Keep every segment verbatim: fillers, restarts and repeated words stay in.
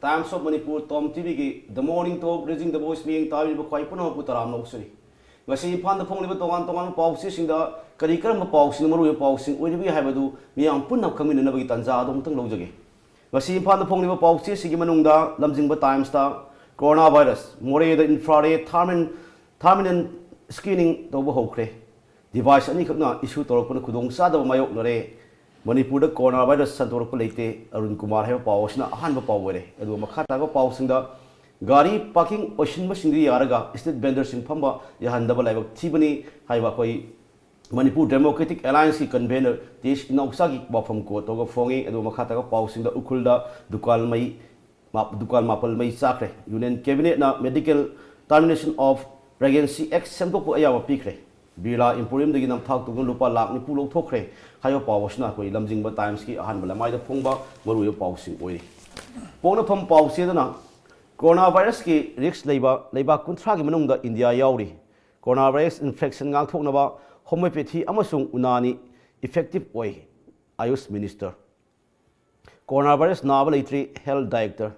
Times of Manipur, Tom T ꯚꯤꯒꯤ The Morning Talk, Raising the Voice ꯃꯤꯠꯌꯦꯡ ꯇꯥꯕꯤꯔꯤꯕ ꯈ꯭ꯋꯥꯏ ꯄꯨꯝꯅꯃꯛꯄꯨ ꯇꯔꯥꯝꯅ ꯑꯣꯛꯆꯔꯤ꯫ ꯉꯁꯤ ꯏꯝꯐꯥꯜꯗ ꯐꯣꯡꯂꯤꯕ ꯇꯣꯉꯥꯟ ꯇꯣꯉꯥꯟꯕ ꯄꯥꯎꯆꯦꯁꯤꯡꯗ ꯀꯔꯤ ꯀꯔꯝꯕ ꯄꯥꯎꯁꯤꯡ, ꯃꯔꯨꯑꯣꯏꯕ ꯄꯥꯎꯁꯤꯡ ꯑꯣꯏꯔꯤꯕꯒꯦ ꯍꯥꯏꯕꯗꯨ ꯃꯤꯌꯥꯝ ꯄꯨꯟꯅ ꯈꯪꯃꯤꯟꯅꯅꯕꯒꯤ ꯇꯥꯟꯖꯥ ꯑꯗꯨ ꯑꯃꯨꯛꯇꯪ ꯂꯧꯖꯒꯦ꯫ ꯉꯁꯤ ꯏꯝꯐꯥꯜꯗ ꯐꯣꯡꯂꯤꯕ ꯄꯥꯎꯆꯦꯁꯤꯡꯒꯤ ꯃꯅꯨꯡꯗ ꯂꯝꯖꯤꯡꯕ ꯇꯥꯏꯝꯁꯇ ꯀꯣꯔꯣꯅꯥ ꯚꯥꯏꯔꯁ, ꯃꯣꯔꯦꯗ ꯏꯟꯐ꯭ꯔꯥꯔꯦꯗ ꯊꯥꯔꯃꯤꯟ-, ꯊꯥꯔꯃꯤꯅꯦꯜ ꯁ꯭ꯀ꯭ꯔꯤꯅꯤꯡ ꯇꯧꯕ ꯍꯧꯈ꯭ꯔꯦ꯫ ꯗꯤꯚꯥꯏꯁ ꯑꯅꯤꯈꯛꯅ ꯏꯁꯨ ꯇꯧꯔꯛꯄꯅ ꯈꯨꯗꯣꯡꯆꯥꯗꯕ ꯃꯥꯌꯣꯛꯅꯔꯦ꯫ ꯃꯅꯤꯄꯨꯔꯗ ꯀꯣꯔꯣꯅꯥ ꯚꯥꯏꯔꯁ ꯁꯟꯗꯣꯔꯛꯄ ꯂꯩꯇꯦ꯫ ꯑꯔꯨꯟ ꯀꯨꯃꯥꯔ ꯍꯥꯏꯕ ꯄꯥꯎ ꯑꯁꯤꯅ ꯑꯍꯥꯟꯕ ꯄꯥꯎ ꯑꯣꯏꯔꯦ꯫ ꯑꯗꯨꯒ ꯃꯈꯥ ꯇꯥꯕ ꯄꯥꯎꯁꯤꯡꯗ ꯒꯥꯔꯤ ꯄꯥꯔꯀꯤꯡ ꯑꯣꯏꯁꯤꯟꯕꯁꯤꯡꯗꯨ ꯌꯥꯔꯒ ꯁ꯭ꯇ꯭ꯔꯤꯠ ꯚꯦꯟꯗꯔꯁꯤꯡ ꯐꯝꯕ ꯌꯥꯍꯟꯗꯕ ꯂꯥꯏꯕꯛ ꯊꯤꯕꯅꯤ ꯍꯥꯏꯕ ꯑꯩꯈꯣꯏ ꯃꯅꯤꯄꯨꯔ ꯗꯦꯃꯣꯀ꯭ꯔꯦꯇꯤꯛ ꯑꯦꯂꯥꯏꯟꯁꯀꯤ ꯀꯟꯚꯦꯅꯔ ꯇꯦꯖ ꯏꯅꯥꯎꯆꯥꯒꯤ ꯋꯥꯐꯝ ꯀꯣꯠ ꯇꯧꯔꯒ ꯐꯣꯡꯉꯤ꯫ ꯑꯗꯨꯒ ꯃꯈꯥ ꯇꯥꯕ ꯄꯥꯎꯁꯤꯡꯗ ꯎꯈ꯭ꯔꯨꯜꯗ ꯗꯨꯀꯥꯟ ꯃꯩ ꯃꯥ-, ꯗꯨꯀꯥꯟ ꯃꯥꯄꯜ ꯃꯩ ꯆꯥꯛꯈ꯭ꯔꯦ꯫ ꯌꯨꯅꯤꯌꯟ ꯀꯦꯕꯤꯅꯦꯠꯅ medical termination of pregnancy act ꯁꯦꯝꯗꯣꯛꯄ ꯑꯌꯥꯕ ꯄꯤꯈ꯭ꯔꯦ꯫ ꯕꯤꯔꯂꯥ ꯏꯝꯄꯣꯔꯤꯌꯝꯗꯒꯤ ꯅꯝꯊꯥꯛ ꯇꯧꯗꯨꯅ ꯂꯨꯄꯥ ꯂꯥꯈ ꯅꯤꯐꯨ ꯂꯧꯊꯣꯛꯈ꯭ꯔꯦ ꯍꯥꯏꯕ ꯄꯥꯎ ꯑꯁꯤꯅ ꯑꯩꯈꯣꯏ ꯂꯝꯖꯤꯡꯕ ꯇꯥꯏꯝꯁꯀꯤ ꯑꯍꯥꯟꯕ ꯂꯃꯥꯏꯗ ꯐꯣꯡꯕ ꯃꯔꯨꯑꯣꯏꯕ ꯄꯥꯎꯁꯤꯡ ꯑꯣꯏꯔꯤ꯫ ꯄꯣꯛꯅꯐꯝ ꯄꯥꯎꯆꯦꯗꯅ ꯀꯣꯔꯣꯅꯥ ꯚꯥꯏꯔꯁꯀꯤ ꯔꯤꯁ꯭ꯛ ꯂꯩꯕ ꯂꯩꯕꯥꯛ ꯀꯨꯟꯊ꯭ꯔꯥꯒꯤ ꯃꯅꯨꯡꯗ ꯏꯟꯗꯤꯌꯥ ꯌꯥꯎꯔꯤ꯫ ꯀꯣꯔꯣꯅꯥ ꯚꯥꯏꯔꯁ ꯏꯟꯐꯦꯛꯁꯟ ꯉꯥꯛꯊꯣꯛꯅꯕ ꯍꯣꯃꯤꯑꯣꯄꯦꯊꯤ ꯑꯃꯁꯨꯡ ꯎꯅꯥꯅꯤ ꯏꯐꯦꯛꯇꯤꯚ ꯑꯣꯏ, ꯑꯌꯨꯁ ꯃꯤꯅꯤꯁꯇꯔ꯫ ꯀꯣꯔꯣꯅꯥ ꯚꯥꯏꯔꯁ ꯅꯥꯕ ꯂꯩꯇ꯭ꯔꯤ, ꯍꯦꯜꯊ ꯗꯥꯏꯔꯦꯛꯇꯔ꯫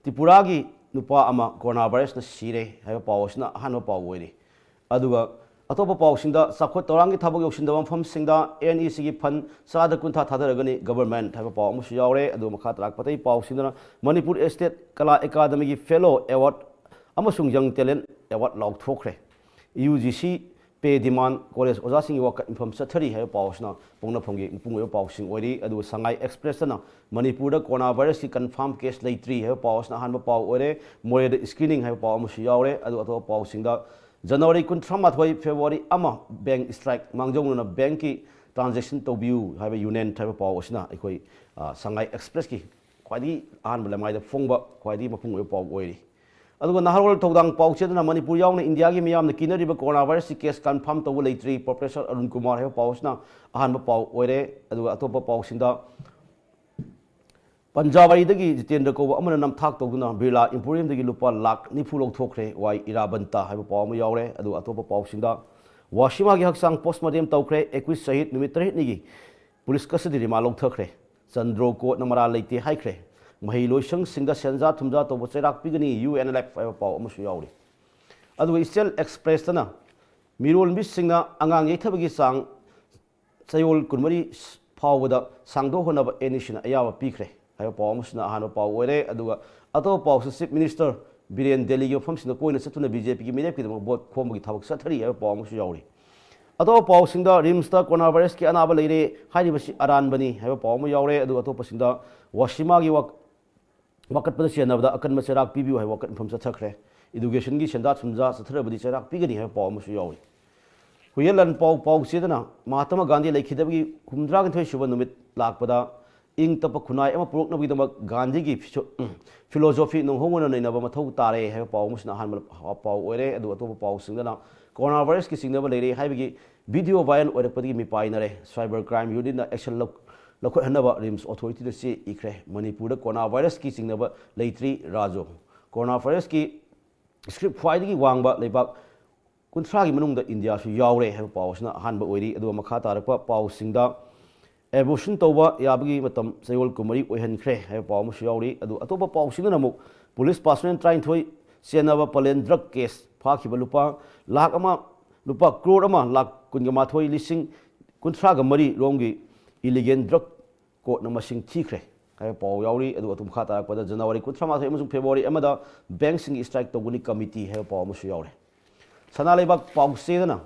ꯇ꯭ꯔꯤꯄꯨꯔꯥꯒꯤ ꯅꯨꯄꯥ ꯑꯃ ꯀꯣꯔꯣꯅꯥ ꯚꯥꯏꯔꯁꯅ ꯁꯤꯔꯦ ꯍꯥꯏꯕ ꯄꯥꯎ ꯑꯁꯤꯅ ꯑꯍꯥꯟꯕ ꯄꯥꯎ ꯑꯣꯏꯔꯤ꯫ ꯑꯗꯨꯒ ꯑꯇꯣꯞꯄ ꯄꯥꯎꯁꯤꯡꯗ ꯆꯥꯎꯈꯠ ꯊꯧꯔꯥꯡꯒꯤ ꯊꯕꯛ ꯌꯧꯁꯤꯟꯗꯕ ꯃꯐꯝꯁꯤꯡꯗ ꯑꯦꯟ ꯏ ꯁꯤꯒꯤ ꯐꯟ ꯆꯥꯗ ꯀꯨꯟꯊ꯭ꯔꯥ ꯊꯥꯗꯔꯒꯅꯤ ꯒꯚꯔꯟꯃꯦꯟꯠ ꯍꯥꯏꯕ ꯄꯥꯎ ꯑꯃꯁꯨ ꯌꯥꯎꯔꯦ꯫ ꯑꯗꯨꯒ ꯃꯈꯥ ꯇꯥꯔꯛꯄ ꯑꯇꯩ ꯄꯥꯎꯁꯤꯡꯗꯅ ꯃꯅꯤꯄꯨꯔ ꯁ꯭ꯇꯦꯠ ꯀꯂꯥ ꯑꯦꯀꯥꯗꯃꯤꯒꯤ ꯐꯦꯂꯣ ꯑꯦꯋꯥꯔꯗ ꯑꯃꯁꯨꯡ ꯌꯪ ꯇꯦꯂꯦꯟꯠ ꯑꯦꯋꯥꯔꯗ ꯂꯥꯎꯊꯣꯛꯈ꯭ꯔꯦ꯫ ꯌꯨ ꯖꯤ ꯁꯤ ꯄꯦ ꯗꯤꯃꯥꯟ, ꯀꯣꯂꯦꯖ ꯑꯣꯖꯥꯁꯤꯡꯒꯤ ꯋꯥꯀꯠ ꯃꯤꯐꯝ ꯆꯠꯊꯔꯤ ꯍꯥꯏꯕ ꯄꯥꯎ ꯑꯁꯤꯅ ꯄꯣꯛꯅꯐꯝꯒꯤ ꯃꯄꯨꯡ ꯑꯣꯏꯕ ꯄꯥꯎꯁꯤꯡ ꯑꯣꯏꯔꯤ꯫ ꯑꯗꯨꯒ ꯁꯉꯥꯏ ꯑꯦꯛꯁꯄ꯭ꯔꯦꯁꯇꯅ ꯃꯅꯤꯄꯨꯔꯗ ꯀꯣꯔꯣꯅꯥ ꯚꯥꯏꯔꯁꯀꯤ ꯀꯟꯐꯥꯔꯝ ꯀꯦꯁ ꯂꯩꯇ꯭ꯔꯤ ꯍꯥꯏꯕ ꯄꯥꯎ ꯑꯁꯤꯅ ꯑꯍꯥꯟꯕ ꯄꯥꯎ ꯑꯣꯏꯔꯦ꯫ ꯃꯣꯔꯦꯗ ꯁ꯭ꯀ꯭ꯔꯤꯅꯤꯡ ꯍꯥꯏꯕ ꯄꯥꯎ ꯑꯃꯁꯨ ꯌꯥꯎꯔꯦ꯫ ꯑꯗꯨꯒ ꯑꯇꯣꯞꯄ ꯄꯥꯎꯁꯤꯡꯗ ꯖꯅꯋꯥꯔꯤ ꯀꯨꯟꯊ꯭ꯔꯥꯃꯥꯊꯣꯏ, ꯐꯦꯕ꯭ꯔꯨꯋꯥꯔꯤ ꯑꯃ ꯕꯦꯡꯛ ꯁ꯭ꯇ꯭ꯔꯥꯏꯛ ꯃꯥꯡꯖꯧꯅꯅ ꯕꯦꯡꯛꯀꯤ ꯇ꯭ꯔꯥꯟꯖꯦꯛꯁꯟ ꯇꯧꯕꯤꯌꯨ ꯍꯥꯏꯕ ꯌꯨꯅꯤꯌꯟ ꯍꯥꯏꯕ ꯄꯥꯎ ꯑꯁꯤꯅ ꯑꯩꯈꯣꯏ, ꯑ, ꯁꯉꯥꯏ ꯑꯦꯛꯁꯄ꯭ꯔꯦꯁꯀꯤ ꯈ꯭ꯋꯥꯏꯗꯒꯤ ꯑꯍꯥꯟꯕ ꯂꯃꯥꯏꯗ ꯐꯣꯡꯕ ꯈ꯭ꯋꯥꯏꯗꯒꯤ ꯃꯄꯨꯡ ꯑꯣꯏꯕ ꯄꯥꯎ ꯑꯣꯏꯔꯤ꯫ ꯑꯗꯨꯒ ꯅꯍꯥꯔꯣꯜ ꯊꯧꯗꯥꯡ ꯄꯥꯎꯆꯦꯗꯅ ꯃꯅꯤꯄꯨꯔ ꯌꯥꯎꯅ ꯏꯟꯗꯤꯌꯥꯒꯤ ꯃꯤꯌꯥꯝꯅ ꯀꯤꯅꯔꯤꯕ ꯀꯣꯔꯣꯅꯥ ꯚꯥꯏꯔꯁꯀꯤ ꯀꯦꯁ ꯀꯟꯐꯥꯔꯝ ꯇꯧꯕ ꯂꯩꯇ꯭ꯔꯤ, ꯄ꯭ꯔꯣꯐꯦꯁꯔ ꯑꯔꯨꯟ ꯀꯨꯃꯥꯔ ꯍꯥꯏꯕ ꯄꯥꯎ ꯑꯁꯤꯅ ꯑꯍꯥꯟꯕ ꯄꯥꯎ ꯑꯣꯏꯔꯦ꯫ ꯑꯗꯨꯒ ꯑꯇꯣꯞꯄ ꯄꯥꯎꯁꯤꯡꯗ ꯄꯟꯖꯥꯕꯥꯔꯤꯗꯒꯤ ꯖꯤꯇꯦꯟꯗ꯭ꯔ ꯀꯧꯕ ꯑꯃꯅ ꯅꯝꯊꯥꯛ ꯇꯧꯗꯨꯅ ꯕꯤꯔꯂꯥ ꯏꯝꯄꯣꯔꯤꯌꯝꯗꯒꯤ ꯂꯨꯄꯥ ꯂꯥꯈ ꯅꯤꯐꯨ ꯂꯧꯊꯣꯛꯈ꯭ꯔꯦ, ꯋꯥꯏ ꯏꯔꯥꯕꯟꯇ ꯍꯥꯏꯕ ꯄꯥꯎ ꯑꯃ ꯌꯥꯎꯔꯦ꯫ ꯑꯗꯨꯒ ꯑꯇꯣꯞꯄ ꯄꯥꯎꯁꯤꯡꯗ ꯋꯥꯁꯤꯃꯥꯒꯤ ꯍꯛꯆꯥꯡ ꯄꯣꯁꯃꯣꯔꯇꯦꯝ ꯇꯧꯈ꯭ꯔꯦ, ꯑꯦꯀꯨꯏꯁ ꯁꯍꯤꯗ ꯅꯨꯃꯤꯠ ꯇꯔꯦꯠꯅꯤꯒꯤ ꯄꯨꯂꯤꯁ ꯀꯁꯇꯗꯤ ꯔꯤꯃꯥꯟ ꯂꯧꯊꯈ꯭ꯔꯦ, ꯆꯟꯗ꯭ꯔꯣ ꯀꯣꯔꯠꯅ ꯃꯔꯥꯜ ꯂꯩꯇꯦ ꯍꯥꯏꯈ꯭ꯔꯦ, ꯃꯍꯩꯂꯣꯏꯁꯪꯁꯤꯡꯗ ꯁꯦꯟꯖꯥ ꯊꯨꯝꯖꯥ ꯇꯧꯕ ꯆꯩꯔꯥꯛ ꯄꯤꯒꯅꯤ, ꯌꯨ ꯑꯦꯟ ꯑꯦꯜ ꯑꯦꯐ ꯍꯥꯏꯕ ꯄꯥꯎ ꯑꯃꯁꯨ ꯌꯥꯎꯔꯤ꯫ ꯑꯗꯨꯒ ꯏꯆꯦꯜ ꯑꯦꯛꯁꯄ꯭ꯔꯦꯁꯇꯅ ꯃꯤꯔꯣꯟꯕꯤꯁꯤꯡꯅ ꯑꯉꯥꯡ ꯌꯩꯊꯕꯒꯤ ꯆꯥꯡ ꯆꯌꯣꯜ ꯀꯨꯟꯃꯔꯤ ꯐꯥꯎꯕꯗ ꯁꯥꯡꯗꯣꯛꯍꯟꯅꯕ ꯑꯦꯟ ꯏ ꯁꯤꯅ ꯑꯌꯥꯕ ꯄꯤꯈ꯭ꯔꯦ ꯍꯥꯏꯕ ꯄꯥꯎ ꯑꯃꯁꯤꯅ ꯑꯍꯥꯟꯕ ꯄꯥꯎ ꯑꯣꯏꯔꯦ꯫ ꯑꯗꯨꯒ ꯑꯇꯣꯞꯄ ꯄꯥꯎꯁꯤ, ꯆꯤꯐ ꯃꯤꯅꯤꯁꯇꯔ ꯕꯤꯔꯦꯟ ꯗꯦꯜꯂꯤꯒꯤ ꯃꯐꯝꯁꯤꯡꯗ ꯀꯣꯏꯅ ꯆꯠꯇꯨꯅ ꯕꯤ ꯖꯦ ꯄꯤꯒꯤ ꯃꯤꯔꯦꯞꯀꯤꯗꯃꯛ ꯚꯣꯠ ꯈꯣꯝꯕꯒꯤ ꯊꯕꯛ ꯆꯠꯊꯔꯤ ꯍꯥꯏꯕ ꯄꯥꯎ ꯑꯃꯁꯨ ꯌꯥꯎꯔꯤ꯫ ꯑꯇꯣꯞꯄ ꯄꯥꯎꯁꯤꯡꯗ, ꯔꯤꯝꯁꯇ ꯀꯣꯔꯣꯅꯥ ꯚꯥꯏꯔꯁꯀꯤ ꯑꯅꯥꯕ ꯂꯩꯔꯦ ꯍꯥꯏꯔꯤꯕꯁꯤ ꯑꯔꯥꯟꯕꯅꯤ ꯍꯥꯏꯕ ꯄꯥꯎ ꯑꯃ ꯌꯥꯎꯔꯦ꯫ ꯑꯗꯨꯒ ꯑꯇꯣꯞꯄꯁꯤꯡꯗ, ꯋꯥꯁꯤꯃꯥꯒꯤ ꯋꯥ-, ꯋꯥꯀꯠꯄꯗ ꯆꯦꯟꯅꯕꯗ ꯑꯀꯟꯕ ꯆꯩꯔꯥꯛ ꯄꯤꯕꯤꯌꯨ ꯍꯥꯏꯕ ꯋꯥꯀꯠ ꯃꯤꯐꯝ ꯆꯠꯊꯈ꯭ꯔꯦ꯫ ꯏꯗꯨꯀꯦꯁꯟꯒꯤ ꯁꯦꯟꯖꯥ ꯊꯨꯝꯖꯥ ꯆꯠꯊꯔꯕꯗꯤ ꯆꯩꯔꯥꯛ ꯄꯤꯒꯅꯤ ꯍꯥꯏꯕ ꯄꯥꯎ ꯑꯃꯁꯨ ꯌꯥꯎꯏ꯫ ꯍꯨꯏꯌꯦꯟ ꯂꯥꯟ ꯄꯥꯎ, ꯄꯥꯎ ꯆꯦꯗꯅ ꯃꯍꯥꯇꯃꯥ ꯒꯥꯟꯙꯤ ꯂꯩꯈꯤꯗꯕꯒꯤ ꯍꯨꯝꯗ꯭ꯔꯥꯅꯤꯊꯣꯏ ꯁꯨꯕ ꯅꯨꯃꯤꯠ ꯂꯥꯛꯄꯗ ꯏꯪ ꯇꯞꯄ ꯈꯨꯟꯅꯥꯏ ꯑꯃ ꯄꯨꯔꯛꯅꯕꯒꯤꯗꯃꯛ ꯒꯥꯟꯙꯤꯒꯤ ꯐꯤꯁꯣ-, ꯐꯤꯂꯣꯁꯣꯐꯤ ꯅꯧꯍꯧꯅꯅ ꯅꯩꯅꯕ ꯃꯊꯧ ꯇꯥꯔꯦ ꯍꯥꯏꯕ ꯄꯥꯎ ꯑꯃꯁꯤꯅ ꯑꯍꯥꯟꯕ ꯄꯥꯎ ꯑꯣꯏꯔꯦ꯫ ꯑꯗꯨꯒ ꯑꯇꯣꯞꯄ ꯄꯥꯎꯁꯤꯡꯗꯅ ꯀꯣꯔꯣꯅꯥ ꯚꯥꯏꯔꯁꯀꯤ ꯆꯤꯡꯅꯕ ꯂꯩꯔꯦ ꯍꯥꯏꯕꯒꯤ ꯚꯤꯗꯤꯑꯣ ꯚꯥꯏꯔꯦꯜ ꯑꯣꯏꯔꯛꯄꯗꯒꯤ ꯃꯤꯄꯥꯏꯅꯔꯦ꯫ ꯁꯥꯏꯕꯔ ꯀ꯭ꯔꯥꯏꯝ ꯌꯨꯅꯤꯠꯅ ꯑꯦꯛꯁꯟ ꯂꯧ-, ꯂꯧꯈꯠꯍꯟꯅꯕ ꯔꯤꯝꯁ ꯑꯣꯊꯣꯔꯤꯇꯤꯗ ꯆꯦ ꯏꯈ꯭ꯔꯦ꯫ ꯃꯅꯤꯄꯨꯔꯗ ꯀꯣꯔꯣꯅꯥ ꯚꯥꯏꯔꯁꯀꯤ ꯆꯤꯡꯅꯕ ꯂꯩꯇ꯭ꯔꯤ ꯔꯥꯖꯨ꯫ ꯀꯣꯔꯣꯅꯥ ꯚꯥꯏꯔꯁꯀꯤ ꯁ꯭ꯀ꯭ꯔꯤꯞ ꯈ꯭ꯋꯥꯏꯗꯒꯤ ꯋꯥꯡꯕ ꯂꯩꯕꯥꯛ ꯀꯨꯟꯊ꯭ꯔꯥꯒꯤ ꯃꯅꯨꯡꯗ ꯏꯟꯗꯤꯌꯥꯁꯨ ꯌꯥꯎꯔꯦ ꯍꯥꯏꯕ ꯄꯥꯎ ꯑꯁꯤꯅ ꯑꯍꯥꯟꯕ ꯑꯣꯏꯔꯤ꯫ ꯑꯗꯨꯒ ꯃꯈꯥ ꯇꯥꯔꯛꯄ ꯄꯥꯎꯁꯤꯡꯗ, ꯑꯦꯕꯣꯔꯁꯟ ꯇꯧꯕ ꯌꯥꯕꯒꯤ ꯃꯇꯝ ꯆꯌꯣꯜ ꯀꯨꯟꯃꯔꯤ ꯑꯣꯏꯍꯟꯈ꯭ꯔꯦ ꯍꯥꯏꯕ ꯄꯥꯎ ꯑꯃꯁꯨ ꯌꯥꯎꯔꯤ꯫ ꯑꯗꯨ ꯑꯇꯣꯞꯄ ꯄꯥꯎꯁꯤꯡꯗꯅ ꯑꯃꯨꯛ, ꯄꯨꯂꯤꯁ ꯄꯥꯔꯁꯣꯅꯦꯜ ꯇꯔꯥꯅꯤꯊꯣꯏ ꯆꯦꯟꯅꯕ ꯄꯂꯦꯟ ꯗ꯭ꯔꯒ ꯀꯦꯁ ꯐꯥꯈꯤꯕ ꯂꯨꯄꯥ ꯂꯥꯈ ꯑꯃ, ꯂꯨꯄꯥ ꯀ꯭ꯔꯣꯔ ꯑꯃ ꯂꯥꯈ ꯀꯨꯟꯒ ꯃꯥꯊꯣꯏ ꯂꯤꯁꯤꯡ ꯀꯨꯟꯊ꯭ꯔꯥꯒ ꯃꯔꯤ ꯔꯣꯝꯒꯤ ꯏꯂꯤꯒꯦꯜ ꯗ꯭ꯔꯒ ꯀꯣꯔꯠꯅ ꯃꯁꯤꯡ ꯊꯤꯈ꯭ꯔꯦ ꯍꯥꯏꯕ ꯄꯥꯎ ꯌꯥꯎꯔꯤ꯫ ꯑꯗꯨꯒ ꯑꯗꯨꯝ ꯃꯈꯥ ꯇꯥꯔꯛꯄꯗ, ꯖꯅꯋꯥꯔꯤ ꯀꯨꯟꯊ꯭ꯔꯥ ꯃꯥꯊꯣꯏ ꯑꯃꯁꯨꯡ ꯐꯦꯕ꯭ꯔꯨꯋꯥꯔꯤ ꯑꯃꯗ ꯕꯦꯡꯁꯤꯡꯒꯤ ꯁ꯭ꯇ꯭ꯔꯥꯏꯛ ꯇꯧꯒꯅꯤ ꯀꯃꯤꯇꯤ ꯍꯥꯏꯕ ꯄꯥꯎ ꯑꯃꯁꯨ ꯌꯥꯎꯔꯦ꯫ ꯁꯅꯥ ꯂꯩꯕꯥꯛ ꯄꯥꯎꯆꯦꯗꯅ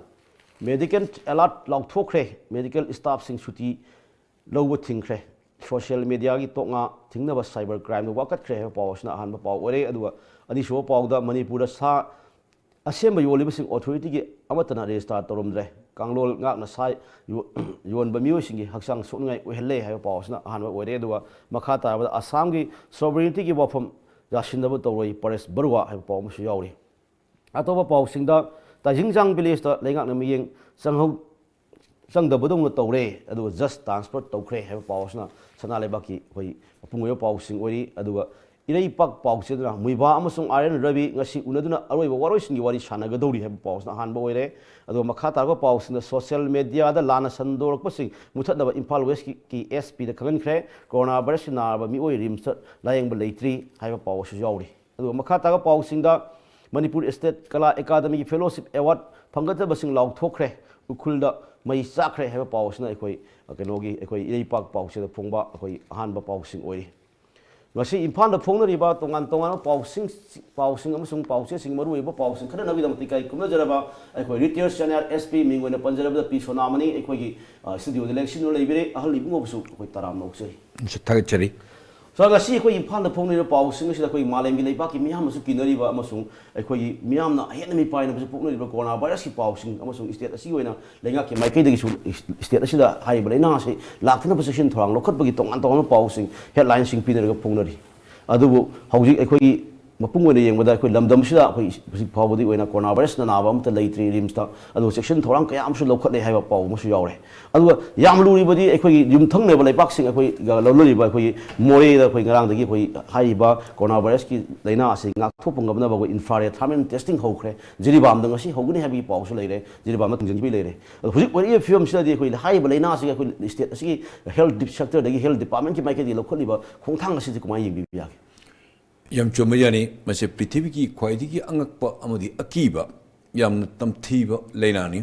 ꯃꯦꯗꯤꯀꯦꯜ ꯑꯦꯂꯥꯔꯠ ꯂꯥꯎꯊꯣꯛꯈ꯭ꯔꯦ꯫ ꯃꯦꯗꯤꯀꯦꯜ ꯁ꯭ꯇꯥꯐꯁꯤꯡ ꯁꯨꯇꯤ ꯂꯧꯕ ꯊꯤꯡꯈ꯭ꯔꯦ꯫ ꯁꯣꯁꯤꯌꯦꯜ ꯃꯦꯗꯤꯌꯥꯒꯤ ꯇꯣꯛꯉꯥ ꯊꯤꯡꯅꯕ ꯁꯥꯏꯕꯔ ꯀ꯭ꯔꯥꯏꯝꯗ ꯋꯥꯀꯠꯈ꯭ꯔꯦ ꯍꯥꯏꯕ ꯄꯥꯎ ꯑꯁꯤꯅ ꯑꯍꯥꯟꯕ ꯄꯥꯎ ꯑꯣꯏꯔꯦ꯫ ꯑꯗꯨꯒ ꯑꯅꯤꯁꯨꯕ ꯄꯥꯎꯗ, ꯃꯅꯤꯄꯨꯔꯗ ꯁꯥ ꯑꯁꯦꯝꯕ ꯌꯣꯜꯂꯤꯕꯁꯤꯡ ꯑꯣꯊꯣꯔꯤꯇꯤꯒꯤ ꯑꯃꯠꯇꯅ ꯔꯦꯖꯤꯁꯇꯥꯔ ꯇꯧꯔꯝꯗ꯭ꯔꯦ꯫ ꯀꯥꯡꯂꯣꯟ ꯉꯥꯛꯅ ꯁꯥ ꯌꯣ-, ꯌꯣꯟꯕ ꯃꯤꯑꯣꯏꯁꯤꯡꯒꯤ ꯍꯛꯆꯥꯡ ꯁꯣꯛꯅꯤꯡꯉꯥꯏ ꯑꯣꯏꯍꯜꯂꯦ ꯍꯥꯏꯕ ꯄꯥꯎ ꯑꯁꯤꯅ ꯑꯍꯥꯟꯕ ꯑꯣꯏꯔꯦ꯫ ꯑꯗꯨꯒ ꯃꯈꯥ ꯇꯥꯔꯕꯗ, ꯑꯁꯥꯝꯒꯤ ꯁꯣꯚꯔꯦꯅꯤꯇꯤꯒꯤ ꯋꯥꯐꯝ ꯌꯥꯁꯤꯟꯅꯕ ꯇꯧꯔꯣꯏ, ꯄꯔꯦꯁ ꯕꯔꯨꯋꯥ ꯍꯥꯏꯕ ꯄꯥꯎ ꯑꯃꯁꯨ ꯌꯥꯎꯔꯤ꯫ ꯑꯇꯣꯞꯄ ꯄꯥꯎꯁꯤꯡꯗ, ꯇꯥꯏꯖꯤꯡꯖꯥꯡ ꯚꯤꯂꯦꯖꯇ ꯂꯩꯉꯥꯛꯅ ꯃꯤꯠꯌꯦꯡ ꯆꯪꯍꯧ-, ꯆꯪꯗꯕꯗꯧꯅ ꯇꯧꯔꯦ, ꯑꯗꯨꯒ ꯖꯁ ꯇ꯭ꯔꯥꯟꯁꯐꯔ ꯇꯧꯈ꯭ꯔꯦ ꯍꯥꯏꯕ ꯄꯥꯎ ꯑꯁꯤꯅ ꯁꯅꯥ ꯂꯩꯕꯥꯛꯀꯤ ꯑꯩꯈꯣꯏ ꯃꯄꯨꯡ ꯑꯣꯏꯕ ꯄꯥꯎꯁꯤꯡ ꯑꯣꯏꯔꯤ꯫ ꯑꯗꯨꯒ ꯏꯔꯩꯄꯥꯛ ꯄꯥꯎꯆꯦꯗꯨꯅ ꯃꯨꯏꯕꯥ ꯑꯃꯁꯨꯡ ꯑꯥꯔ ꯑꯦꯟ ꯔꯕꯤ ꯉꯁꯤ ꯎꯅꯗꯨꯅ ꯑꯔꯣꯏꯕ ꯋꯥꯔꯣꯏꯁꯤꯟꯒꯤ ꯋꯥꯔꯤ ꯁꯥꯟꯅꯒꯗꯧꯔꯤ ꯍꯥꯏꯕ ꯄꯥꯎꯁꯤꯅ ꯑꯍꯥꯟꯕ ꯑꯣꯏꯔꯦ꯫ ꯑꯗꯨꯒ ꯃꯈꯥ ꯇꯥꯔꯛꯄ ꯄꯥꯎꯁꯤꯡꯗ ꯁꯣꯁꯤꯌꯦꯜ ꯃꯦꯗꯤꯌꯥꯗ ꯂꯥꯟꯅ ꯁꯟꯗꯣꯔꯛꯄꯁꯤꯡ ꯃꯨꯊꯠꯅꯕ ꯏꯝꯐꯥꯜ ꯋꯦꯁꯀꯤ ꯑꯦꯁ ꯄꯤꯗ ꯈꯪꯍꯟꯈ꯭ꯔꯦ꯫ ꯀꯣꯔꯣꯅꯥ ꯚꯥꯏꯔꯁꯀꯤ ꯅꯥꯔꯕ ꯃꯤꯑꯣꯏ ꯔꯤꯝꯁꯇ ꯂꯥꯌꯦꯡꯕ ꯂꯩꯇ꯭ꯔꯤ ꯍꯥꯏꯕ ꯄꯥꯎ ꯑꯁꯤꯁꯨ ꯌꯥꯎꯔꯤ꯫ ꯑꯗꯨꯒ ꯃꯈꯥ ꯇꯥꯕ ꯄꯥꯎꯁꯤꯡꯗ ꯃꯅꯤꯄꯨꯔ ꯁ꯭ꯇꯦꯠ ꯀꯂꯥ ꯑꯦꯀꯥꯗꯃꯤꯒꯤ ꯐꯦꯂꯣꯁꯤꯞ ꯑꯦꯋꯥꯔꯗ ꯐꯪꯒꯗꯕꯁꯤꯡ ꯂꯥꯎꯊꯣꯛꯈ꯭ꯔꯦ, ꯎꯈ꯭ꯔꯨꯜꯗ ꯃꯩ ꯆꯥꯛꯈ꯭ꯔꯦ ꯍꯥꯏꯕ ꯄꯥꯎ ꯑꯁꯤꯅ ꯑꯩꯈꯣꯏ, ꯑ, ꯀꯩꯅꯣꯒꯤ, ꯑꯩꯈꯣꯏ ꯏꯔꯩꯄꯥꯛ ꯄꯥꯎꯆꯦꯗ ꯐꯣꯡꯕ ꯑꯩꯈꯣꯏ ꯑꯍꯥꯟꯕ ꯄꯥꯎꯁꯤꯡ ꯑꯣꯏꯔꯤ꯫ ꯉꯁꯤ ꯏꯝꯐꯥꯜꯗ ꯐꯣꯡꯅꯔꯤꯕ ꯇꯣꯉꯥꯟ ꯇꯣꯉꯥꯟꯕ ꯄꯥꯎꯁꯤꯡ, ꯄꯥꯎꯁꯤꯡ ꯑꯃꯁꯨꯡ ꯄꯥꯎꯆꯦꯁꯤꯡ, ꯃꯔꯨꯑꯣꯏꯕ ꯄꯥꯎꯁꯤꯡ ꯈꯟꯅꯅꯕꯒꯤꯗꯃꯛꯇ ꯏꯀꯥꯏ ꯈꯨꯝꯅꯖꯔꯕ ꯑꯩꯈꯣꯏ ꯔꯤꯇꯥꯌꯔ ꯁꯦꯅꯤꯌꯔ ꯑꯦꯁ ꯄꯤ, ꯃꯤꯡ ꯑꯣꯏꯅ ꯄꯟꯖꯔꯕꯗ ꯄꯤ ꯁꯣꯅꯥꯃꯅꯤ, ꯑꯩꯈꯣꯏꯒꯤ, ꯑ, ꯁ꯭ꯇꯨꯗꯤꯑꯣꯗ ꯂꯦꯡꯁꯤꯟꯗꯨꯅ ꯂꯩꯕꯤꯔꯦ꯫ ꯑꯍꯜ ꯏꯕꯨꯡꯉꯣꯕꯨꯁꯨ ꯑꯩꯈꯣꯏ ꯇꯔꯥꯝꯅ ꯑꯣꯛꯆꯔꯤ꯫ ꯊꯥꯒꯠꯆꯔꯤ꯫ ꯁꯥꯔ, ꯉꯁꯤ ꯑꯩꯈꯣꯏ ꯏꯝꯐꯥꯜꯗ ꯐꯣꯡꯂꯤꯕ ꯄꯥꯎꯁꯤꯡ ꯑꯁꯤꯗ ꯑꯩꯈꯣꯏ ꯃꯥꯂꯦꯝꯒꯤ ꯂꯩꯕꯥꯛꯀꯤ ꯃꯤꯌꯥꯝꯅꯁꯨ ꯀꯤꯅꯔꯤꯕ ꯑꯃꯁꯨꯡ ꯑꯩꯈꯣꯏꯒꯤ ꯃꯤꯌꯥꯝꯅ ꯑꯍꯦꯟꯕ ꯃꯤꯄꯥꯏꯅꯕꯁꯨ ꯄꯣꯛꯅꯔꯤꯕ ꯀꯣꯔꯣꯅꯥ ꯚꯥꯏꯔꯁꯀꯤ ꯄꯥꯎꯁꯤꯡ ꯑꯃꯁꯨꯡ ꯁ꯭ꯇꯦꯠ ꯑꯁꯤꯒꯤ ꯑꯣꯏꯅ ꯂꯩꯉꯥꯛꯀꯤ ꯃꯥꯏꯀꯩꯗꯒꯤꯁꯨ ꯁ꯭ꯇꯦꯠ ꯑꯁꯤꯗ ꯍꯥꯏꯔꯤꯕ ꯂꯥꯏꯅꯥ ꯑꯁꯤ ꯂꯥꯛꯇꯅꯕ ꯆꯦꯛꯁꯤꯟ ꯊꯧꯔꯥꯡ ꯂꯧꯈꯠꯄꯒꯤ ꯇꯣꯉꯥꯟ ꯇꯣꯉꯥꯟꯕ ꯄꯥꯎꯁꯤꯡ, ꯍꯦꯗꯂꯥꯏꯟꯁꯤꯡ ꯄꯤꯅꯔꯒ ꯐꯣꯡꯅꯔꯤ꯫ ꯑꯗꯨꯕꯨ ꯍꯧꯖꯤꯛ ꯑꯩꯈꯣꯏꯒꯤ ꯃꯄꯨꯡ ꯑꯣꯏꯅ ꯌꯦꯡꯕꯗ ꯑꯩꯈꯣꯏ ꯂꯝꯗꯝꯁꯤꯗ ꯑꯩꯈꯣꯏ ꯍꯧꯖꯤꯛ ꯐꯥꯎꯕꯗꯤ ꯑꯣꯏꯅ ꯀꯣꯔꯣꯅꯥ ꯚꯥꯏꯔꯁꯅ ꯅꯥꯕ ꯑꯃꯠꯇ ꯂꯩꯇ꯭ꯔꯤ ꯔꯤꯝꯁꯇ꯫ ꯑꯗꯨꯒ ꯆꯦꯛꯁꯤꯟ ꯊꯧꯔꯥꯡ ꯀꯌꯥ ꯑꯃꯁꯨ ꯂꯧꯈꯠꯂꯦ ꯍꯥꯏꯕ ꯄꯥꯎ ꯑꯃꯁꯨ ꯌꯥꯎꯔꯦ꯫ ꯑꯗꯨꯒ ꯌꯥꯝ ꯂꯨꯔꯤꯕꯗꯤ ꯑꯩꯈꯣꯏꯒꯤ ꯌꯨꯝꯊꯪꯅꯕ ꯂꯩꯕꯥꯛꯁꯤꯡ ꯑꯩꯈꯣꯏꯒ ꯂꯧꯅꯔꯤꯕ ꯑꯩꯈꯣꯏꯒꯤ ꯃꯣꯔꯦꯗ ꯑꯩꯈꯣꯏ ꯉꯔꯥꯡꯗꯒꯤ ꯑꯩꯈꯣꯏ ꯍꯥꯏꯔꯤꯕ ꯀꯣꯔꯣꯅꯥ ꯚꯥꯏꯔꯁꯀꯤ ꯂꯥꯏꯅꯥ ꯑꯁꯤ ꯉꯥꯛꯊꯣꯛꯄ ꯉꯝꯅꯕ ꯑꯩꯈꯣꯏ ꯏꯟꯐ꯭ꯔꯥꯔꯦꯗ ꯊꯥꯔꯃꯦꯜ ꯇꯦꯁꯇꯤꯡ ꯍꯧꯈ꯭ꯔꯦ꯫ ꯖꯤꯔꯤꯕꯥꯝꯗ ꯉꯁꯤ ꯍꯧꯒꯅꯤ ꯍꯥꯏꯕꯒꯤ ꯄꯥꯎꯁꯨ ꯂꯩꯔꯦ꯫ ꯖꯤꯔꯤꯕꯥꯝꯗ ꯊꯤꯡꯖꯤꯟꯕꯒꯤ ꯂꯩꯔꯦ꯫ ꯑꯗꯣ ꯍꯧꯖꯤꯛ ꯑꯣꯏꯔꯛꯏꯕ ꯐꯤꯕꯝꯁꯤꯗꯗꯤ ꯑꯩꯈꯣꯏ ꯍꯥꯏꯔꯤꯕ ꯂꯥꯏꯅꯥ ꯑꯁꯤꯒꯤ ꯑꯩꯈꯣꯏ ꯁ꯭ꯇꯦꯠ ꯑꯁꯤꯒꯤ ꯍꯦꯜꯊ ꯁꯦꯛꯇꯔꯗꯒꯤ, ꯍꯦꯜꯊ ꯗꯤꯄꯥꯔꯠꯃꯦꯟꯠꯀꯤ ꯃꯥꯏꯀꯩꯗꯒꯤ ꯂꯧꯈꯠꯂꯤꯕ ꯈꯣꯡꯊꯥꯡ ꯑꯁꯤꯗꯤ ꯀꯃꯥꯏꯅ ꯌꯦꯡꯕꯤꯕ ꯌꯥꯒꯦ? ꯌꯥꯝ ꯆꯨꯝꯕ ꯌꯥꯅꯤ꯫ ꯃꯁꯤ ꯄ꯭ꯔꯤꯊꯤꯕꯤꯒꯤ ꯈ꯭ꯋꯥꯏꯗꯒꯤ ꯑꯉꯛꯄ ꯑꯃꯗꯤ ꯑꯀꯤꯕ, ꯌꯥꯝꯅ ꯇꯝꯊꯤꯕ ꯂꯥꯏꯅꯥꯅꯤ꯫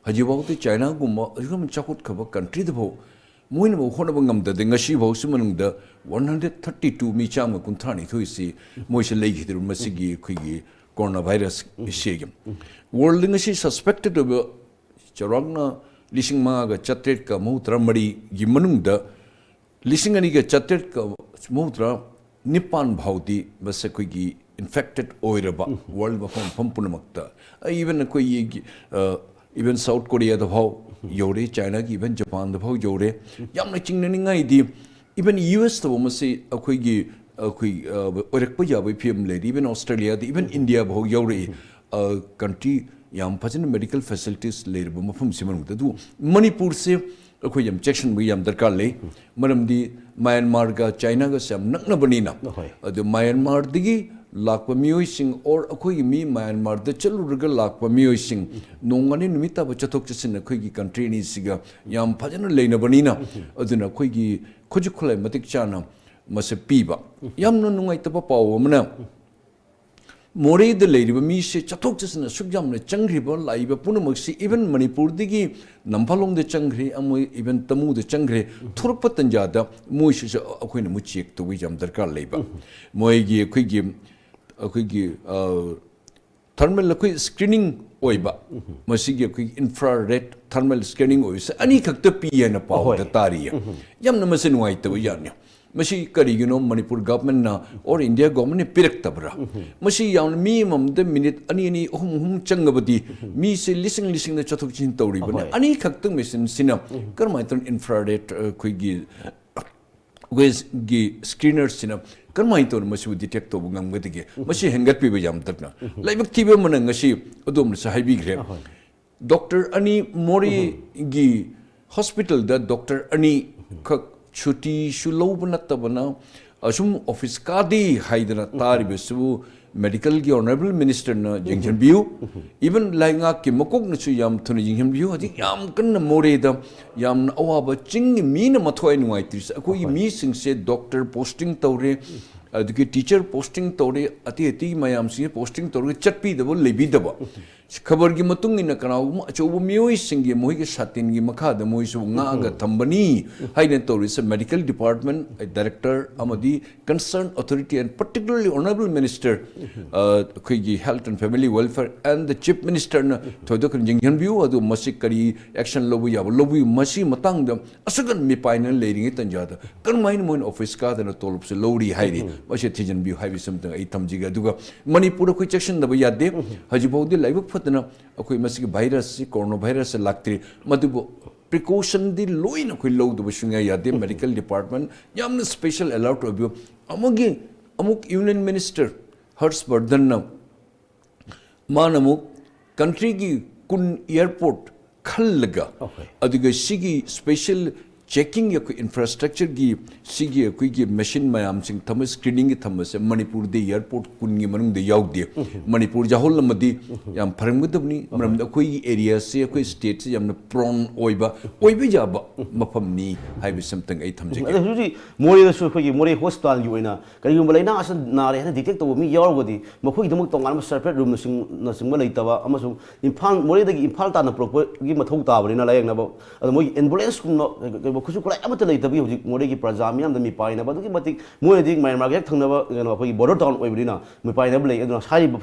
ꯍꯧꯖꯤꯛꯐꯥꯎꯗ ꯆꯥꯏꯅꯥꯒꯨꯝꯕ ꯑꯁꯨꯛ ꯌꯥꯝꯅ ꯆꯥꯎꯈꯠꯈ꯭ꯔꯕ ꯀꯟꯇ꯭ꯔꯤꯗꯐꯥꯎ ꯃꯣꯏꯅꯐꯥꯎ ꯍꯣꯠꯅꯕ ꯉꯝꯗꯗꯦ꯫ ꯉꯁꯤꯐꯥꯎꯁꯤ ꯃꯅꯨꯡꯗ ꯋꯥꯟ ꯍꯟꯗ꯭ꯔꯦꯠ ꯊꯥꯔꯇꯤ ꯇꯨ, ꯃꯤ ꯆꯥꯝꯃ ꯀꯨꯟꯊ꯭ꯔꯥ ꯅꯤꯊꯣꯏꯁꯤ ꯃꯣꯏꯁꯤ ꯂꯩꯈꯤꯗ꯭ꯔꯤꯕ ꯃꯁꯤꯒꯤ ꯑꯩꯈꯣꯏꯒꯤ ꯀꯣꯔꯣꯅꯥ ꯚꯥꯏꯔꯁ ꯑꯁꯤꯒꯤ꯫ ꯋꯥꯔꯜꯗ ꯉꯁꯤ ꯁꯁꯄꯦꯛꯇꯦꯠ ꯑꯣꯏꯕ ꯆꯥꯎꯔꯥꯛꯅ ꯂꯤꯁꯤꯡ ꯃꯉꯥꯒ ꯆꯥꯇ꯭ꯔꯦꯠꯀ ꯃꯧꯗ꯭ꯔꯥ ꯃꯔꯤꯒꯤ ꯃꯅꯨꯡꯗ ꯂꯤꯁꯤꯡ ꯑꯅꯤꯒ ꯆꯥꯇ꯭ꯔꯦꯠꯀ ꯃꯧꯗ꯭ꯔꯥ ꯅꯤꯄꯥꯟ ꯐꯥꯎꯗꯤ ꯃꯁꯤ ꯑꯩꯈꯣꯏꯒꯤ ꯏꯟꯐꯦꯛꯇꯦꯠ ꯑꯣꯏꯔꯕ ꯋꯥꯔꯜ ꯃꯐꯝ ꯃꯐꯝ ꯄꯨꯝꯅꯃꯛꯇ, ꯏꯚꯟ ꯑꯩꯈꯣꯏꯒꯤ, ꯏꯚꯟ ꯁꯥꯎꯠ ꯀꯣꯔꯤꯌꯥꯗ ꯐꯥꯎ ꯌꯧꯔꯦ, ꯆꯥꯏꯅꯥꯒꯤ ꯏꯚꯟ ꯖꯄꯥꯟꯗ ꯐꯥꯎ ꯌꯧꯔꯦ꯫ ꯌꯥꯝꯅ ꯆꯤꯡꯅꯅꯤꯡꯉꯥꯏꯗꯤ ꯏꯚꯟ ꯌꯨ ꯑꯦꯁꯇꯕꯨ ꯃꯁꯤ ꯑꯩꯈꯣꯏꯒꯤ, ꯑꯩꯈꯣꯏ, ꯑ, ꯑꯣꯏꯔꯛꯄ ꯌꯥꯕꯒꯤ ꯐꯤꯕꯝ ꯂꯩꯔꯤ꯫ ꯏꯚꯟ ꯑꯣꯁꯇ꯭ꯔꯦꯂꯤꯌꯥꯗ, ꯏꯚꯟ ꯏꯟꯗꯤꯌꯥ ꯐꯥꯎ ꯌꯧꯔꯛꯏ꯫ ꯑ, ꯀꯟꯇ꯭ꯔꯤ ꯌꯥꯝ ꯐꯖꯅ ꯃꯦꯗꯤꯀꯦꯜ ꯐꯦꯁꯤꯂꯤꯇꯤꯁ ꯂꯩꯔꯕ ꯃꯐꯝꯁꯤ ꯃꯅꯨꯡꯗ꯫ ꯑꯗꯨ ꯃꯅꯤꯄꯨꯔꯁꯦ ꯑꯩꯈꯣꯏ ꯌꯥꯝ ꯆꯦꯛꯁꯤꯟꯕꯒꯤ ꯌꯥꯝ ꯗꯔꯀꯥꯔ ꯂꯩ꯫ ꯃꯔꯝꯗꯤ ꯃ꯭ꯌꯥꯟꯃꯥꯔꯒ ꯆꯥꯏꯅꯥꯒꯁꯦ ꯌꯥꯝ ꯅꯛꯅꯕꯅꯤꯅ꯫ ꯍꯣꯏ꯫ ꯑꯗꯨ ꯃ꯭ꯌꯥꯟꯃꯥꯔꯗꯒꯤ ꯂꯥꯛꯄ ꯃꯤꯑꯣꯏꯁꯤꯡ, or ꯑꯩꯈꯣꯏꯒꯤ ꯃꯤ ꯃ꯭ꯌꯥꯟꯃꯥꯔꯗ ꯆꯠꯂꯨꯔꯒ ꯂꯥꯛꯄ ꯃꯤꯑꯣꯏꯁꯤꯡ, ꯅꯣꯡ ꯉꯥꯅꯤ ꯅꯨꯃꯤꯠ ꯇꯥꯕ ꯆꯠꯊꯣꯛ ꯆꯠꯁꯤꯟ ꯑꯩꯈꯣꯏꯒꯤ ꯀꯟꯇ꯭ꯔꯤ ꯑꯅꯤꯁꯤꯒ ꯌꯥꯝ ꯐꯖꯅ ꯂꯩꯅꯕꯅꯤꯅ꯫ ꯑꯗꯨꯅ ꯑꯩꯈꯣꯏꯒꯤ ꯈꯨꯠꯁꯨ ꯈꯨꯠꯂꯥꯏ ꯃꯇꯤꯛ ꯆꯥꯅ ꯃꯁꯤ ꯄꯤꯕ꯫ ꯌꯥꯝꯅ ꯅꯨꯡꯉꯥꯏꯇꯕ ꯄꯥꯎ ꯑꯃꯅ, ꯃꯣꯔꯦꯗ ꯂꯩꯔꯤꯕ ꯃꯤꯁꯦ ꯆꯠꯊꯣꯛ ꯆꯠꯁꯤꯟ ꯑꯁꯨꯛ ꯌꯥꯝꯅ ꯆꯪꯈ꯭ꯔꯤꯕ, ꯂꯥꯛꯏꯕ ꯄꯨꯝꯅꯃꯛꯁꯤ, even ꯃꯅꯤꯄꯨꯔꯗꯒꯤ ꯅꯝꯐꯥꯂꯣꯡꯗ ꯆꯪꯈ꯭ꯔꯦ, ꯑꯃ even ꯇꯃꯨꯗ ꯆꯪꯈ꯭ꯔꯦ꯫ ꯊꯣꯔꯛꯄ ꯇꯟꯖꯥꯗ ꯃꯣꯏꯁꯤꯁꯨ ꯑꯩꯈꯣꯏꯅ ꯑꯃꯨꯛ ꯆꯦꯛ ꯇꯧꯕ ꯌꯥꯝ ꯗꯔꯀꯥꯔ ꯂꯩꯕ꯫ ꯃꯣꯏꯒꯤ ꯑꯩꯈꯣꯏꯒꯤ, ꯑꯩꯈꯣꯏꯒꯤ, ꯑ, ꯊꯔꯃꯦꯜ ꯑꯩꯈꯣꯏ ꯁ꯭ꯀ꯭ꯔꯤꯅꯤꯡ ꯑꯣꯏꯕ, ꯃꯁꯤꯒꯤ ꯑꯩꯈꯣꯏꯒꯤ ꯏꯟꯐ꯭ꯔꯥ ꯔꯦꯗ ꯊꯔꯃꯦꯜ ꯁ꯭ꯀ꯭ꯔꯤꯅꯤꯡ ꯑꯣꯏꯕꯁꯦ ꯑꯅꯤꯈꯛꯇ ꯄꯤ ꯍꯥꯏꯅ ꯄꯥꯎꯗ ꯑꯍꯣꯏ꯫ ꯇꯥꯔꯤꯌꯦ꯫ ꯌꯥꯝꯅ ꯃꯁꯤ ꯅꯨꯡꯉꯥꯏꯇꯕ ꯌꯥꯠꯅꯤ꯫ ꯃꯁꯤ ꯀꯔꯤꯒꯤꯅꯣ ꯃꯅꯤꯄꯨꯔ ꯒꯚꯔꯟꯃꯦꯟꯠꯅ or ꯏꯟꯗꯤꯌꯥ ꯒꯚꯔꯟꯃꯦꯟꯠꯅ ꯄꯤꯔꯛꯇꯕ꯭ꯔꯥ? ꯃꯁꯤ ꯌꯥꯝꯅ ꯃꯤ ꯑꯃꯃꯝꯗ ꯃꯤꯅꯤꯠ ꯑꯅꯤ ꯑꯅꯤ, ꯑꯍꯨꯝ ꯑꯍꯨꯝ ꯆꯪꯉꯕꯗꯤ ꯃꯤꯁꯦ ꯂꯤꯁꯤꯡ ꯂꯤꯁꯤꯡꯗ ꯆꯠꯊꯣꯛ ꯆꯠꯁꯤꯟ ꯇꯧꯔꯤꯕꯅꯤ꯫ ꯑꯍꯣꯏ꯫ ꯑꯅꯤꯈꯛꯇꯪ ꯃꯦꯆꯤꯟꯁꯤꯅ ꯀꯔꯝꯍꯥꯏꯅ ꯇꯧꯅ ꯏꯟꯐ꯭ꯔꯥ ꯔꯦꯗ ꯑꯩꯈꯣꯏꯒꯤ ꯋꯦꯁꯒꯤ ꯁ꯭ꯀ꯭ꯔꯤꯅꯔꯁꯤꯅ ꯀꯔꯝꯍꯥꯏꯅ ꯇꯧꯅ ꯃꯁꯤꯕꯨ ꯗꯤꯇꯦꯛ ꯇꯧꯕ ꯉꯝꯒꯗꯒꯦ? ꯃꯁꯤ ꯍꯦꯟꯒꯠꯄꯤꯕ ꯌꯥꯝ ꯗꯔꯀꯥꯔ꯫ ꯂꯥꯏꯕꯛ ꯊꯤꯕ ꯑꯃꯅ ꯉꯁꯤ ꯑꯗꯣꯝꯅꯁꯨ ꯍꯥꯏꯕꯤꯈ꯭ꯔꯦ꯫ ꯑꯍꯣꯏ꯫ ꯗꯣꯛꯇꯔ ꯑꯅꯤ, ꯃꯣꯔꯦꯒꯤ ꯍꯣꯁꯄꯤꯇꯥꯜꯗ ꯗꯣꯛꯇꯔ ꯑꯅꯤ ꯈꯛ ꯁꯨꯇꯤꯁꯨ ꯂꯧꯕ ꯅꯠꯇꯕꯅ ꯑꯁꯨꯝ ꯑꯣꯐꯤꯁ ꯀꯥꯗꯦ ꯍꯥꯏꯗꯅ ꯇꯥꯔꯤꯕꯁꯤꯕꯨ ꯃꯦꯗꯤꯀꯦꯜꯒꯤ ꯑꯣꯅꯔꯦꯕꯜ ꯃꯤꯅꯤꯁꯇꯔꯅ ꯌꯦꯡꯁꯤꯟꯕꯤꯌꯨ꯫ Even ꯂꯩꯉꯥꯛꯀꯤ ꯃꯀꯣꯛꯅꯁꯨ ꯌꯥꯝ ꯊꯨꯅ ꯌꯦꯡꯁꯤꯟꯕꯤꯌꯨ꯫ ꯍꯧꯖꯤꯛ ꯌꯥꯝ ꯀꯟꯅ ꯃꯣꯔꯦꯗ ꯌꯥꯝꯅ ꯑꯋꯥꯕ, ꯆꯤꯡꯒꯤ ꯃꯤꯅ ꯃꯊ꯭ꯋꯥꯏ ꯅꯨꯡꯉꯥꯏꯇ꯭ꯔꯤꯁꯦ ꯑꯩꯈꯣꯏꯒꯤ ꯃꯤꯁꯤꯡꯁꯦ ꯗꯣꯛꯇꯔ ꯄꯣꯁꯇꯤꯡ ꯇꯧꯔꯦ, ꯑꯗꯒꯤ ꯇꯤꯆꯔ ꯄꯣꯁꯇꯤꯡ ꯇꯧꯔꯦ, ꯑꯇꯩ ꯑꯇꯩ ꯃꯌꯥꯝꯁꯤꯡꯁꯦ ꯄꯣꯁꯇꯤꯡ ꯇꯧꯔꯒ ꯆꯠꯄꯤꯗꯕ, ꯂꯩꯕꯤꯗꯕ꯫ ꯈꯕꯔꯒꯤ ꯃꯇꯨꯡ ꯏꯟꯅ ꯀꯅꯥꯒꯨꯝꯕ ꯑꯆꯧꯕ ꯃꯤꯑꯣꯏꯁꯤꯡꯒꯤ ꯃꯈꯣꯏꯒꯤ ꯁꯥꯇꯤꯟꯒꯤ ꯃꯈꯥꯗ ꯃꯣꯏꯁꯨ ꯉꯥꯛꯑꯒ ꯊꯝꯕꯅꯤ ꯍꯥꯏꯅ ꯇꯧꯔꯤꯁꯦ꯫ ꯃꯦꯗꯤꯀꯦꯜ ꯗꯤꯄꯥꯔꯠꯃꯦꯟꯠ ꯗꯥꯏꯔꯦꯛꯇꯔ ꯑꯃꯗꯤ concerned authority and particularly honourable minister, ꯑ, ꯑꯩꯈꯣꯏꯒꯤ health and family welfare and the chief ministerꯅ ꯊꯣꯏꯗꯣꯛꯅ ꯌꯦꯡꯁꯤꯟꯕꯤꯌꯨ꯫ ꯑꯗꯨ ꯃꯁꯤ ꯀꯔꯤ action ꯂꯧꯕ ꯌꯥꯕ ꯂꯧꯕꯤꯌꯨ꯫ ꯃꯁꯤ ꯃꯇꯥꯡꯗ ꯑꯁꯨꯛ ꯌꯥꯝꯅ ꯃꯤꯄꯥꯏꯅ ꯂꯩꯔꯤꯉꯩ ꯇꯟꯖꯥꯗ ꯀꯔꯝꯍꯥꯏꯅ ꯃꯣꯏꯅ ꯑꯣꯐꯤꯁ ꯀꯥꯗꯅ ꯇꯣꯂꯣꯞꯁꯦ ꯂꯧꯔꯤ ꯍꯥꯏꯔꯤ? ꯃꯁꯤ ꯊꯤꯖꯤꯟꯕꯤꯌꯨ ꯍꯥꯏꯕꯁꯤ ꯑꯃꯇꯪ ꯑꯩ ꯊꯝꯖꯒꯦ꯫ ꯑꯗꯨꯒ ꯃꯅꯤꯄꯨꯔꯗ ꯑꯩꯈꯣꯏ ꯆꯦꯛꯁꯤꯟꯗꯕ ꯌꯥꯗꯦ꯫ ꯍꯧꯖꯤꯛꯐꯥꯎꯗꯤ ꯂꯥꯏꯕꯛ ꯐꯗꯅ ꯑꯩꯈꯣꯏ ꯃꯁꯤꯒꯤ ꯚꯥꯏꯔꯁꯁꯤ, ꯀꯣꯔꯣꯅꯥ ꯚꯥꯏꯔꯁꯁꯤ ꯂꯥꯛꯇ꯭ꯔꯤ꯫ ꯃꯗꯨꯕꯨ ꯄ꯭ꯔꯤꯀꯣꯁꯟꯗꯤ ꯂꯣꯏꯅ ꯑꯩꯈꯣꯏ ꯂꯧꯗꯕ ꯁꯨꯡꯌꯥ ꯌꯥꯗꯦ꯫ ꯃꯦꯗꯤꯀꯦꯜ ꯗꯤꯄꯥꯔꯠꯃꯦꯟꯠ ꯌꯥꯝꯅ ꯁ꯭ꯄꯦꯁꯦꯜ ꯑꯦꯂꯔꯠ ꯑꯣꯏꯕꯤꯌꯨ꯫ ꯑꯃꯒꯤ ꯑꯃꯨꯛ ꯌꯨꯅꯤꯌꯟ ꯃꯤꯅꯤꯁꯇꯔ ꯍꯔꯁ ꯕꯔꯙꯟꯅ ꯃꯥꯅ ꯑꯃꯨꯛ ꯀꯟꯇ꯭ꯔꯤꯒꯤ ꯀꯨꯟ ꯑꯦꯌꯔꯄꯣꯔꯠ ꯈꯜꯂꯒ, Okay. ꯑꯗꯨꯒ ꯁꯤꯒꯤ ꯁ꯭ꯄꯦꯁꯦꯜ ꯆꯦꯛꯀꯤꯡꯒꯤ ꯑꯩꯈꯣꯏ ꯏꯟꯐ꯭ꯔꯥꯁ꯭ꯇ꯭ꯔꯛꯆꯔꯒꯤ ꯁꯤꯒꯤ ꯑꯩꯈꯣꯏꯒꯤ ꯃꯦꯁꯤꯟ ꯃꯌꯥꯝꯁꯤꯡ ꯊꯝꯕ, ꯁ꯭ꯀ꯭ꯔꯤꯅꯤꯡꯒꯤ ꯊꯝꯕꯁꯦ ꯃꯅꯤꯄꯨꯔꯗꯤ ꯑꯦꯌꯥꯔꯄꯣꯔꯠ ꯀꯨꯟꯒꯤ ꯃꯅꯨꯡꯗ ꯌꯥꯎꯗꯦ꯫ ꯃꯅꯤꯄꯨꯔ ꯌꯥꯎꯍꯜꯂꯝꯃꯗꯤ ꯌꯥꯝ ꯐꯔꯝꯒꯗꯕꯅꯤ, ꯃꯔꯝꯗꯤ ꯑꯩꯈꯣꯏꯒꯤ ꯑꯦꯔꯤꯌꯥꯁꯦ, ꯑꯩꯈꯣꯏ ꯁ꯭ꯇꯦꯠꯁꯦ ꯌꯥꯝꯅ ꯄ꯭ꯔꯣꯟ ꯑꯣꯏꯕ, ꯑꯣꯏꯕ ꯌꯥꯕ ꯃꯐꯝꯅꯤ ꯍꯥꯏꯕꯁꯤ ꯑꯝꯇꯪ ꯑꯩ ꯊꯝꯖꯒꯦ꯫ ꯑꯗꯣ ꯍꯧꯖꯤꯛ ꯍꯧꯖꯤꯛ ꯃꯣꯔꯦꯗꯁꯨ ꯑꯩꯈꯣꯏꯒꯤ ꯃꯣꯔꯦ ꯍꯣꯁꯄꯤꯇꯥꯜꯒꯤ ꯑꯣꯏꯅ ꯀꯔꯤꯒꯨꯝꯕ ꯂꯩꯅꯥ ꯑꯁꯤ ꯅꯥꯔꯦ ꯍꯥꯏꯅ ꯗꯤꯇꯦꯛ ꯇꯧꯕ ꯃꯤ ꯌꯥꯎꯔꯒꯗꯤ ꯃꯈꯣꯏꯒꯤꯗꯃꯛ ꯇꯣꯉꯥꯟꯕ ꯁꯦꯄꯔꯦꯠ ꯔꯨꯝꯅꯆꯤꯡꯕ ꯂꯩꯇꯕ ꯑꯃꯁꯨꯡ ꯏꯝꯐꯥꯜ, ꯃꯣꯔꯦꯗꯒꯤ ꯏꯝꯐꯥꯜ ꯇꯥꯟꯅ ꯄꯨꯔꯛꯄꯒꯤ ꯃꯊꯧ ꯇꯥꯕꯅꯤꯅ ꯂꯥꯌꯦꯡꯅꯕ, ꯑꯗꯣ ꯃꯣꯏꯒꯤ ꯑꯦꯝꯕꯨꯂꯦꯟꯁꯀꯨꯝꯕ ꯀꯩ-, ꯀꯩ-, ꯈꯨꯠꯁꯨ ꯈꯨꯠꯂꯥꯏ ꯑꯃꯠꯇ ꯂꯩꯇꯕꯒꯤ ꯍꯧꯖꯤꯛ ꯃꯣꯔꯦꯒꯤ ꯄ꯭ꯔꯖꯥ ꯃꯤꯌꯥꯝꯗ ꯃꯤꯄꯥꯏꯅꯕ ꯑꯗꯨꯛꯀꯤ ꯃꯇꯤꯛ, ꯃꯣꯏꯅꯗꯤ ꯃꯌꯥꯟꯃꯥꯔꯒ ꯍꯦꯛ ꯊꯪꯅꯕ ꯀꯩꯅꯣ ꯑꯩꯈꯣꯏꯒꯤ ꯕꯣꯔꯗꯔ ꯇꯥꯎꯟ ꯑꯣꯏꯕꯅꯤꯅ ꯃꯤꯄꯥꯏꯅꯕ ꯂꯩ꯫ ꯑꯗꯨꯅ ꯍꯥꯏꯔꯤꯕ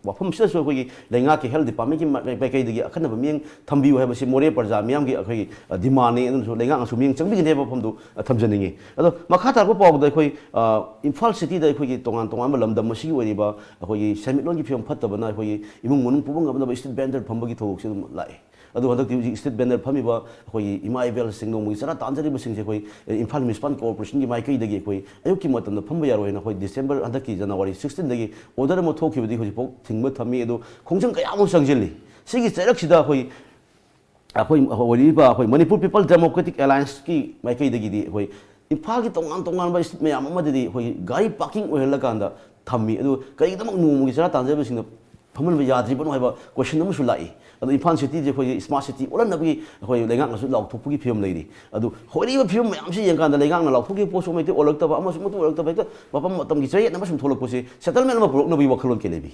ꯋꯥꯐꯝꯁꯤꯗꯁꯨ ꯑꯩꯈꯣꯏꯒꯤ ꯂꯩꯉꯥꯛꯀꯤ ꯍꯦꯜꯊ ꯗꯤꯄꯥꯔꯠꯃꯦꯟꯒꯤ ꯃꯥꯏ-, ꯃꯥꯏꯀꯩꯗꯒꯤ ꯑꯈꯟꯅꯕ ꯃꯤꯠꯌꯦꯡ ꯊꯝꯕꯤꯌꯨ ꯍꯥꯏꯕꯁꯤ ꯃꯣꯔꯦ ꯄ꯭ꯔꯖꯥ ꯃꯤꯌꯥꯝꯒꯤ ꯑꯩꯈꯣꯏꯒꯤ, ꯑ, ꯗꯤꯃꯥꯟꯅꯤ꯫ ꯑꯗꯨꯅꯁꯨ ꯂꯩꯉꯥꯛꯅꯁꯨ ꯃꯤꯠꯌꯦꯡ ꯆꯪꯕꯤꯒꯅꯤ ꯍꯥꯏꯕ ꯋꯥꯐꯝꯗꯨ, ꯑ, ꯊꯝꯖꯅꯤꯡꯉꯤ꯫ ꯑꯗꯣ ꯃꯈꯥ ꯇꯥꯔꯛꯄ ꯄꯥꯎꯗ ꯑꯩꯈꯣꯏ, ꯑ, ꯏꯝꯐꯥꯜ ꯁꯤꯇꯤꯗ ꯑꯩꯈꯣꯏꯒꯤ ꯇꯣꯉꯥꯟ ꯇꯣꯉꯥꯟꯕ ꯂꯝꯗꯝ ꯑꯁꯤꯒꯤ ꯑꯣꯏꯔꯤꯕ ꯑꯩꯈꯣꯏꯒꯤ ꯁꯦꯟꯃꯤꯠꯂꯣꯟꯒꯤ ꯐꯤꯕꯝ ꯐꯠꯇꯕꯅ ꯑꯩꯈꯣꯏꯒꯤ ꯏꯃꯨꯡ ꯃꯅꯨꯡ ꯄꯨꯕ ꯉꯝꯅꯕ ꯁ꯭ꯇ꯭ꯔꯤꯠ ꯚꯦꯟꯗꯔ ꯐꯝꯕꯒꯤ ꯊꯧꯗꯣꯛꯁꯦ ꯑꯗꯨꯝ ꯂꯥꯛꯑꯦ꯫ ꯑꯗꯨ ꯍꯟꯗꯛꯇꯤ ꯍꯧꯖꯤꯛ ꯁ꯭ꯇ꯭ꯔꯤꯠ ꯚꯦꯟꯗꯔ ꯐꯝꯃꯤꯕ ꯑꯩꯈꯣꯏꯒꯤ ꯏꯃꯥ ꯏꯕꯦꯜꯁꯤꯡ ꯅꯣꯡꯃꯒꯤ ꯆꯔꯥ ꯇꯥꯟꯖꯔꯤꯕꯁꯤꯡꯁꯦ ꯑꯩꯈꯣꯏ, ꯑ, ꯏꯝꯐꯥꯜ ꯃ꯭ꯌꯨꯅꯤꯁꯤꯄꯥꯜ ꯀꯣꯔꯄꯣꯔꯦꯁꯟꯒꯤ ꯃꯥꯏꯀꯩꯗꯒꯤ ꯑꯩꯈꯣꯏ ꯑꯌꯨꯛꯀꯤ ꯃꯇꯝꯗ ꯐꯝꯕ ꯌꯥꯔꯣꯏ ꯍꯥꯏꯅ ꯑꯩꯈꯣꯏ ꯗꯤꯁꯦꯝꯕꯔ ꯍꯟꯗꯛꯀꯤ ꯖꯅꯋꯥꯔꯤ ꯁꯤꯛꯁꯇꯤꯟꯗꯒꯤ ꯑꯣꯔꯗꯔ ꯑꯃ ꯊꯣꯛꯈꯤꯕꯗꯒꯤ ꯍꯧꯖꯤꯛꯐꯥꯎ ꯊꯤꯡꯕ ꯊꯝꯃꯤ꯫ ꯑꯗꯨ ꯈꯣꯡꯖꯪ ꯀꯌꯥ ꯑꯃ ꯆꯪꯁꯤꯜꯂꯤ꯫ ꯁꯤꯒꯤ ꯆꯩꯔꯛꯁꯤꯗ ꯑꯩꯈꯣꯏ, ꯑꯩꯈꯣꯏ ꯑꯣꯏꯔꯤꯕ ꯑꯩꯈꯣꯏ ꯃꯅꯤꯄꯨꯔ ꯄꯤꯄꯜ ꯗꯦꯃꯣꯀ꯭ꯔꯦꯇꯤꯛ ꯑꯦꯂꯥꯏꯟꯁꯀꯤ ꯃꯥꯏꯀꯩꯗꯒꯤꯗꯤ ꯑꯩꯈꯣꯏ ꯏꯝꯐꯥꯜꯒꯤ ꯇꯣꯉꯥꯟ ꯇꯣꯉꯥꯟꯕ ꯁ꯭ꯇ꯭ꯔꯤꯠ ꯃꯌꯥꯝ ꯑꯃꯗꯗꯤ ꯑꯩꯈꯣꯏ ꯒꯥꯔꯤ ꯄꯥꯔꯀꯤꯡ ꯑꯣꯏꯍꯜꯂꯀꯥꯟꯗ ꯊꯝꯃꯤ꯫ ꯑꯗꯨ ꯀꯔꯤꯒꯤꯗꯃꯛ ꯅꯣꯡꯃꯒꯤ ꯆꯔꯥ ꯇꯥꯟꯖꯕꯁꯤꯡꯅ ꯐꯝꯍꯟꯕ ꯌꯥꯗ꯭ꯔꯤꯕꯅꯣ ꯍꯥꯏꯕ ꯀꯣꯏꯁꯟ ꯑꯃꯁꯨ ꯂꯥꯛꯏ꯫ ꯑꯗꯣ ꯏꯝꯐꯥꯜ ꯁꯤꯇꯤꯁꯦ ꯑꯩꯈꯣꯏꯒꯤ ꯁ꯭ꯃꯥꯔꯠ ꯁꯤꯇꯤ ꯑꯣꯜꯍꯟꯅꯕꯒꯤ ꯑꯩꯈꯣꯏ ꯂꯩꯉꯥꯛꯅꯁꯨ ꯂꯥꯎꯊꯣꯛꯄꯒꯤ ꯐꯤꯕꯝ ꯂꯩꯔꯤ꯫ ꯑꯗꯨ ꯍꯧꯔꯛꯏꯕ ꯐꯤꯕꯝ ꯃꯌꯥꯝꯁꯤ ꯌꯦꯡꯀꯥꯟꯗ ꯂꯩꯉꯥꯛꯅ ꯂꯥꯎꯊꯣꯛꯈꯤꯕ ꯄꯣꯠꯁꯨ ꯑꯃ ꯍꯦꯛꯇ ꯑꯣꯜꯂꯛꯇꯕ, ꯑꯃꯁꯨ ꯑꯃꯠꯇ ꯑꯣꯜꯂꯛꯇꯕ, ꯍꯦꯛꯇ ꯃꯐꯝ ꯃꯇꯝꯒꯤ ꯆꯌꯦꯠꯅꯕ ꯁꯨꯝ ꯊꯣꯛꯂꯛꯄꯁꯦ ꯁꯦꯇꯜꯃꯦꯟ ꯑꯃ ꯄꯨꯔꯛꯅꯕꯒꯤ ꯋꯥꯈꯜꯂꯣꯟ ꯀꯩ ꯂꯩꯕꯤ?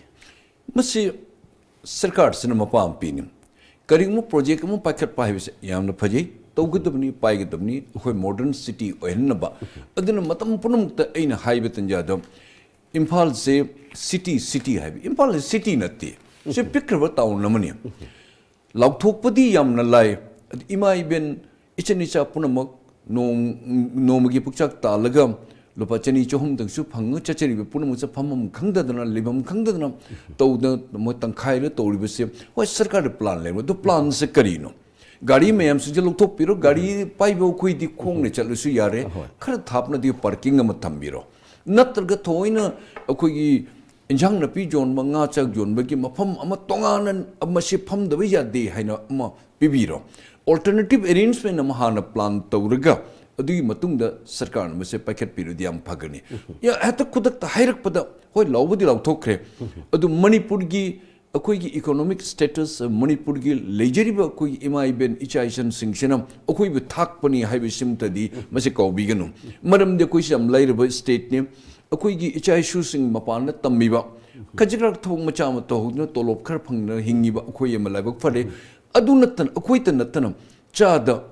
ꯃꯁꯤ ꯁꯔꯀꯥꯔꯁꯤꯅ ꯃꯄꯥ ꯑꯃ ꯄꯤꯅꯤ꯫ ꯀꯔꯤꯒꯨꯝꯕ ꯄ꯭ꯔꯣꯖꯦꯛ ꯑꯃ ꯄꯥꯏꯈꯠꯄ ꯍꯥꯏꯕꯁꯦ ꯌꯥꯝꯅ ꯐꯖꯩ, ꯇꯧꯒꯗꯕꯅꯤ, ꯄꯥꯏꯒꯗꯕꯅꯤ, ꯑꯩꯈꯣꯏ ꯃꯣꯗꯔꯟ ꯁꯤꯇꯤ ꯑꯣꯏꯍꯟꯅꯕ꯫ ꯑꯗꯨꯅ ꯃꯇꯝ ꯄꯨꯝꯅꯃꯛꯇ ꯑꯩꯅ ꯍꯥꯏꯕ ꯇꯟꯖꯥꯗ ꯏꯝꯐꯥꯜꯁꯦ ꯁꯤꯇꯤ, ꯁꯤꯇꯤ ꯍꯥꯏꯕ, ꯏꯝꯐꯥꯜꯁꯦ ꯁꯤꯇꯤ ꯅꯠꯇꯦ, ꯁꯤ ꯄꯤꯛꯈ꯭ꯔꯕ ꯇꯥꯎꯟ ꯑꯃꯅꯤ꯫ ꯂꯥꯎꯊꯣꯛꯄꯗꯤ ꯌꯥꯝꯅ ꯂꯥꯏ꯫ ꯑꯗꯨ ꯏꯃꯥ ꯏꯕꯦꯟ, ꯏꯆꯟ ꯏꯆꯥ ꯄꯨꯝꯅꯃꯛ ꯅꯣꯡ-, ꯅꯣꯡꯃꯒꯤ ꯄꯨꯛꯆꯥꯛ ꯇꯥꯜꯂꯒ ꯂꯨꯄꯥ ꯆꯅꯤ ꯆꯍꯨꯝꯗꯪꯁꯨ ꯐꯪꯉ ꯆꯠꯆꯔꯤꯕ ꯄꯨꯝꯅꯃꯛꯁꯦ ꯐꯝꯐꯝ ꯈꯪꯗꯗꯅ, ꯂꯩꯐꯝ ꯈꯪꯗꯗꯅ ꯇꯧꯗꯅ ꯃꯣꯏ ꯇꯪꯈꯥꯏꯗ ꯇꯧꯔꯤꯕꯁꯦ, ꯍꯣꯏ, ꯁꯔꯀꯥꯔꯗ ꯄ꯭ꯂꯥꯟ ꯂꯩꯕ, ꯑꯗꯨ ꯄ꯭ꯂꯥꯟꯁꯦ ꯀꯔꯤꯅꯣ? ꯒꯥꯔꯤ ꯃꯌꯥꯝꯁꯤꯡꯁꯦ ꯂꯧꯊꯣꯛꯄꯤꯔꯣ, ꯒꯥꯔꯤ ꯄꯥꯏꯕ ꯑꯩꯈꯣꯏꯗꯤ ꯈꯣꯡꯅ ꯆꯠꯂꯁꯨ ꯌꯥꯔꯦ, ꯑꯍꯣꯏ꯫ ꯈꯔ ꯊꯥꯞꯅꯗꯤ ꯄꯥꯔꯀꯤꯡ ꯑꯃ ꯊꯝꯕꯤꯔꯣ, ꯅꯠꯇ꯭ꯔꯒ ꯊꯑꯣꯏꯅ ꯑꯩꯈꯣꯏꯒꯤ ꯏꯟꯖꯥꯡ ꯅꯥꯄꯤ ꯌꯣꯟꯕ, ꯉꯥ ꯆꯥꯛ ꯌꯣꯟꯕꯒꯤ ꯃꯐꯝ ꯑꯃ ꯇꯣꯉꯥꯟꯅ ꯃꯁꯤ ꯐꯝꯗꯕ ꯌꯥꯗꯦ ꯍꯥꯏꯅ ꯑꯃ ꯄꯤꯕꯤꯔꯣ꯫ Alternative arrangement ꯑꯃ ꯍꯥꯟꯅ plan ꯇꯧꯔꯒ, ꯑꯗꯨꯒꯤ ꯃꯇꯨꯡꯗ ꯁꯔꯀꯥꯔꯅ ꯃꯁꯦ ꯄꯥꯏꯈꯠꯄꯤꯔꯗꯤ ꯌꯥꯝ ꯐꯒꯅꯤ꯫ ꯌꯥ, ꯍꯦꯛꯇ ꯈꯨꯗꯛꯇ ꯍꯥꯏꯔꯛꯄꯗ, ꯍꯣꯏ, ꯂꯥꯎꯕꯗꯤ ꯂꯥꯎꯊꯣꯛꯈ꯭ꯔꯦ, ꯑꯗꯨ ꯃꯅꯤꯄꯨꯔꯒꯤ, ꯑꯩꯈꯣꯏꯒꯤ economic status, ꯃꯅꯤꯄꯨꯔꯒꯤ ꯂꯩꯖꯔꯤꯕ ꯑꯩꯈꯣꯏꯒꯤ ꯏꯃꯥ ꯏꯕꯦꯟ ꯏꯆꯥ ꯏꯆꯟꯁꯤꯡꯁꯤꯅ ꯑꯩꯈꯣꯏꯕꯨ ꯊꯥꯛꯄꯅꯤ ꯍꯥꯏꯕꯁꯤꯃꯇꯗꯤ ꯃꯁꯤ ꯀꯥꯎꯕꯤꯒꯅꯨ꯫ ꯃꯔꯝꯗꯤ ꯑꯩꯈꯣꯏꯁꯤ ꯌꯥꯝ ꯂꯥꯏꯔꯕ stateꯅꯤ꯫ ꯑꯩꯈꯣꯏꯒꯤ ꯏꯆꯥ ꯏꯁꯨꯁꯤꯡ ꯃꯄꯥꯟꯗ ꯇꯝꯃꯤꯕ, ꯈꯖꯤꯛ ꯈꯔꯥꯛ ꯊꯕꯛ ꯃꯆꯥ ꯑꯃ ꯇꯧꯍꯧꯗꯨꯅ ꯇꯣꯂꯣꯞ ꯈꯔ ꯐꯪꯗꯅ ꯍꯤꯡꯉꯤꯕ ꯑꯩꯈꯣꯏ ꯑꯃ ꯂꯥꯏꯕꯛ ꯐꯔꯦ꯫ ꯑꯗꯨ ꯅꯠꯇꯅ, ꯑꯩꯈꯣꯏꯇ ꯅꯠꯇꯅ, ꯆꯥꯗ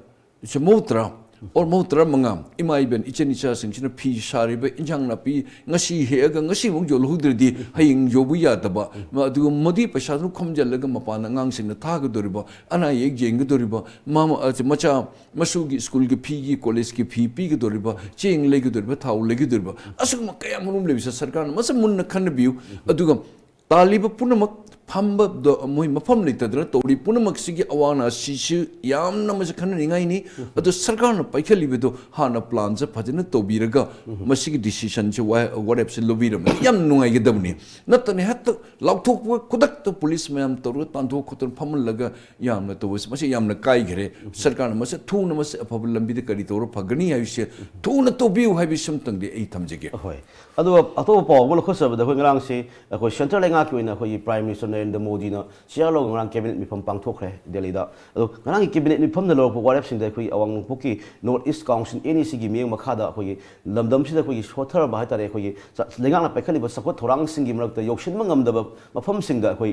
ꯁꯦ ꯃꯧꯗ꯭ꯔꯥ or ꯃꯧꯗ꯭ꯔꯥ ꯃꯉꯥ ꯏꯃꯥ ꯏꯕꯦꯟ ꯏꯆꯟ ꯏꯆꯥꯁꯤꯡꯁꯤꯅ ꯐꯤ ꯁꯥꯔꯤꯕ, ꯏꯟꯁꯥꯡ ꯅꯥꯄꯤ ꯉꯁꯤ ꯍꯦꯛꯑꯒ ꯉꯁꯤꯃꯨꯛ ꯌꯣꯜꯍꯧꯗ꯭ꯔꯗꯤ ꯍꯌꯦꯡ ꯌꯣꯕ ꯌꯥꯗꯕ, ꯃ-, ꯑꯗꯨꯒ ꯃꯗꯨꯒꯤ ꯄꯩꯁꯥꯗꯨ ꯈꯣꯝꯖꯤꯜꯂꯒ ꯃꯄꯥꯟꯗ ꯑꯉꯥꯡꯁꯤꯡꯅ ꯊꯥꯒꯗꯧꯔꯤꯕ, ꯑꯅꯥ ꯑꯌꯦꯛ ꯌꯦꯡꯒꯗꯧꯔꯤꯕ, ꯃꯃ-, ꯑ, ꯃꯆꯥ ꯃꯁꯨꯒꯤ ꯁ꯭ꯀꯨꯜꯒꯤ ꯐꯤꯒꯤ, ꯀꯣꯂꯦꯖꯀꯤ ꯐꯤ ꯄꯤꯒꯗꯧꯔꯤꯕ, ꯆꯦꯡ ꯂꯩꯒꯗꯧꯔꯤꯕ, ꯊꯥꯎ ꯂꯩꯒꯗꯧꯔꯤꯕ, ꯑꯁꯤꯒꯨꯝꯕ ꯀꯌꯥ ꯃꯔꯨꯝ ꯂꯩꯕꯁꯦ ꯁꯔꯀꯥꯔꯅ ꯃꯁꯤ ꯃꯨꯟꯅ ꯈꯟꯅꯕꯤꯌꯨ꯫ ꯑꯗꯨꯒ ꯇꯥꯜꯂꯤꯕ ꯄꯨꯝꯅꯃꯛ ꯐꯝꯕꯗ ꯃꯣꯏ ꯃꯐꯝ ꯂꯩꯇꯗꯅ ꯇꯧꯔꯤ ꯄꯨꯝꯅꯃꯛꯁꯤꯒꯤ ꯑꯋꯥ ꯑꯅꯥꯁꯤꯁꯨ ꯌꯥꯝꯅ ꯃꯁꯤ ꯈꯟꯅꯅꯤꯡꯉꯥꯏꯅꯤ꯫ ꯑꯗꯣ ꯁꯔꯀꯥꯔꯅ ꯄꯥꯏꯈꯠꯂꯤꯕꯗꯣ ꯍꯥꯟꯅ planꯁꯦ ꯐꯖꯅ ꯇꯧꯕꯤꯔꯒ ꯃꯁꯤꯒꯤ decisionꯁꯦ ꯋꯥ-, ꯋꯥꯔꯦꯞꯁꯦ ꯂꯧꯕꯤꯔꯝꯃꯗꯤ ꯌꯥꯝ ꯅꯨꯡꯉꯥꯏꯒꯗꯕꯅꯤ꯫ ꯅꯠꯇꯅ ꯍꯦꯛꯇ ꯂꯥꯎꯊꯣꯛꯄ, ꯈꯨꯗꯛꯇ ꯄꯨꯂꯤꯁ ꯃꯌꯥꯝ ꯇꯧꯔꯒ ꯇꯥꯟꯊꯣꯛ ꯈꯣꯠꯇꯅ ꯐꯝꯍꯜꯂꯒ ꯌꯥꯝꯅ ꯇꯧꯕꯁꯦ, ꯃꯁꯤ ꯌꯥꯝꯅ ꯀꯥꯏꯈ꯭ꯔꯦ꯫ ꯁꯔꯀꯥꯔꯅ ꯃꯁꯤ ꯊꯨꯅ ꯃꯁꯤ ꯑꯐꯕ ꯂꯝꯕꯤꯗ ꯀꯔꯤ ꯇꯧꯔ ꯐꯒꯅꯤ ꯍꯥꯏꯕꯁꯦ ꯊꯨꯅ ꯇꯧꯕꯤꯌꯨ ꯍꯥꯏꯕꯁꯤꯃꯇꯪꯗꯤ ꯑꯩ ꯊꯝꯖꯒꯦ꯫ ꯍꯣꯏ꯫ ꯑꯗꯨꯒ ꯑꯇꯣꯞꯄ ꯄꯥꯎ ꯑꯃ ꯂꯧꯈꯠꯆꯕꯗ, ꯑꯩꯈꯣꯏ ꯉꯔꯥꯡꯁꯦ ꯑꯩꯈꯣꯏ central ꯂꯩꯉꯥꯛꯀꯤ ꯑꯣꯏꯅ ꯑꯩꯈꯣꯏꯒꯤ Prime Minister ꯅꯔꯦꯟꯗ꯭ꯔ ꯃꯣꯗꯤꯅ ꯆꯤꯌꯥꯔ ꯂꯧꯔꯒ ꯉꯔꯥꯡ cabinet ꯃꯤꯐꯝ ꯄꯥꯡꯊꯣꯛꯈ꯭ꯔꯦ ꯗꯦꯜꯂꯤꯗ꯫ ꯑꯗꯣ ꯉꯔꯥꯡꯒꯤ cabinet ꯃꯤꯐꯝꯗ ꯂꯧꯔꯛꯄ ꯋꯥꯔꯦꯞꯁꯤꯡꯗ ꯑꯩꯈꯣꯏ ꯑꯋꯥꯡ ꯅꯣꯡꯄꯣꯛꯀꯤ North East Council, NECꯒꯤ ꯃꯤꯠꯌꯦꯡ ꯃꯈꯥꯗ ꯑꯩꯈꯣꯏꯒꯤ ꯂꯝꯗꯝꯁꯤꯗ ꯑꯩꯈꯣꯏꯒꯤ ꯁꯣꯠꯊꯔꯕ ꯍꯥꯏꯇꯥꯔꯦ, ꯑꯩꯈꯣꯏꯒꯤ ꯆ-, ꯂꯩꯉꯥꯛꯅ ꯄꯥꯏꯈꯠꯂꯤꯕ ꯆꯥꯎꯈꯠ ꯊꯧꯔꯥꯡꯁꯤꯡꯒꯤ ꯃꯔꯛꯇ ꯌꯧꯁꯤꯟꯕ ꯉꯝꯗꯕ ꯃꯐꯝꯁꯤꯡꯗ ꯑꯩꯈꯣꯏ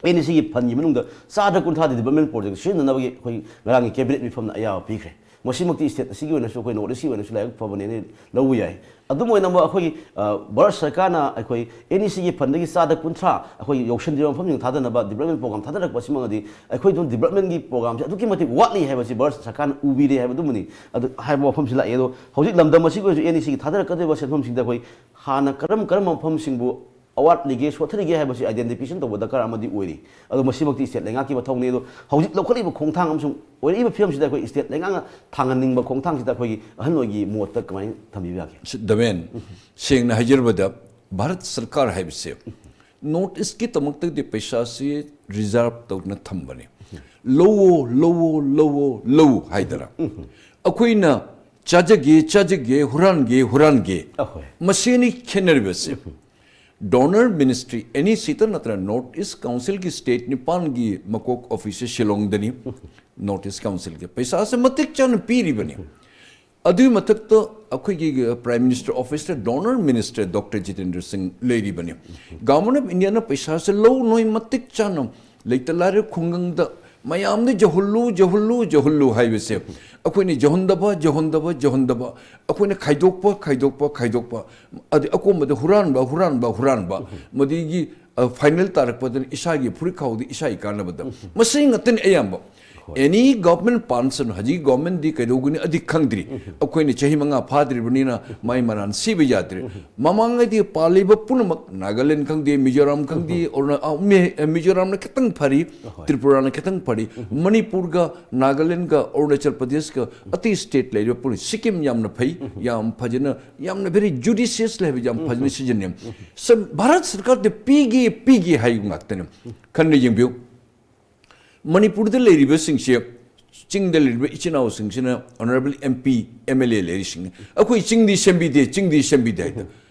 NECꯒꯤ fundꯀꯤ ꯃꯅꯨꯡꯗ ꯆꯥꯗ ꯀꯨꯟꯊ꯭ꯔꯥꯗꯤ development project ꯁꯤꯖꯤꯟꯅꯅꯕꯒꯤ ꯑꯩꯈꯣꯏ ꯉꯔꯥꯡꯒꯤ cabinet ꯃꯤꯐꯝꯅ ꯑꯌꯥꯕ ꯄꯤꯈ꯭ꯔꯦ꯫ ꯃꯁꯤꯃꯛꯇꯤ state ꯑꯁꯤꯒꯤ ꯑꯣꯏꯅꯁꯨ, ꯑꯩꯈꯣꯏ North Eastꯀꯤ ꯑꯣꯏꯅꯁꯨ ꯂꯥꯏꯕꯛ ꯐꯕꯅꯦꯅ ꯂꯧꯕ ꯌꯥꯏ꯫ ꯑꯗꯨꯝ ꯑꯣꯏꯅꯃꯛ ꯑꯩꯈꯣꯏꯒꯤ, ꯑ, ꯚꯥꯔꯠ ꯁꯔꯀꯥꯔꯅ ꯑꯩꯈꯣꯏ NECꯒꯤ fundꯀꯤ ꯆꯥꯗ ꯀꯨꯟꯊ꯭ꯔꯥ ꯑꯩꯈꯣꯏ ꯌꯧꯁꯤꯟꯗ꯭ꯔꯤꯕ ꯃꯐꯝꯁꯤꯡ ꯊꯥꯗꯅꯕ development program ꯊꯥꯗꯔꯛꯄ ꯑꯁꯤꯃꯛꯅꯗꯤ ꯑꯩꯈꯣꯏ ꯑꯗꯨꯝ developmentꯀꯤ programꯁꯦ ꯑꯗꯨꯛꯀꯤ ꯃꯇꯤꯛ ꯋꯥꯠꯂꯤ ꯍꯥꯏꯕꯁꯤ ꯚꯥꯔꯠ ꯁꯔꯀꯥꯔꯅ ꯎꯕꯤꯔꯦ ꯍꯥꯏꯕꯗꯨꯃꯅꯤ꯫ ꯑꯗꯨ ꯍꯥꯏꯕ ꯋꯥꯐꯝꯁꯤ ꯂꯥꯛꯑꯦ꯫ ꯑꯗꯣ ꯍꯧꯖꯤꯛ ꯂꯝꯗꯝ ꯑꯁꯤꯒꯤ ꯑꯣꯏꯅꯁꯨ NECꯒꯤ ꯊꯥꯗꯔꯛꯀꯗꯧꯔꯤꯕ ꯁꯦꯟꯐꯝꯁꯤꯡꯗ ꯑꯩꯈꯣꯏ ꯍꯥꯟꯅ ꯀꯔꯝ ꯀꯔꯝꯕ ꯃꯐꯝꯁꯤꯡꯕꯨ ꯑꯋꯥꯠꯂꯤꯒꯦ, ꯁꯣꯠꯊꯔꯤꯒꯦ ꯍꯥꯏꯕꯁꯤ identification ꯇꯧꯕ ꯗꯔꯀꯥꯔ ꯑꯃꯗꯤ ꯑꯣꯏꯔꯤ꯫ ꯑꯗꯣ ꯃꯁꯤꯃꯛꯇꯤ state ꯂꯩꯉꯥꯛꯀꯤ ꯃꯊꯧꯅꯤ꯫ ꯑꯗꯣ ꯍꯧꯖꯤꯛ ꯂꯧꯈꯠꯂꯤꯕ ꯈꯣꯡꯊꯥꯡ ꯑꯃꯁꯨꯡ ꯑꯣꯏꯔꯛꯏꯕ ꯐꯤꯕꯝꯁꯤꯗ ꯑꯩꯈꯣꯏ state ꯂꯩꯉꯥꯛꯅ ꯊꯥꯡꯍꯟꯅꯤꯡꯕ ꯈꯣꯡꯊꯥꯡꯁꯤꯗ ꯑꯩꯈꯣꯏꯒꯤ ꯑꯍꯜ ꯑꯣꯏꯒꯤ ꯃꯣꯠꯇ ꯀꯃꯥꯏꯅ ꯊꯝꯕꯤꯕ ꯌꯥꯒꯦ? ꯁꯤ, ꯗꯃꯦꯟ, ꯁꯦꯡꯅ ꯍꯥꯏꯖꯔꯕꯗ, ꯚꯥꯔꯠ ꯁꯔꯀꯥꯔ ꯍꯥꯏꯕꯁꯦ North Eastꯀꯤꯗꯃꯛꯇꯗꯤ ꯄꯩꯁꯥꯁꯤ reserve ꯇꯧꯗꯨꯅ ꯊꯝꯕꯅꯤ꯫ ꯂꯧꯋꯣ, ꯂꯧꯋꯣ, ꯂꯧꯋꯣ, ꯂꯧꯋꯣ ꯍꯥꯏꯗꯅ꯫ ꯑꯩꯈꯣꯏꯅ ꯆꯥꯖꯒꯦ, ꯆꯥꯖꯒꯦ, ꯍꯨꯔꯥꯟꯒꯦ, ꯍꯨꯔꯥꯟꯒꯦ꯫ ꯑꯍꯣꯏ꯫ ꯃꯁꯤꯅꯤ ꯈꯦꯠꯅꯔꯤꯕꯁꯦ꯫ Donor ministry, NEC ꯇ ꯅꯠꯇꯅ North East Council ꯒꯤ state ꯅꯤꯄꯥꯟꯒꯤ ꯃꯀꯣꯛ office ꯁꯦ ꯁꯤꯂꯣꯡꯗꯅꯤ꯫ North East Council ꯒꯤ ꯄꯩꯁꯥꯁꯦ ꯃꯇꯤꯛ ꯆꯥꯅ ꯄꯤꯔꯤꯕꯅꯤ꯫ ꯑꯗꯨꯒꯤ ꯃꯊꯛꯇ ꯑꯩꯈꯣꯏꯒꯤ Prime Minister Office ꯇ Donor Minister Doctor Jitendra Singh ꯂꯩꯔꯤꯕꯅꯤ꯫ Government of India ꯅ ꯄꯩꯁꯥꯁꯦ ꯂꯧ ꯅꯣꯏ ꯃꯇꯤꯛ ꯆꯥꯅ ꯂꯩꯇ ꯂꯥꯏꯔ ꯈꯨꯡꯒꯪꯗ ꯃꯌꯥꯝꯗ ꯌꯧꯍꯜꯂꯨ, ꯌꯧꯍꯜꯂꯨ, ꯌꯧꯍꯜꯂꯨ ꯍꯥꯏꯕꯁꯦ ꯑꯩꯈꯣꯏꯅ ꯌꯧꯍꯟꯗꯕ, ꯌꯧꯍꯟꯗꯕ, ꯌꯧꯍꯟꯗꯕ, ꯑꯩꯈꯣꯏꯅ ꯈꯥꯏꯗꯣꯛꯄ, ꯈꯥꯏꯗꯣꯛꯄ, ꯈꯥꯏꯗꯣꯛꯄ, ꯑꯗꯩ ꯑꯀꯣꯟꯕꯗ ꯍꯨꯔꯥꯟꯕ, ꯍꯨꯔꯥꯟꯕ, ꯍꯨꯔꯥꯟꯕ, ꯃꯗꯨꯒꯤ, ꯑ, final ꯇꯥꯔꯛꯄꯗꯅ ꯏꯁꯥꯒꯤ ꯐꯨꯔꯤꯠ ꯈꯥꯎꯗ ꯏꯁꯥꯒꯤ ꯀꯥꯟꯅꯕꯗ꯫ ꯃꯁꯤ ꯉꯥꯛꯇꯅꯤ ꯑꯌꯥꯝꯕ꯫ Any government ꯄꯥꯟꯁꯅꯨ, ꯍꯧꯖꯤꯛ government ꯗꯤ ꯀꯩꯗꯧꯒꯅꯤ ꯑꯗꯤ ꯈꯪꯗ꯭ꯔꯤ꯫ ꯑꯩꯈꯣꯏꯅ ꯆꯍꯤ ꯃꯉꯥ ꯐꯥꯗ꯭ꯔꯤꯕꯅꯤꯅ ꯃꯥꯏ ꯃꯔꯥꯟ ꯁꯤꯕ ꯌꯥꯗ꯭ꯔꯦ꯫ ꯃꯃꯥꯡꯉꯩꯗꯤ ꯄꯥꯜꯂꯤꯕ ꯄꯨꯝꯅꯃꯛ, ꯅꯥꯒꯥꯂꯦꯟ ꯈꯪꯗꯦ, ꯃꯤꯖꯣꯔꯥꯝ ꯈꯪꯗꯦ, ꯑꯔꯨꯅꯥ-, ꯑ, ꯃꯤ-, ꯑ, ꯃꯤꯖꯣꯔꯥꯝꯅ ꯈꯤꯇꯪ ꯐꯔꯤ, ꯇ꯭ꯔꯤꯄꯨꯔꯥꯅ ꯈꯤꯇꯪ ꯐꯔꯤ꯫ ꯃꯅꯤꯄꯨꯔꯒ, ꯅꯥꯒꯥꯂꯦꯟꯒ, ꯑꯔꯨꯅꯥꯆꯜ ꯄ꯭ꯔꯗꯦꯁꯀ, ꯑꯇꯩ state ꯂꯩꯔꯤꯕ ꯄꯨꯝꯅꯃꯛ, ꯁꯤꯛꯀꯤꯝ ꯌꯥꯝꯅ ꯐꯩ, ꯌꯥꯝ ꯐꯖꯅ, ꯌꯥꯝꯅ very judicious ꯂꯩꯕ, ꯌꯥꯝ ꯐꯖꯅ ꯁꯤꯖꯤꯟꯅꯩ꯫ ꯁ-, ꯚꯥꯔꯠ ꯁꯔꯀꯥꯔꯗ ꯄꯤꯒꯦ, ꯄꯤꯒꯦ ꯍꯥꯏꯕ ꯉꯥꯛꯇꯅꯤ꯫ ꯈꯟꯅ ꯌꯦꯡꯕꯤꯌꯨ꯫ ꯃꯅꯤꯄꯨꯔꯗ ꯂꯩꯔꯤꯕꯁꯤꯡꯁꯦ, ꯆꯤꯡꯗ ꯂꯩꯔꯤꯕ ꯏꯆꯤꯟ ꯏꯅꯥꯎꯁꯤꯡꯁꯤꯅ honourable MP, MLA ꯂꯩꯔꯤꯁꯤꯡꯅ, "ꯑꯩꯈꯣꯏ ꯆꯤꯡꯗꯤ ꯁꯦꯝꯕꯤꯗꯦ, ꯆꯤꯡꯗꯤ ꯁꯦꯝꯕꯤꯗꯦ" ꯍꯥꯏꯗ꯫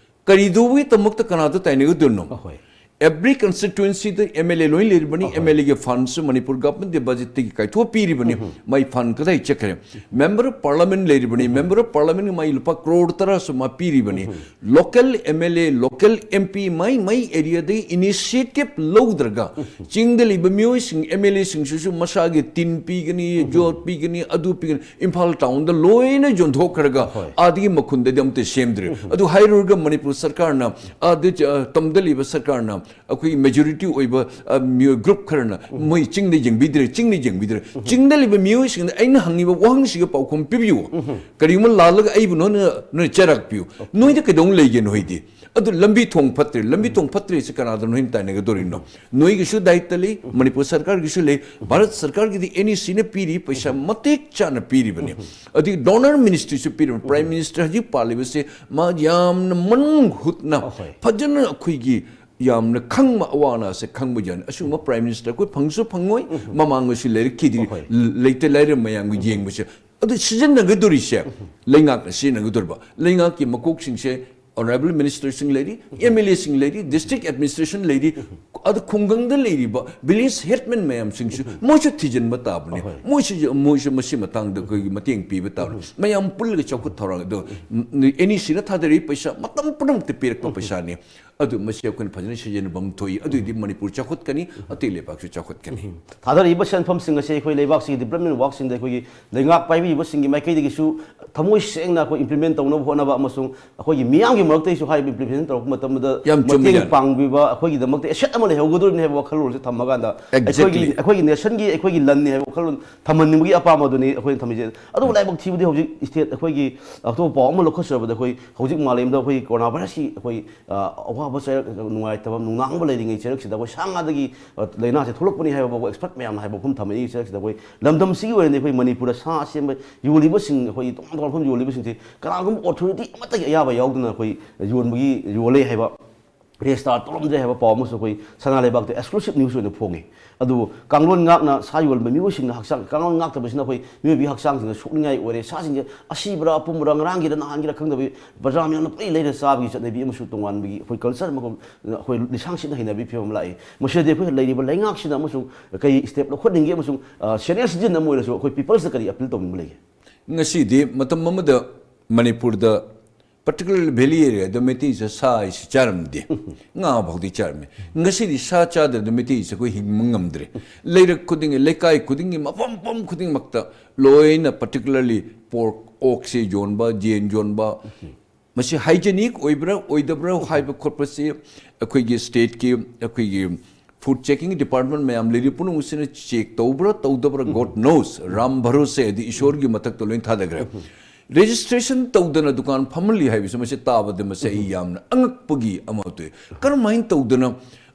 ꯀꯔꯤꯗꯧꯕꯒꯤꯗꯃꯛꯇ ꯀꯅꯥꯗ ꯇꯥꯏꯅꯒꯗꯣꯏꯅꯣ? ꯑꯍꯣꯏ꯫ Every constituency ꯗ MLA ꯂꯣꯏ ꯂꯩꯔꯤꯕꯅꯤ, ꯑꯍꯣꯏ꯫ MLA ꯒꯤ fund ꯁꯨ ꯃꯅꯤꯄꯨꯔ government ꯗ budget ꯇꯒꯤ ꯀꯥꯏꯊꯣꯛꯑ ꯄꯤꯔꯤꯕꯅꯤ, ꯃꯥꯏ fund ꯀꯗꯥꯏ ꯆꯠꯈ꯭ꯔꯦ? Member of Parliament ꯂꯩꯔꯤꯕꯅꯤ, Member of Parliament ꯒꯤ ꯃꯥꯏ ꯂꯨꯄꯥ ꯀ꯭ꯔꯣꯔ ꯇꯔꯥꯁꯨ ꯃꯥ ꯄꯤꯔꯤꯕꯅꯤ꯫ Local MLA, local MP ꯃꯥꯏ ꯃꯥꯏ area ꯗꯒꯤ initiative ꯂꯧꯗ꯭ꯔꯒ, ꯆꯤꯡꯗ ꯂꯩꯕ ꯃꯤꯑꯣꯏꯁꯤꯡ, MLA ꯁꯤꯡꯁꯤꯁꯨ ꯃꯁꯥꯒꯤ ꯇꯤꯟ ꯄꯤꯒꯅꯤ, ꯌꯣꯠ ꯄꯤꯒꯅꯤ, ꯑꯗꯨ ꯄꯤꯒꯅꯤ, ꯏꯝꯐꯥꯜ town ꯗ ꯂꯣꯏꯅ ꯌꯣꯟꯊꯣꯛꯈ꯭ꯔꯒ, ꯍꯣꯏ꯫ ꯑꯥꯗꯒꯤ ꯃꯈꯨꯟꯗꯗꯤ ꯑꯝꯇ ꯁꯦꯝꯗ꯭ꯔꯦ꯫ ꯑꯗꯨ ꯍꯥꯏꯔꯨꯔꯒ ꯃꯅꯤꯄꯨꯔ ꯁꯔꯀꯥꯔꯅ, ꯑꯥꯗ, ꯑ, ꯇꯝꯗ ꯂꯩꯕ ꯁꯔꯀꯥꯔꯅ, ꯑꯩꯈꯣꯏꯒꯤ majority ꯑꯣꯏꯕ, ꯑ, ꯃꯤꯑꯣꯏ group ꯈꯔꯅ ꯃꯣꯏ ꯆꯤꯡꯗ ꯌꯦꯡꯕꯤꯗ꯭ꯔꯦ, ꯆꯤꯡꯗ ꯌꯦꯡꯕꯤꯗ꯭ꯔꯦ꯫ ꯆꯤꯡꯗ ꯂꯩꯕ ꯃꯤꯑꯣꯏꯁꯤꯡꯗ ꯑꯩꯅ ꯍꯪꯉꯤꯕ ꯋꯥꯍꯪꯁꯤꯒ ꯄꯥꯎꯈꯨꯝ ꯄꯤꯕꯤꯌꯨ꯫ ꯀꯔꯤꯒꯨꯝꯕ ꯂꯥꯜꯂꯒ ꯑꯩꯕꯨ ꯅꯣꯏꯅ, ꯅꯣꯏꯅ ꯆꯩꯔꯥꯛ ꯄꯤꯌꯨ꯫ ꯅꯣꯏꯗ ꯀꯩꯗꯧ ꯂꯩꯒꯦ ꯅꯣꯏꯗꯤ? ꯑꯗꯨ ꯂꯝꯕꯤ ꯊꯣꯡ ꯐꯠꯇ꯭ꯔꯦ, ꯂꯝꯕꯤ ꯊꯣꯡ ꯐꯠꯇ꯭ꯔꯦꯁꯦ ꯀꯅꯥꯗ ꯅꯣꯏꯅ ꯇꯥꯏꯅꯒꯗꯧꯔꯤꯅꯣ? ꯅꯣꯏꯒꯤꯁꯨ ꯗꯥꯏꯇ ꯂꯩ, ꯃꯅꯤꯄꯨꯔ ꯁꯔꯀꯥꯔꯒꯤꯁꯨ ꯂꯩ, ꯚꯥꯔꯠ ꯁꯔꯀꯥꯔꯒꯤꯗꯤ NEC ꯅ ꯄꯤꯔꯤ, ꯄꯩꯁꯥ ꯃꯇꯤꯛ ꯆꯥꯅ ꯄꯤꯔꯤꯕꯅꯤ꯫ ꯑꯗꯒꯤ donor ministry ꯁꯨ ꯄꯤꯔꯤꯕꯅꯤ꯫ Prime Minister ꯍꯧꯖꯤꯛ ꯄꯥꯜꯂꯤꯕꯁꯦ ꯃꯥ ꯌꯥꯝꯅ ꯃꯅꯨꯡ ꯍꯨꯠꯅ ꯑꯍꯣꯏ꯫ ꯐꯖꯅ ꯑꯩꯈꯣꯏꯒꯤ ꯌꯥꯝꯅ ꯈꯪꯕ ꯑꯋꯥ ꯑꯅꯥꯁꯦ ꯈꯪꯕ ꯌꯥꯅꯤ꯫ ꯑꯁꯤꯒꯨꯝꯕ Prime Minister ꯑꯩꯈꯣꯏ ꯐꯪꯁꯨ ꯐꯪꯉꯣꯏ, ꯃꯃꯥꯡꯗꯁꯨ ꯂꯩꯔꯛꯈꯤꯗ꯭ꯔꯤ꯫ ꯍꯣꯏ꯫ ꯂꯩꯇ ꯂꯥꯏꯔ ꯃꯌꯥꯝꯒꯤ ꯌꯦꯡꯕꯁꯦ꯫ ꯑꯗꯨ ꯁꯤꯖꯤꯟꯅꯒꯗꯧꯔꯤꯁꯦ ꯂꯩꯉꯥꯛꯅ ꯁꯤꯖꯤꯟꯅꯒꯗꯧꯔꯤꯕ꯫ ꯂꯩꯉꯥꯛꯀꯤ ꯃꯀꯣꯛꯁꯤꯡꯁꯦ, Honourable Ministerꯁꯤꯡ ꯂꯩꯔꯤ, MLAꯁꯤꯡ ꯂꯩꯔꯤ, District Administration ꯂꯩꯔꯤ, ꯑꯗꯨ ꯈꯨꯡꯒꯪꯗ ꯂꯩꯔꯤꯕ Village Headman ꯃꯌꯥꯝꯁꯤꯡꯁꯨ ꯃꯣꯏꯁꯨ ꯊꯤꯖꯤꯟꯕ ꯇꯥꯕꯅꯤ꯫ ꯑꯍꯣꯏ꯫ ꯃꯣꯏꯁꯨ, ꯃꯣꯏꯁꯨ ꯃꯁꯤ ꯃꯇꯥꯡꯗ ꯑꯩꯈꯣꯏꯒꯤ ꯃꯇꯦꯡ ꯄꯤꯕ ꯇꯥꯕꯅꯤ꯫ ꯃꯌꯥꯝ ꯄꯨꯜꯂꯒ ꯆꯥꯎꯈꯠ ꯊꯧꯔꯥꯡ ꯑꯗꯣ, ꯎꯝ, NECꯅ ꯊꯥꯗꯔꯤꯕ ꯄꯩꯁꯥ ꯃꯇꯝ ꯄꯨꯝꯅꯃꯛꯇ ꯄꯤꯔꯛꯄ ꯄꯩꯁꯥꯅꯤ꯫ ꯑꯗꯨ ꯃꯁꯤ ꯑꯩꯈꯣꯏꯅ ꯐꯖꯅ ꯁꯤꯖꯤꯟꯅꯐꯝ ꯊꯣꯛꯏ꯫ ꯑꯗꯨꯑꯣꯏꯗꯤ ꯃꯅꯤꯄꯨꯔ ꯆꯥꯎꯈꯠꯀꯅꯤ, ꯑꯇꯩ ꯂꯩꯕꯥꯛꯁꯨ ꯆꯥꯎꯈꯠꯀꯅꯤ꯫ ꯊꯥꯗꯔꯤꯕ ꯁꯦꯟꯐꯝꯁꯤꯡ ꯑꯁꯤ ꯑꯩꯈꯣꯏ ꯂꯩꯕꯥꯛꯁꯤꯒꯤ development workꯁꯤꯡꯗ, ꯑꯩꯈꯣꯏꯒꯤ ꯂꯩꯉꯥꯛ ꯄꯥꯏꯕꯤꯕꯁꯤꯡꯒꯤ ꯃꯥꯏꯀꯩꯗꯒꯤꯁꯨ ꯊꯃꯣꯏ ꯁꯦꯡꯅ ꯑꯩꯈꯣꯏ implement ꯇꯧꯅꯕ ꯍꯣꯠꯅꯕ ꯑꯃꯁꯨꯡ ꯑꯩꯈꯣꯏꯒꯤ ꯃꯤꯌꯥꯝꯒꯤ ꯃꯔꯛꯇ ꯑꯩꯁꯨ ꯍꯥꯏꯔꯤꯕ implementation ꯇꯧꯔꯛꯄ ꯃꯇꯝꯗ ꯌꯥꯝ ꯆꯨꯝꯕ ꯃꯇꯦꯡ ꯌꯥꯅꯤ꯫ ꯄꯥꯡꯕꯤꯕ, ꯑꯩꯈꯣꯏꯒꯤꯗꯃꯛꯇ asset ꯑꯃ ꯂꯩꯍꯧꯒꯗꯧꯔꯤꯕꯅꯤ ꯍꯥꯏꯕ ꯋꯥꯈꯜꯂꯣꯟꯁꯦ ꯊꯝꯃꯀꯥꯟꯗ Exactly꯫ ꯑꯩꯈꯣꯏꯒꯤ, ꯑꯩꯈꯣꯏꯒꯤ nationꯒꯤ ꯑꯩꯈꯣꯏꯒꯤ ꯂꯟꯅꯤ ꯍꯥꯏꯕ ꯋꯥꯈꯜꯂꯣꯟ ꯊꯝꯍꯟꯅꯤꯡꯕꯒꯤ ꯑꯄꯥꯝꯕꯗꯨꯅꯤ ꯑꯩꯈꯣꯏꯅ ꯊꯝꯃꯤꯁꯦ꯫ ꯑꯗꯨꯕꯨ ꯂꯥꯏꯕꯛ ꯊꯤꯕꯗꯤ ꯍꯧꯖꯤꯛ state ꯑꯩꯈꯣꯏꯒꯤ ꯑꯇꯣꯞꯄ ꯄꯥꯎ ꯑꯃ ꯂꯧꯈꯠꯆꯔꯕꯗ ꯑꯩꯈꯣꯏ ꯍꯧꯖꯤꯛ ꯃꯥꯂꯦꯝꯗ ꯑꯩꯈꯣꯏꯒꯤ coronavirusꯀꯤ ꯑꯩꯈꯣꯏ ꯑ, ꯑꯋꯥꯕ ꯆꯩꯔꯛ-, ꯅꯨꯡꯉꯥꯏꯇꯕ, ꯅꯨꯡꯅꯥꯡꯕ ꯂꯩꯔꯤꯉꯩ ꯆꯩꯔꯛꯁꯤꯗ ꯑꯩꯈꯣꯏ ꯁꯥ ꯉꯥꯗꯒꯤ, ꯑ, ꯂꯥꯏꯅꯥꯁꯦ ꯊꯣꯛꯂꯛꯄꯅꯤ ꯍꯥꯏꯕ ꯐꯥꯎꯕ expert ꯃꯌꯥꯝꯅ ꯍꯥꯏꯕ ꯋꯥꯐꯝ ꯊꯝꯃꯛꯏ꯫ ꯆꯩꯔꯛꯁꯤꯗ ꯑꯩꯈꯣꯏ ꯂꯝꯗꯝꯁꯤꯒꯤ ꯑꯣꯏꯅꯗꯤ ꯑꯩꯈꯣꯏ ꯃꯅꯤꯄꯨꯔꯗ ꯁꯥ ꯑꯁꯦꯝꯕ ꯌꯣꯜꯂꯤꯕꯁꯤꯡ, ꯑꯩꯈꯣꯏꯒꯤ ꯇꯣꯉꯥꯟ ꯇꯣꯉꯥꯟꯕ ꯃꯐꯝ ꯌꯣꯜꯂꯤꯕꯁꯤꯡꯁꯦ ꯀꯅꯥꯒꯨꯝꯕ authority ꯑꯃꯠꯇꯒꯤ ꯑꯌꯥꯕ ꯌꯥꯎꯗꯅ ꯑꯩꯈꯣꯏ ꯌꯣꯟꯕꯒꯤ, ꯌꯣꯜꯂꯦ ꯍꯥꯏꯕ, register ꯇꯧꯔꯝꯗ꯭ꯔꯦ ꯍꯥꯏꯕ ꯄꯥꯎ ꯑꯃꯁꯨ ꯑꯩꯈꯣꯏ ꯁꯅꯥ ꯂꯩꯕꯥꯛꯇ exclusive news ꯑꯣꯏꯅ ꯐꯣꯡꯉꯤ꯫ ꯑꯗꯨꯕꯨ ꯀꯥꯡꯂꯣꯟ ꯉꯥꯛꯅ ꯁꯥ ꯌꯣꯟꯕ ꯃꯤꯑꯣꯏꯁꯤꯡꯅ ꯍꯛꯆꯥꯡ, ꯀꯥꯡꯂꯣꯟ ꯉꯥꯛꯇꯕꯁꯤꯅ ꯑꯩꯈꯣꯏ ꯃꯤꯑꯣꯏꯕꯒꯤ ꯍꯛꯆꯥꯡꯁꯤꯡꯗ ꯁꯣꯛꯅꯤꯡꯉꯥꯏ ꯑꯣꯏꯔꯦ꯫ ꯁꯥꯁꯤꯡꯁꯦ ꯑꯁꯤꯕ꯭ꯔꯥ, ꯑꯄꯨꯝꯕꯔꯥ, ꯉꯔꯥꯡꯒꯤꯔ, ꯅꯍꯥꯟꯒꯤꯔ ꯈꯪꯗꯕꯤ ꯕꯖꯥꯔ ꯃꯌꯥꯝꯅ ꯄꯨꯂꯩ ꯂꯩꯔ ꯆꯥꯕꯒꯤ ꯆꯠꯅꯕꯤ ꯑꯃꯁꯨ ꯇꯣꯉꯥꯟꯕꯒꯤ ꯑꯩꯈꯣꯏ culture ꯑꯃꯈꯛ ꯑꯩꯈꯣꯏ ꯂꯤꯁꯥꯡ ꯁꯤꯠꯅ ꯍꯩꯅꯕꯤ ꯐꯤꯕꯝ ꯑꯃ ꯂꯥꯛꯏ꯫ ꯃꯁꯤꯗꯗꯤ ꯑꯩꯈꯣꯏ ꯂꯩꯔꯤꯕ ꯂꯩꯉꯥꯛꯁꯤꯅ ꯑꯃꯁꯨꯡ ꯀꯔꯤ step ꯂꯧꯈꯠꯅꯤꯡꯒꯦ ꯑꯃꯁꯨꯡ, ꯑ, senior citizen ꯑꯃ ꯑꯣꯏꯔꯁꯨ ꯑꯩꯈꯣꯏ peopleꯁꯇ ꯀꯔꯤ appeal ꯇꯧꯅꯤꯡꯕ ꯂꯩꯒꯦ? ꯉꯁꯤꯗꯤ ꯃꯇꯝ ꯑꯃꯗ ꯃꯅꯤꯄꯨꯔꯗ particularly valley areaꯗ ꯃꯩꯇꯩꯁꯦ ꯁꯥ ꯍꯥꯏꯁꯤ ꯆꯥꯔꯝꯗꯦ꯫ ꯉꯥ ꯐꯥꯎꯗꯤ ꯆꯥꯔꯝꯃꯤ꯫ ꯉꯁꯤꯗꯤ ꯁꯥ ꯆꯥꯗ꯭ꯔꯗꯤ ꯃꯩꯇꯩꯁꯦ ꯑꯩꯈꯣꯏ ꯍꯤꯡꯕ ꯉꯝꯗ꯭ꯔꯦ꯫ ꯂꯩꯔꯛ ꯈꯨꯗꯤꯡꯒꯤ, ꯂꯩꯀꯥꯏ ꯈꯨꯗꯤꯡꯒꯤ, ꯃꯐꯝ, ꯃꯐꯝ ꯈꯨꯗꯤꯡꯃꯛꯇ ꯂꯣꯏꯅ particularly pork, ꯑꯣꯛꯁꯦ ꯌꯣꯟꯕ, ꯌꯦꯟ ꯌꯣꯟꯕ, ꯃꯁꯤ hygienic ꯑꯣꯏꯕ꯭ꯔꯥ ꯑꯣꯏꯗꯕ꯭ꯔꯥ ꯍꯥꯏꯕ ꯈꯣꯠꯄꯁꯤ ꯑꯩꯈꯣꯏꯒꯤ stateꯀꯤ, ꯑꯩꯈꯣꯏꯒꯤ food checking department ꯃꯌꯥꯝ ꯂꯩꯔꯤ ꯄꯨꯝꯅꯃꯛꯁꯤꯅ check ꯇꯧꯕ꯭ꯔꯥ ꯇꯧꯗꯕ꯭ꯔꯥ, God knows, ꯔꯥꯝ ꯚꯔꯣꯁꯦ ꯍꯥꯏꯗꯤ ꯏꯁꯣꯔꯒꯤ ꯃꯊꯛꯇ ꯂꯣꯏ ꯊꯥꯗꯈ꯭ꯔꯦ꯫ Registration ꯇꯧꯗꯅ ꯗꯨꯀꯥꯟ ꯐꯝꯍꯜꯂꯤ ꯍꯥꯏꯕꯁꯤ ꯃꯁꯤ ꯇꯥꯕꯗ ꯃꯁꯤ ꯑꯩ ꯌꯥꯝꯅ ꯑꯉꯛꯄꯒꯤ ꯑꯃ ꯊꯣꯛꯏ꯫ ꯀꯔꯝꯍꯥꯏꯅ ꯇꯧꯗꯅ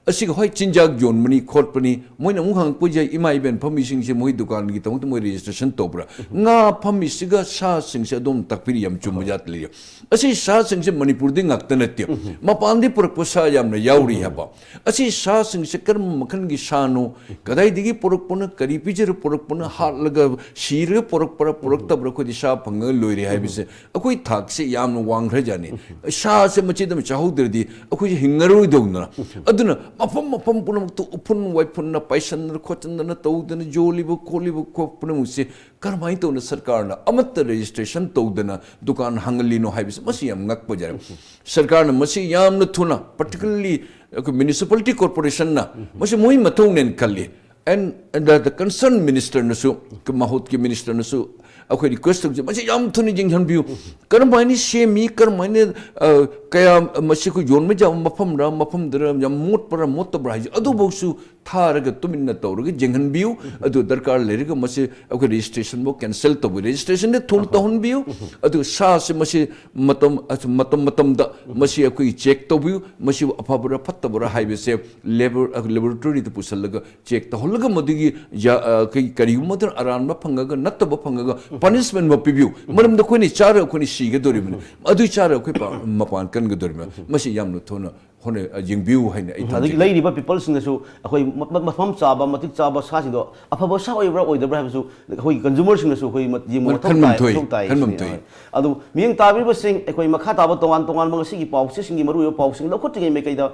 ꯑꯁꯤꯒ ꯍꯣꯏ ꯆꯤꯟꯖꯥꯛ ꯌꯣꯟꯕꯅꯤ ꯈꯣꯠꯄꯅꯤ, ꯃꯣꯏꯅ ꯑꯃꯨꯛ ꯍꯪꯉꯛꯄꯁꯦ, "ꯏꯃꯥ ꯏꯕꯦꯟ ꯐꯝꯃꯤꯁꯤꯡꯁꯦ ꯃꯣꯏ ꯗꯨꯀꯥꯟꯒꯤꯗꯃꯛꯇ ꯃꯣꯏ ꯔꯦꯖꯤꯁꯇ꯭ꯔꯦꯁꯟ ꯇꯧꯕ꯭ꯔꯥ?" ꯉꯥ ꯐꯝꯃꯤꯁꯤꯒ ꯁꯥꯁꯤꯡꯁꯦ ꯑꯗꯨꯝ ꯇꯥꯛꯄꯤꯔꯤ, ꯌꯥꯝ ꯆꯨꯝꯕ ꯖꯥꯠ ꯂꯩꯔꯦ꯫ ꯑꯁꯤ ꯁꯥꯁꯤꯡꯁꯦ ꯃꯅꯤꯄꯨꯔꯗꯤ ꯉꯥꯛꯇ ꯅꯠꯇꯦ, ꯃꯄꯥꯟꯗꯤ ꯄꯨꯔꯛꯄ ꯁꯥ ꯌꯥꯝꯅ ꯌꯥꯎꯔꯤ ꯍꯥꯏꯕ꯫ ꯑꯁꯤ ꯁꯥꯁꯤꯡꯁꯦ ꯀꯔꯝꯕ ꯃꯈꯜꯒꯤ ꯁꯥꯅꯣ, ꯀꯗꯥꯏꯗꯒꯤ ꯄꯨꯔꯛꯄꯅꯣ, ꯀꯔꯤ ꯄꯤꯖꯔ ꯄꯨꯔꯛꯄꯅꯣ, ꯍꯥꯠꯂꯒ ꯁꯤꯔꯒ ꯄꯨꯔꯛꯄ꯭ꯔꯥ ꯄꯨꯔꯛꯇꯕ꯭ꯔꯥ, ꯑꯩꯈꯣꯏꯗꯤ ꯁꯥ ꯐꯪꯉꯒ ꯂꯣꯏꯔꯦ ꯍꯥꯏꯕꯁꯦ ꯑꯩꯈꯣꯏ ꯊꯥꯛꯁꯦ ꯌꯥꯝꯅ ꯋꯥꯡꯈ꯭ꯔꯖꯥꯠꯅꯤ꯫ ꯁꯥꯁꯦ ꯃꯆꯤꯗ ꯑꯃ ꯆꯥꯍꯧꯗ꯭ꯔꯗꯤ ꯑꯩꯈꯣꯏꯁꯦ ꯍꯤꯡꯉꯔꯣꯏꯗꯧꯅ꯫ ꯑꯗꯨꯅ ꯃꯐꯝ ꯃꯐꯝ ꯄꯨꯝꯅꯃꯛꯇ ꯎꯐꯨꯟ ꯋꯥꯏꯐꯨꯟꯅ ꯄꯥꯏꯁꯟꯗꯅ ꯈꯣꯠꯆꯟꯗꯅ ꯇꯧꯗꯅ ꯌꯣꯜꯂꯤꯕ ꯈꯣꯠꯂꯤꯕ ꯈꯣꯠ ꯄꯨꯝꯅꯃꯛꯁꯦ ꯀꯔꯝꯍꯥꯏꯅ ꯇꯧꯅ ꯁꯔꯀꯥꯔꯅ ꯑꯃꯠꯇ ꯔꯦꯖꯤꯁꯇ꯭ꯔꯦꯁꯟ ꯇꯧꯗꯅ ꯗꯨꯀꯥꯟ ꯍꯥꯡꯍꯜꯂꯤꯅꯣ ꯍꯥꯏꯕꯁꯦ, ꯃꯁꯤ ꯌꯥꯝ ꯉꯛꯄ ꯖꯥꯠꯅꯤ꯫ ꯁꯔꯀꯥꯔꯅ ꯃꯁꯤ ꯌꯥꯝꯅ ꯊꯨꯅ, particularly ꯑꯩꯈꯣꯏ ꯃ꯭ꯌꯨꯅꯤꯁꯤꯄꯥꯂꯤꯇꯤ ꯀꯣꯔꯄꯣꯔꯦꯁꯟꯅ ꯃꯁꯤ ꯃꯣꯏ ꯃꯊꯧꯅꯦꯅ ꯈꯜꯂꯤ꯫ And the, the concerned ministerꯅꯁꯨ, ꯃꯍꯨꯠꯀꯤ ministerꯅꯁꯨ ꯑꯩꯈꯣꯏ ꯔꯤꯀ꯭ꯋꯦꯁ ꯇꯧꯖꯩ, ꯃꯁꯤ ꯌꯥꯝ ꯊꯨꯅ ꯌꯦꯡꯍꯟꯕꯤꯌꯨ꯫ ꯀꯔꯝꯍꯥꯏꯅ ꯁꯦꯝꯃꯤ, ꯀꯔꯝꯍꯥꯏꯅ, ꯑ, ꯀꯌꯥ ꯃꯁꯤ ꯑꯩꯈꯣꯏ ꯌꯣꯟꯕ ꯌꯥꯕ ꯃꯐꯝꯔ, ꯃꯐꯝꯗꯨꯔ, ꯌꯥꯝ ꯃꯣꯠꯄ꯭ꯔꯥ ꯃꯣꯠꯇꯕ꯭ꯔꯥ ꯍꯥꯏꯁꯦ ꯑꯗꯨꯐꯥꯎꯁꯨ ꯊꯥꯔꯒ ꯇꯨꯃꯤꯟꯅ ꯇꯧꯔꯒ ꯌꯦꯡꯍꯟꯕꯤꯌꯨ꯫ ꯑꯗꯨ ꯗꯔꯀꯥꯔ ꯂꯩꯔꯒ ꯃꯁꯤ ꯑꯩꯈꯣꯏ ꯔꯦꯖꯤꯁꯇ꯭ꯔꯦꯁꯟꯕꯨ ꯀꯦꯟꯁꯦꯜ ꯇꯧꯕ, ꯔꯦꯖꯤꯁꯇ꯭ꯔꯦꯁꯟꯗꯤ ꯊꯨꯅ ꯇꯧꯍꯟꯕꯤꯌꯨ꯫ ꯑꯗꯨꯒ ꯁꯥꯁꯦ ꯃꯁꯤ ꯃꯇꯝ, ꯃꯇꯝ ꯃꯇꯝꯗ ꯃꯁꯤ ꯑꯩꯈꯣꯏ ꯆꯦꯛ ꯇꯧꯕꯤꯌꯨ, ꯃꯁꯤꯕꯨ ꯑꯐꯕꯔꯥ ꯐꯠꯇꯕꯔꯥ ꯍꯥꯏꯕꯁꯦ ꯂꯦꯕꯣꯔ-, ꯂꯦꯕꯣꯔꯦꯇꯣꯔꯤꯗ ꯄꯨꯁꯤꯜꯂꯒ ꯆꯦꯛ ꯇꯧꯍꯜꯂꯒ ꯃꯗꯨꯒꯤ ꯌꯥ-, ꯑ, ꯀꯩ-, ꯀꯔꯤꯒꯨꯝꯕ ꯃꯇꯝꯗ ꯑꯔꯥꯟꯕ ꯐꯪꯉꯒ ꯅꯠꯇꯕ ꯐꯪꯉꯒ ꯄꯅꯤꯁꯃꯦꯟ ꯑꯃ ꯄꯤꯕꯤꯌꯨ꯫ ꯃꯔꯝꯗꯤ ꯑꯩꯈꯣꯏꯅ ꯆꯥꯔꯒ ꯑꯩꯈꯣꯏꯅ ꯁꯤꯒꯗꯧꯔꯤꯕꯅꯤ꯫ ꯑꯗꯨ ꯆꯥꯔꯒ ꯑꯩꯈꯣꯏ ꯄꯥ-, ꯃꯄꯥꯟ ꯀꯟꯒꯗꯧꯔꯤꯕꯅꯤ꯫ ꯃꯁꯤ ꯌꯥꯝꯅ ꯊꯨꯅ ꯍꯣꯠꯅ-, ꯑ, ꯌꯦꯡꯕꯤꯌꯨ ꯍꯥꯏꯅ ꯑꯩ ꯑꯗꯒꯤ ꯊꯝꯖꯒꯦ꯫ ꯂꯩꯔꯤꯕ ꯄꯤꯄꯜꯁꯤꯡꯅꯁꯨ ꯑꯩꯈꯣꯏ ꯃ-, ꯃ-, ꯃꯐꯝ ꯆꯥꯕ, ꯃꯇꯤꯛ ꯆꯥꯕ ꯁꯥꯁꯤꯡꯗꯣ ꯑꯐꯕ ꯁꯥ ꯑꯣꯏꯕ꯭ꯔꯥ ꯑꯣꯏꯗꯕ꯭ꯔꯥ ꯍꯥꯏꯕꯁꯨ ꯑꯩꯈꯣꯏꯒꯤ ꯀꯟꯖꯨꯃꯔꯁꯤꯡꯅꯁꯨ ꯑꯩꯈꯣꯏ ꯃ-, ꯌꯦꯡꯕ ꯃꯊꯧ ꯈꯟꯐꯝ ꯇꯥꯏ, ꯊꯣꯛꯏ, ꯃꯊꯧ ꯇꯥꯏ ꯈꯟꯐꯝ ꯁꯤꯅꯤ꯫ ꯊꯣꯛꯏ꯫ ꯑꯗꯨ ꯃꯤꯠꯌꯦꯡ ꯇꯥꯕꯤꯔꯤꯕꯁꯤꯡ, ꯑꯩꯈꯣꯏ ꯃꯈꯥ ꯇꯥꯕ ꯇꯣꯉꯥꯟ ꯇꯣꯉꯥꯟꯕ ꯉꯁꯤꯒꯤ ꯄꯥꯎꯆꯦꯁꯤꯡꯒꯤ ꯃꯔꯨꯑꯣꯏꯕ ꯄꯥꯎꯁꯤꯡ ꯂꯧꯈꯠꯇ꯭ꯔꯤꯉꯩ ꯃꯥꯏꯀꯩꯗ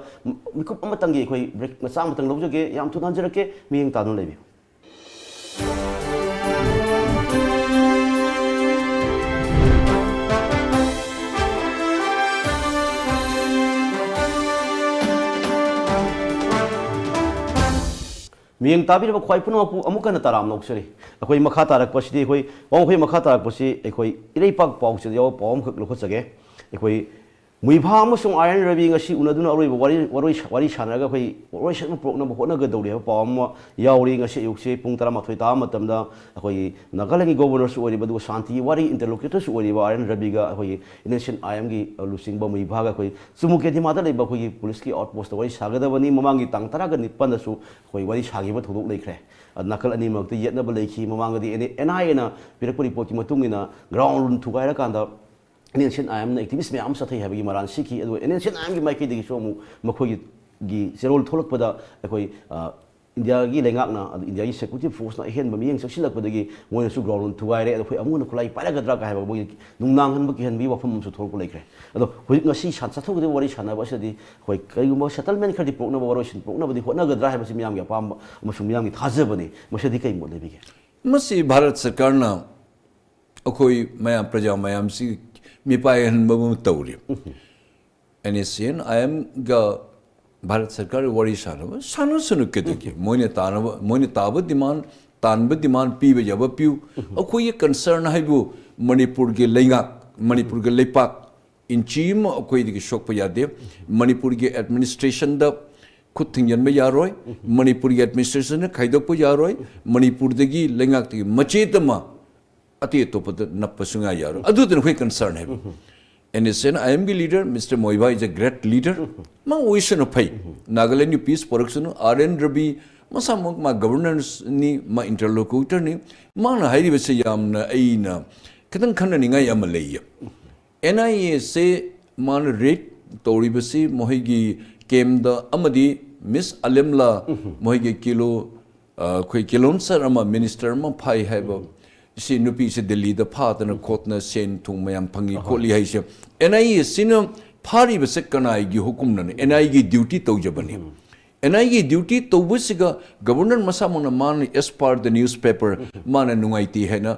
ꯃꯤꯀꯨꯞ ꯑꯃꯇꯪꯒꯤ ꯑꯩꯈꯣꯏ ꯕ꯭ꯔꯦꯛ ꯃꯆꯥ ꯑꯃꯇꯪ ꯂꯧꯖꯒꯦ꯫ ꯌꯥꯝ ꯊꯨꯅ ꯍꯟꯖꯔꯛꯀꯦ, ꯃꯤꯠꯌꯦꯡ ꯇꯥꯗꯨꯅ ꯂꯩꯕꯤꯌꯨ꯫ ꯃꯤꯠꯌꯦꯡ ꯇꯥꯕꯤꯔꯕ ꯈ꯭ꯋꯥꯏ ꯄꯨꯝꯅꯃꯛꯄꯨ ꯑꯃꯨꯛ ꯍꯟꯅ ꯇꯔꯥꯝꯅ ꯑꯣꯛꯆꯔꯤ꯫ ꯑꯩꯈꯣꯏ ꯃꯈꯥ ꯇꯥꯔꯛꯄꯁꯤꯗꯤ ꯑꯩꯈꯣꯏ, ꯋꯥꯍꯪꯈꯣꯏ ꯃꯈꯥ ꯇꯥꯔꯛꯄꯁꯤ ꯑꯩꯈꯣꯏ ꯏꯔꯩꯄꯥꯛ ꯄꯥꯎꯆꯦꯗ ꯌꯥꯎꯕ ꯄꯥꯎ ꯑꯃꯈꯛ ꯂꯧꯈꯠꯆꯒꯦ꯫ ꯑꯩꯈꯣꯏ ꯃꯨꯏꯚꯥ ꯑꯃꯁꯨꯡ ꯑꯥꯔ ꯑꯦꯟ ꯔꯕꯤ ꯉꯁꯤ ꯎꯅꯗꯨꯅ ꯑꯔꯣꯏꯕ ꯋꯥꯔꯤ, ꯋꯥꯔꯣꯏ-, ꯋꯥꯔꯤ ꯁꯥꯟꯅꯔꯒ ꯑꯩꯈꯣꯏ ꯋꯥꯔꯣꯏꯁꯤꯟ ꯑꯃ ꯄꯨꯔꯛꯅꯕ ꯍꯣꯠꯅꯒꯗꯧꯔꯤ ꯍꯥꯏꯕ ꯄꯥꯎ ꯑꯃ ꯌꯥꯎꯔꯤ꯫ ꯉꯁꯤ ꯑꯌꯨꯛꯁꯦ ꯄꯨꯡ ꯇꯔꯥꯃꯥꯊꯣꯏ ꯇꯥꯕ ꯃꯇꯝꯗ ꯑꯩꯈꯣꯏꯒꯤ ꯅꯥꯒꯥꯂꯦꯟꯒꯤ ꯒꯣꯕꯔꯅꯔꯁꯨ ꯑꯣꯏꯔꯤꯕ, ꯑꯗꯨꯒ ꯁꯥꯟꯇꯤꯒꯤ ꯋꯥꯔꯤ ꯏꯟꯇꯔꯂꯣꯀ꯭ꯌꯨꯇꯔꯁꯨ ꯑꯣꯏꯔꯤꯕ ꯑꯥꯔ ꯑꯦꯟ ꯔꯕꯤꯒ ꯑꯩꯈꯣꯏꯒꯤ ꯏꯟ ꯑꯦꯟꯁꯤꯌꯦꯟꯠ ꯑꯥꯏ ꯑꯦꯝꯒꯤ ꯂꯨꯆꯤꯡꯕ ꯃꯨꯏꯚꯥꯒ ꯑꯩꯈꯣꯏ ꯆꯨꯃꯨꯀꯦꯗꯤꯃꯥꯗ ꯂꯩꯕ ꯑꯩꯈꯣꯏꯒꯤ ꯄꯨꯂꯤꯁꯀꯤ ꯑꯥꯎꯠꯄꯣꯁꯇ ꯋꯥꯔꯤ ꯁꯥꯒꯗꯕꯅꯤ꯫ ꯃꯃꯥꯡꯒꯤ ꯇꯥꯡ ꯇꯔꯥꯒ ꯅꯤꯄꯥꯟꯗꯁꯨ ꯑꯩꯈꯣꯏ ꯋꯥꯔꯤ ꯁꯥꯈꯤꯕ ꯊꯧꯗꯣꯛ ꯂꯩꯈ꯭ꯔꯦ꯫ ꯅꯥꯀꯜ ꯑꯅꯤꯃꯛꯇ ꯌꯦꯠꯅꯕ ꯂꯩꯈꯤ꯫ ꯃꯃꯥꯡꯗꯗꯤ ꯑꯦꯟ ꯑꯥꯏ ꯑꯦꯅ ꯄꯤꯔꯛꯄ ꯔꯤꯄꯣꯔꯠꯀꯤ ꯃꯇꯨꯡ ꯏꯟꯅ ꯒ꯭ꯔꯥꯎꯟ ꯔꯨꯜ ꯊꯨꯒꯥꯏꯔꯀꯥꯟꯗ ꯏꯟ ꯑꯦꯟꯁꯤꯌꯦꯟꯠ ꯑꯥꯏ ꯑꯦꯝꯅ ꯑꯦꯛꯇꯤꯚꯤꯁ ꯃꯌꯥꯝ ꯑꯃ ꯆꯠꯊꯩ ꯍꯥꯏꯕꯒꯤ ꯃꯔꯥꯜ ꯁꯤꯈꯤ꯫ ꯑꯗꯨꯒ ꯑꯦꯟ ꯑꯦꯟꯁꯤꯌꯦꯟꯠ ꯑꯥꯏ ꯑꯦꯝꯒꯤ ꯃꯥꯏꯀꯩꯗꯒꯤꯁꯨ ꯑꯃꯨꯛ ꯃꯈꯣꯏꯒꯤ ꯆꯦꯔꯣꯜ ꯊꯣꯛꯂꯛꯄꯗ ꯑꯩꯈꯣꯏ, ꯑ, ꯏꯟꯗꯤꯌꯥꯒꯤ ꯂꯩꯉꯥꯛꯅ, ꯑꯗꯨ ꯏꯟꯗꯤꯌꯥꯒꯤ ꯁꯦꯀ꯭ꯌꯨꯔꯤꯇꯤ ꯐꯣꯔꯁꯅ ꯑꯍꯦꯟꯕ ꯃꯤꯠꯌꯦꯡ ꯆꯪꯁꯤꯜꯂꯛꯄꯗꯒꯤ ꯃꯣꯏꯅꯁꯨ ꯒ꯭ꯔꯥꯎꯟ ꯔꯨꯜ ꯊꯨꯒꯥꯏꯔꯦ, ꯑꯗꯣ ꯑꯩꯈꯣꯏ ꯑꯃꯨꯛ ꯍꯟꯅ ꯈꯨꯠꯂꯥꯏ ꯄꯥꯏꯔꯛꯀꯗ꯭ꯔꯥ ꯀꯥꯏ ꯍꯥꯏꯕ ꯃꯣꯏꯒꯤ ꯅꯨꯡꯅꯥꯡꯍꯟꯕ, ꯀꯤꯍꯟꯕꯒꯤ ꯋꯥꯐꯝ ꯑꯃꯁꯨ ꯊꯣꯛꯂꯛꯄ ꯂꯩꯈ꯭ꯔꯦ꯫ ꯑꯗꯣ ꯍꯧꯖꯤꯛ ꯉꯁꯤ ꯁꯥ-, ꯆꯠꯊꯒꯗꯕ ꯋꯥꯔꯤ ꯁꯥꯟꯅꯕ ꯑꯁꯤꯗꯗꯤ ꯑꯩꯈꯣꯏ ꯀꯔꯤꯒꯨꯝꯕ ꯁꯦꯇꯜꯃꯦꯟ ꯈꯔꯗꯤ ꯄꯨꯔꯛꯅꯕ, ꯋꯥꯔꯣꯏꯁꯤꯟ ꯄꯨꯔꯛꯅꯕꯗꯤ ꯍꯣꯠꯅꯒꯗ꯭ꯔꯥ ꯍꯥꯏꯕꯁꯤ ꯃꯤꯌꯥꯝꯒꯤ ꯑꯄꯥꯝꯕ ꯑꯃꯁꯨꯡ ꯃꯤꯌꯥꯝꯒꯤ ꯊꯥꯖꯕꯅꯤ꯫ ꯃꯁꯤꯗꯤ ꯀꯔꯤ ꯃꯣꯠ ꯂꯩꯕꯤꯒꯦ? ꯃꯁꯤ ꯚꯥꯔꯠ ꯁꯔꯀꯥꯔꯅ ꯑꯩꯈꯣꯏ ꯃꯌꯥꯝ, ꯄ꯭ꯔꯖꯥ ꯃꯌꯥꯝꯁꯤ ꯃꯤꯄꯥꯏꯍꯟꯕ ꯑꯃ ꯇꯧꯔꯤ꯫ ꯑꯦꯟ ꯑꯦꯁ ꯁꯤ ꯑꯦꯟ ꯑꯥꯏ ꯑꯦꯝꯒ ꯚꯥꯔꯠ ꯁꯔꯀꯥꯔꯒ ꯋꯥꯔꯤ ꯁꯥꯟꯅꯕ ꯁꯥꯟꯅꯁꯅꯨ, ꯀꯩꯗꯧꯒꯦ? ꯃꯣꯏꯅ ꯇꯥꯅꯕ, ꯃꯣꯏꯅ ꯇꯥꯕ ꯗꯤꯃꯥꯟ, ꯇꯥꯟꯕ ꯗꯤꯃꯥꯟ ꯄꯤꯕ ꯌꯥꯕ ꯄꯤꯌꯨ꯫ ꯑꯩꯈꯣꯏꯒꯤ ꯀꯟꯁꯔꯟ ꯍꯥꯏꯕꯨ ꯃꯅꯤꯄꯨꯔꯒꯤ ꯂꯩꯉꯥꯛ, ꯃꯅꯤꯄꯨꯔꯒꯤ ꯂꯩꯄꯥꯛ ꯏꯟꯆꯤ ꯑꯃ ꯑꯩꯈꯣꯏꯗꯒꯤ ꯁꯣꯛꯄ ꯌꯥꯗꯦ꯫ ꯃꯅꯤꯄꯨꯔꯒꯤ ꯑꯦꯗꯃꯤꯅꯤꯁꯇ꯭ꯔꯦꯁꯟꯗ ꯈꯨꯠ ꯊꯤꯡꯖꯤꯟꯕ ꯌꯥꯔꯣꯏ꯫ ꯃꯅꯤꯄꯨꯔꯒꯤ ꯑꯦꯗꯃꯤꯅꯤꯁꯇ꯭ꯔꯦꯁꯟꯅ ꯈꯥꯏꯗꯣꯛꯄ ꯌꯥꯔꯣꯏ꯫ ꯃꯅꯤꯄꯨꯔꯗꯒꯤ ꯂꯩꯉꯥꯛꯇꯒꯤ ꯃꯆꯦꯠ ꯑꯃ ꯑꯇꯩ ꯑꯇꯣꯞꯄꯗ ꯅꯞꯄ ꯁꯨꯡꯌꯥ ꯌꯥꯔꯣꯏ꯫ ꯑꯗꯨꯗꯨꯅ ꯑꯩꯈꯣꯏ ꯀꯟꯁꯔꯟ ꯍꯥꯏꯕ꯫ ꯑꯦꯟ ꯑꯦꯁ ꯑꯦꯟ ꯑꯥꯏ ꯑꯦꯝꯒꯤ leader mister Muivah is a great leader꯫ ꯃꯥ ꯑꯣꯏꯁꯅꯨ, ꯐꯩ꯫ ꯅꯥꯒꯥꯂꯦꯟꯒꯤ ꯄꯤꯁ ꯄꯨꯔꯛꯁꯅꯨ꯫ ꯑꯥꯔ ꯑꯦꯟ ꯔꯕꯤ ꯃꯁꯥꯃꯛ ꯃꯥ ꯒꯕꯔꯅꯔꯁꯅꯤ, ꯃꯥ ꯏꯟꯇꯔꯂꯣꯀ꯭ꯌꯨꯇꯔꯅꯤ꯫ ꯃꯥꯅ ꯍꯥꯏꯔꯤꯕꯁꯦ ꯌꯥꯝꯅ ꯑꯩꯅ ꯈꯤꯇꯪ ꯈꯟꯅꯅꯤꯡꯉꯥꯏ ꯑꯃ ꯂꯩꯌꯦ꯫ ꯑꯦꯟ ꯑꯥꯏ ꯑꯦꯁꯦ ꯃꯥꯅ ꯔꯦꯗ ꯇꯧꯔꯤꯕꯁꯤ ꯃꯈꯣꯏꯒꯤ ꯀꯦꯝꯗ ꯑꯃꯗꯤ ꯃꯤꯁ ꯑꯂꯦꯝꯂꯥ, ꯃꯈꯣꯏꯒꯤ ꯀꯤꯂꯣ, ꯑ, ꯑꯩꯈꯣꯏ ꯀꯤꯂꯣꯟꯁꯔ ꯑꯃ, ꯃꯤꯅꯤꯁꯇꯔ ꯑꯃ ꯐꯥꯏ ꯍꯥꯏꯕ, ꯁꯤ ꯅꯨꯄꯤꯁꯤ ꯗꯤꯜꯂꯤꯗ ꯐꯥꯗꯅ ꯈꯣꯠꯇꯅ ꯁꯦꯟ ꯊꯨꯝ ꯃꯌꯥꯝ ꯐꯪꯉꯤ ꯈꯣꯠꯂꯤ ꯍꯥꯏꯁꯦ ꯑꯦꯟ ꯑꯥꯏ ꯑꯦꯁꯤꯅ ꯐꯥꯔꯤꯕꯁꯦ ꯀꯅꯥꯒꯤ ꯍꯨꯀꯨꯝꯅꯅꯣ? ꯑꯦꯟ ꯑꯥꯏ ꯑꯦꯒꯤ ꯗ꯭ꯌꯨꯇꯤ ꯇꯧꯖꯕꯅꯤ꯫ ꯑꯦꯟ ꯑꯥꯏ ꯑꯦꯒꯤ ꯗ꯭ꯌꯨꯇꯤ ꯇꯧꯕꯁꯤꯒ ꯒꯕꯔꯅꯔ ꯃꯁꯥꯃꯛꯅ ꯃꯥꯅ, as per the newspaper, ꯃꯥꯅ ꯅꯨꯡꯉꯥꯏꯇꯦ ꯍꯥꯏꯅ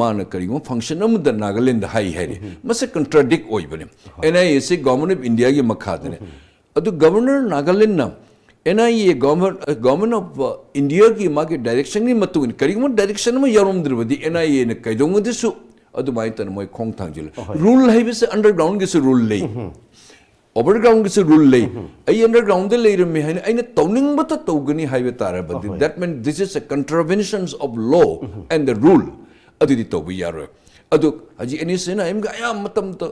ꯃꯥꯅ ꯀꯔꯤꯒꯨꯝꯕ ꯐꯪꯁꯟ ꯑꯃꯗ ꯅꯥꯒꯥꯂꯦꯟꯗ ꯍꯥꯏ ꯍꯥꯏꯔꯦ꯫ ꯃꯁꯤ ꯀꯟꯇ꯭ꯔꯥꯗꯤꯛ ꯑꯣꯏꯕꯅꯤ꯫ ꯑꯦꯟ ꯑꯥꯏ ꯑꯦꯁꯤ ꯒꯣꯚꯔꯟꯃꯦꯟꯠ ꯑꯣꯐ ꯏꯟꯗꯤꯌꯥꯒꯤ ꯃꯈꯥꯗꯅꯤ꯫ ꯑꯗꯨ ꯒꯕꯔꯅꯔ ꯅꯥꯒꯥꯂꯦꯟꯗꯅ N I A government, government of ꯏꯟꯗꯤꯌꯥꯒꯤ ꯃꯥꯒꯤ ꯗꯥꯏꯔꯦꯛꯁꯟꯒꯤ ꯃꯇꯨꯡ ꯏꯟꯅ ꯀꯔꯤꯒꯨꯝꯕ ꯗꯥꯏꯔꯦꯛꯁꯟ ꯑꯃ ꯌꯥꯎꯔꯝꯗ꯭ꯔꯕꯗꯤ ꯑꯦꯟ ꯑꯥꯏ ꯑꯦꯅ ꯀꯩꯗꯧꯉꯩꯗꯁꯨ ꯑꯗꯨꯃꯥꯏꯅ ꯇꯧꯅ ꯃꯣꯏ ꯈꯣꯡ ꯊꯥꯡꯖꯤꯜꯂꯦ꯫ ꯔꯨꯜ ꯍꯥꯏꯕꯁꯦ ꯑꯟꯗꯔꯒ꯭ꯔꯥꯎꯟꯒꯤꯁꯨ ꯔꯨꯜ ꯂꯩ꯫ ꯑꯣꯚꯔꯒ꯭ꯔꯥꯎꯟꯒꯤꯁꯨ ꯔꯨꯜ ꯂꯩ꯫ ꯑꯩ ꯑꯟꯗꯔꯒ꯭ꯔꯥꯎꯟꯗ ꯂꯩꯔꯝꯃꯤ ꯍꯥꯏꯅ ꯑꯩꯅ ꯇꯧꯅꯤꯡꯕꯇ ꯇꯧꯒꯅꯤ ꯍꯥꯏꯕ ꯇꯥꯔꯕꯗꯤ, ꯑꯍꯣꯏ꯫ That means this is a contraventions of law and the rule. ꯑꯗꯨꯗꯤ ꯇꯧꯕ ꯌꯥꯔꯣꯏ꯫ ꯑꯗꯨ ꯍꯧꯖꯤꯛ NSCN IM ꯑꯌꯥꯝꯕ ꯃꯇꯝꯗ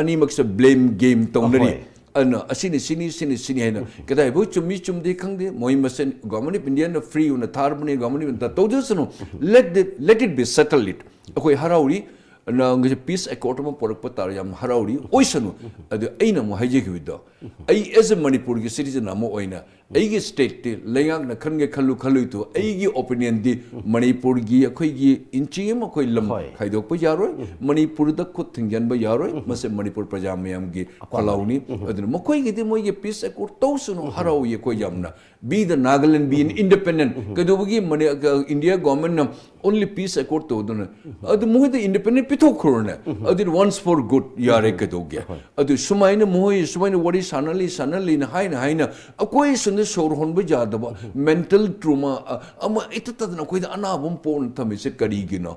ꯑꯅꯤꯃꯛꯁꯦ ꯕ꯭ꯂꯦꯝ ꯒꯦꯝ ꯇꯧꯅꯔꯤ꯫ ꯑꯍꯣꯏ꯫ ꯑꯗꯨꯅ ꯑꯁꯤꯅꯤ, ꯁꯤꯅꯤ, ꯁꯤꯅꯤ, ꯁꯤꯅꯤ ꯍꯥꯏꯅ ꯀꯗꯥꯏꯐꯥꯎ ꯆꯨꯝꯃꯤ ꯆꯨꯝꯗꯦ ꯈꯪꯗꯦ꯫ ꯃꯣꯏ ꯃꯁꯦꯟ Government of Indiaꯅ free ꯑꯣꯏꯅ ꯊꯥꯔꯕꯅꯤ, Government of India ꯇꯧꯖꯁꯅꯨ꯫ Let it, let it be settle it. ꯑꯩꯈꯣꯏ ꯍꯔꯥꯎꯔꯤ꯫ ꯅꯪꯒꯤꯁꯦ peace accord ꯑꯃ ꯄꯣꯔꯛꯄ ꯇꯥꯔꯦ, ꯌꯥꯝ ꯍꯔꯥꯎꯔꯤ, ꯑꯣꯏꯁꯅꯨ꯫ ꯑꯗꯨ ꯑꯩꯅ ꯑꯃꯨꯛ ꯍꯥꯏꯖꯈꯤꯕꯗꯣ, ꯑꯩ as a ꯃꯅꯤꯄꯨꯔꯒꯤ citizen ꯑꯃ ꯑꯣꯏꯅ ꯑꯩꯒꯤ stateꯇꯤ ꯂꯩꯉꯥꯛꯅ ꯈꯟꯒꯦ ꯈꯜꯂꯨ ꯈꯜꯂꯨꯏꯗꯨ, ꯑꯩꯒꯤ opinionꯗꯤ ꯃꯅꯤꯄꯨꯔꯒꯤ ꯑꯩꯈꯣꯏꯒꯤ ꯏꯟꯆꯤ ꯑꯃ ꯑꯩꯈꯣꯏ ꯂꯝ ꯍꯣꯏ꯫ ꯈꯥꯏꯗꯣꯛꯄ ꯌꯥꯔꯣꯏ, ꯃꯅꯤꯄꯨꯔꯗ ꯈꯨꯠ ꯊꯤꯡꯖꯤꯟꯕ ꯌꯥꯔꯣꯏ꯫ ꯃꯁꯤ ꯃꯅꯤꯄꯨꯔ ꯄ꯭ꯔꯖꯥ ꯃꯌꯥꯝꯒꯤ ꯈꯣꯜꯂꯥꯎꯅꯤ꯫ ꯑꯗꯨꯅ ꯃꯈꯣꯏꯒꯤꯗꯤ ꯃꯣꯏꯒꯤ peace accord ꯇꯧꯁꯅꯨ, ꯍꯔꯥꯎꯏ ꯑꯩꯈꯣꯏ ꯌꯥꯝꯅ꯫ Be the Nagaland, be an independent. ꯀꯩꯗꯧꯕꯒꯤ ꯃꯅꯤ-, ꯑ, India Governmentꯅ only peace accord ꯇꯧꯗꯨꯅ? ꯑꯗꯨ ꯃꯣꯏꯗ independent ꯄꯤꯊꯣꯛꯈ꯭ꯔꯣꯅꯦ꯫ ꯑꯗꯨꯗꯤ once for good ꯌꯥꯔꯦ, ꯀꯩꯗꯧꯒꯦ? ꯑꯗꯨ ꯁꯨꯃꯥꯏꯅ ꯃꯣꯏ ꯁꯨꯃꯥꯏꯅ ꯋꯥꯔꯤ ꯁꯥꯟꯅꯂꯤ, ꯁꯥꯟꯅꯂꯤꯅ ꯍꯥꯏꯅ ꯍꯥꯏꯅ ꯑꯩꯈꯣꯏ ꯁꯣꯝꯗ ꯁꯣꯔ ꯍꯣꯟꯕ ꯌꯥꯗꯕ mental trauma, ꯑ, ꯑꯃ ꯏꯇꯠꯇꯗꯅ ꯑꯩꯈꯣꯏꯗ ꯑꯅꯥꯕ ꯑꯃ ꯄꯣꯛꯅ ꯊꯝꯃꯤꯁꯦ ꯀꯔꯤꯒꯤꯅꯣ?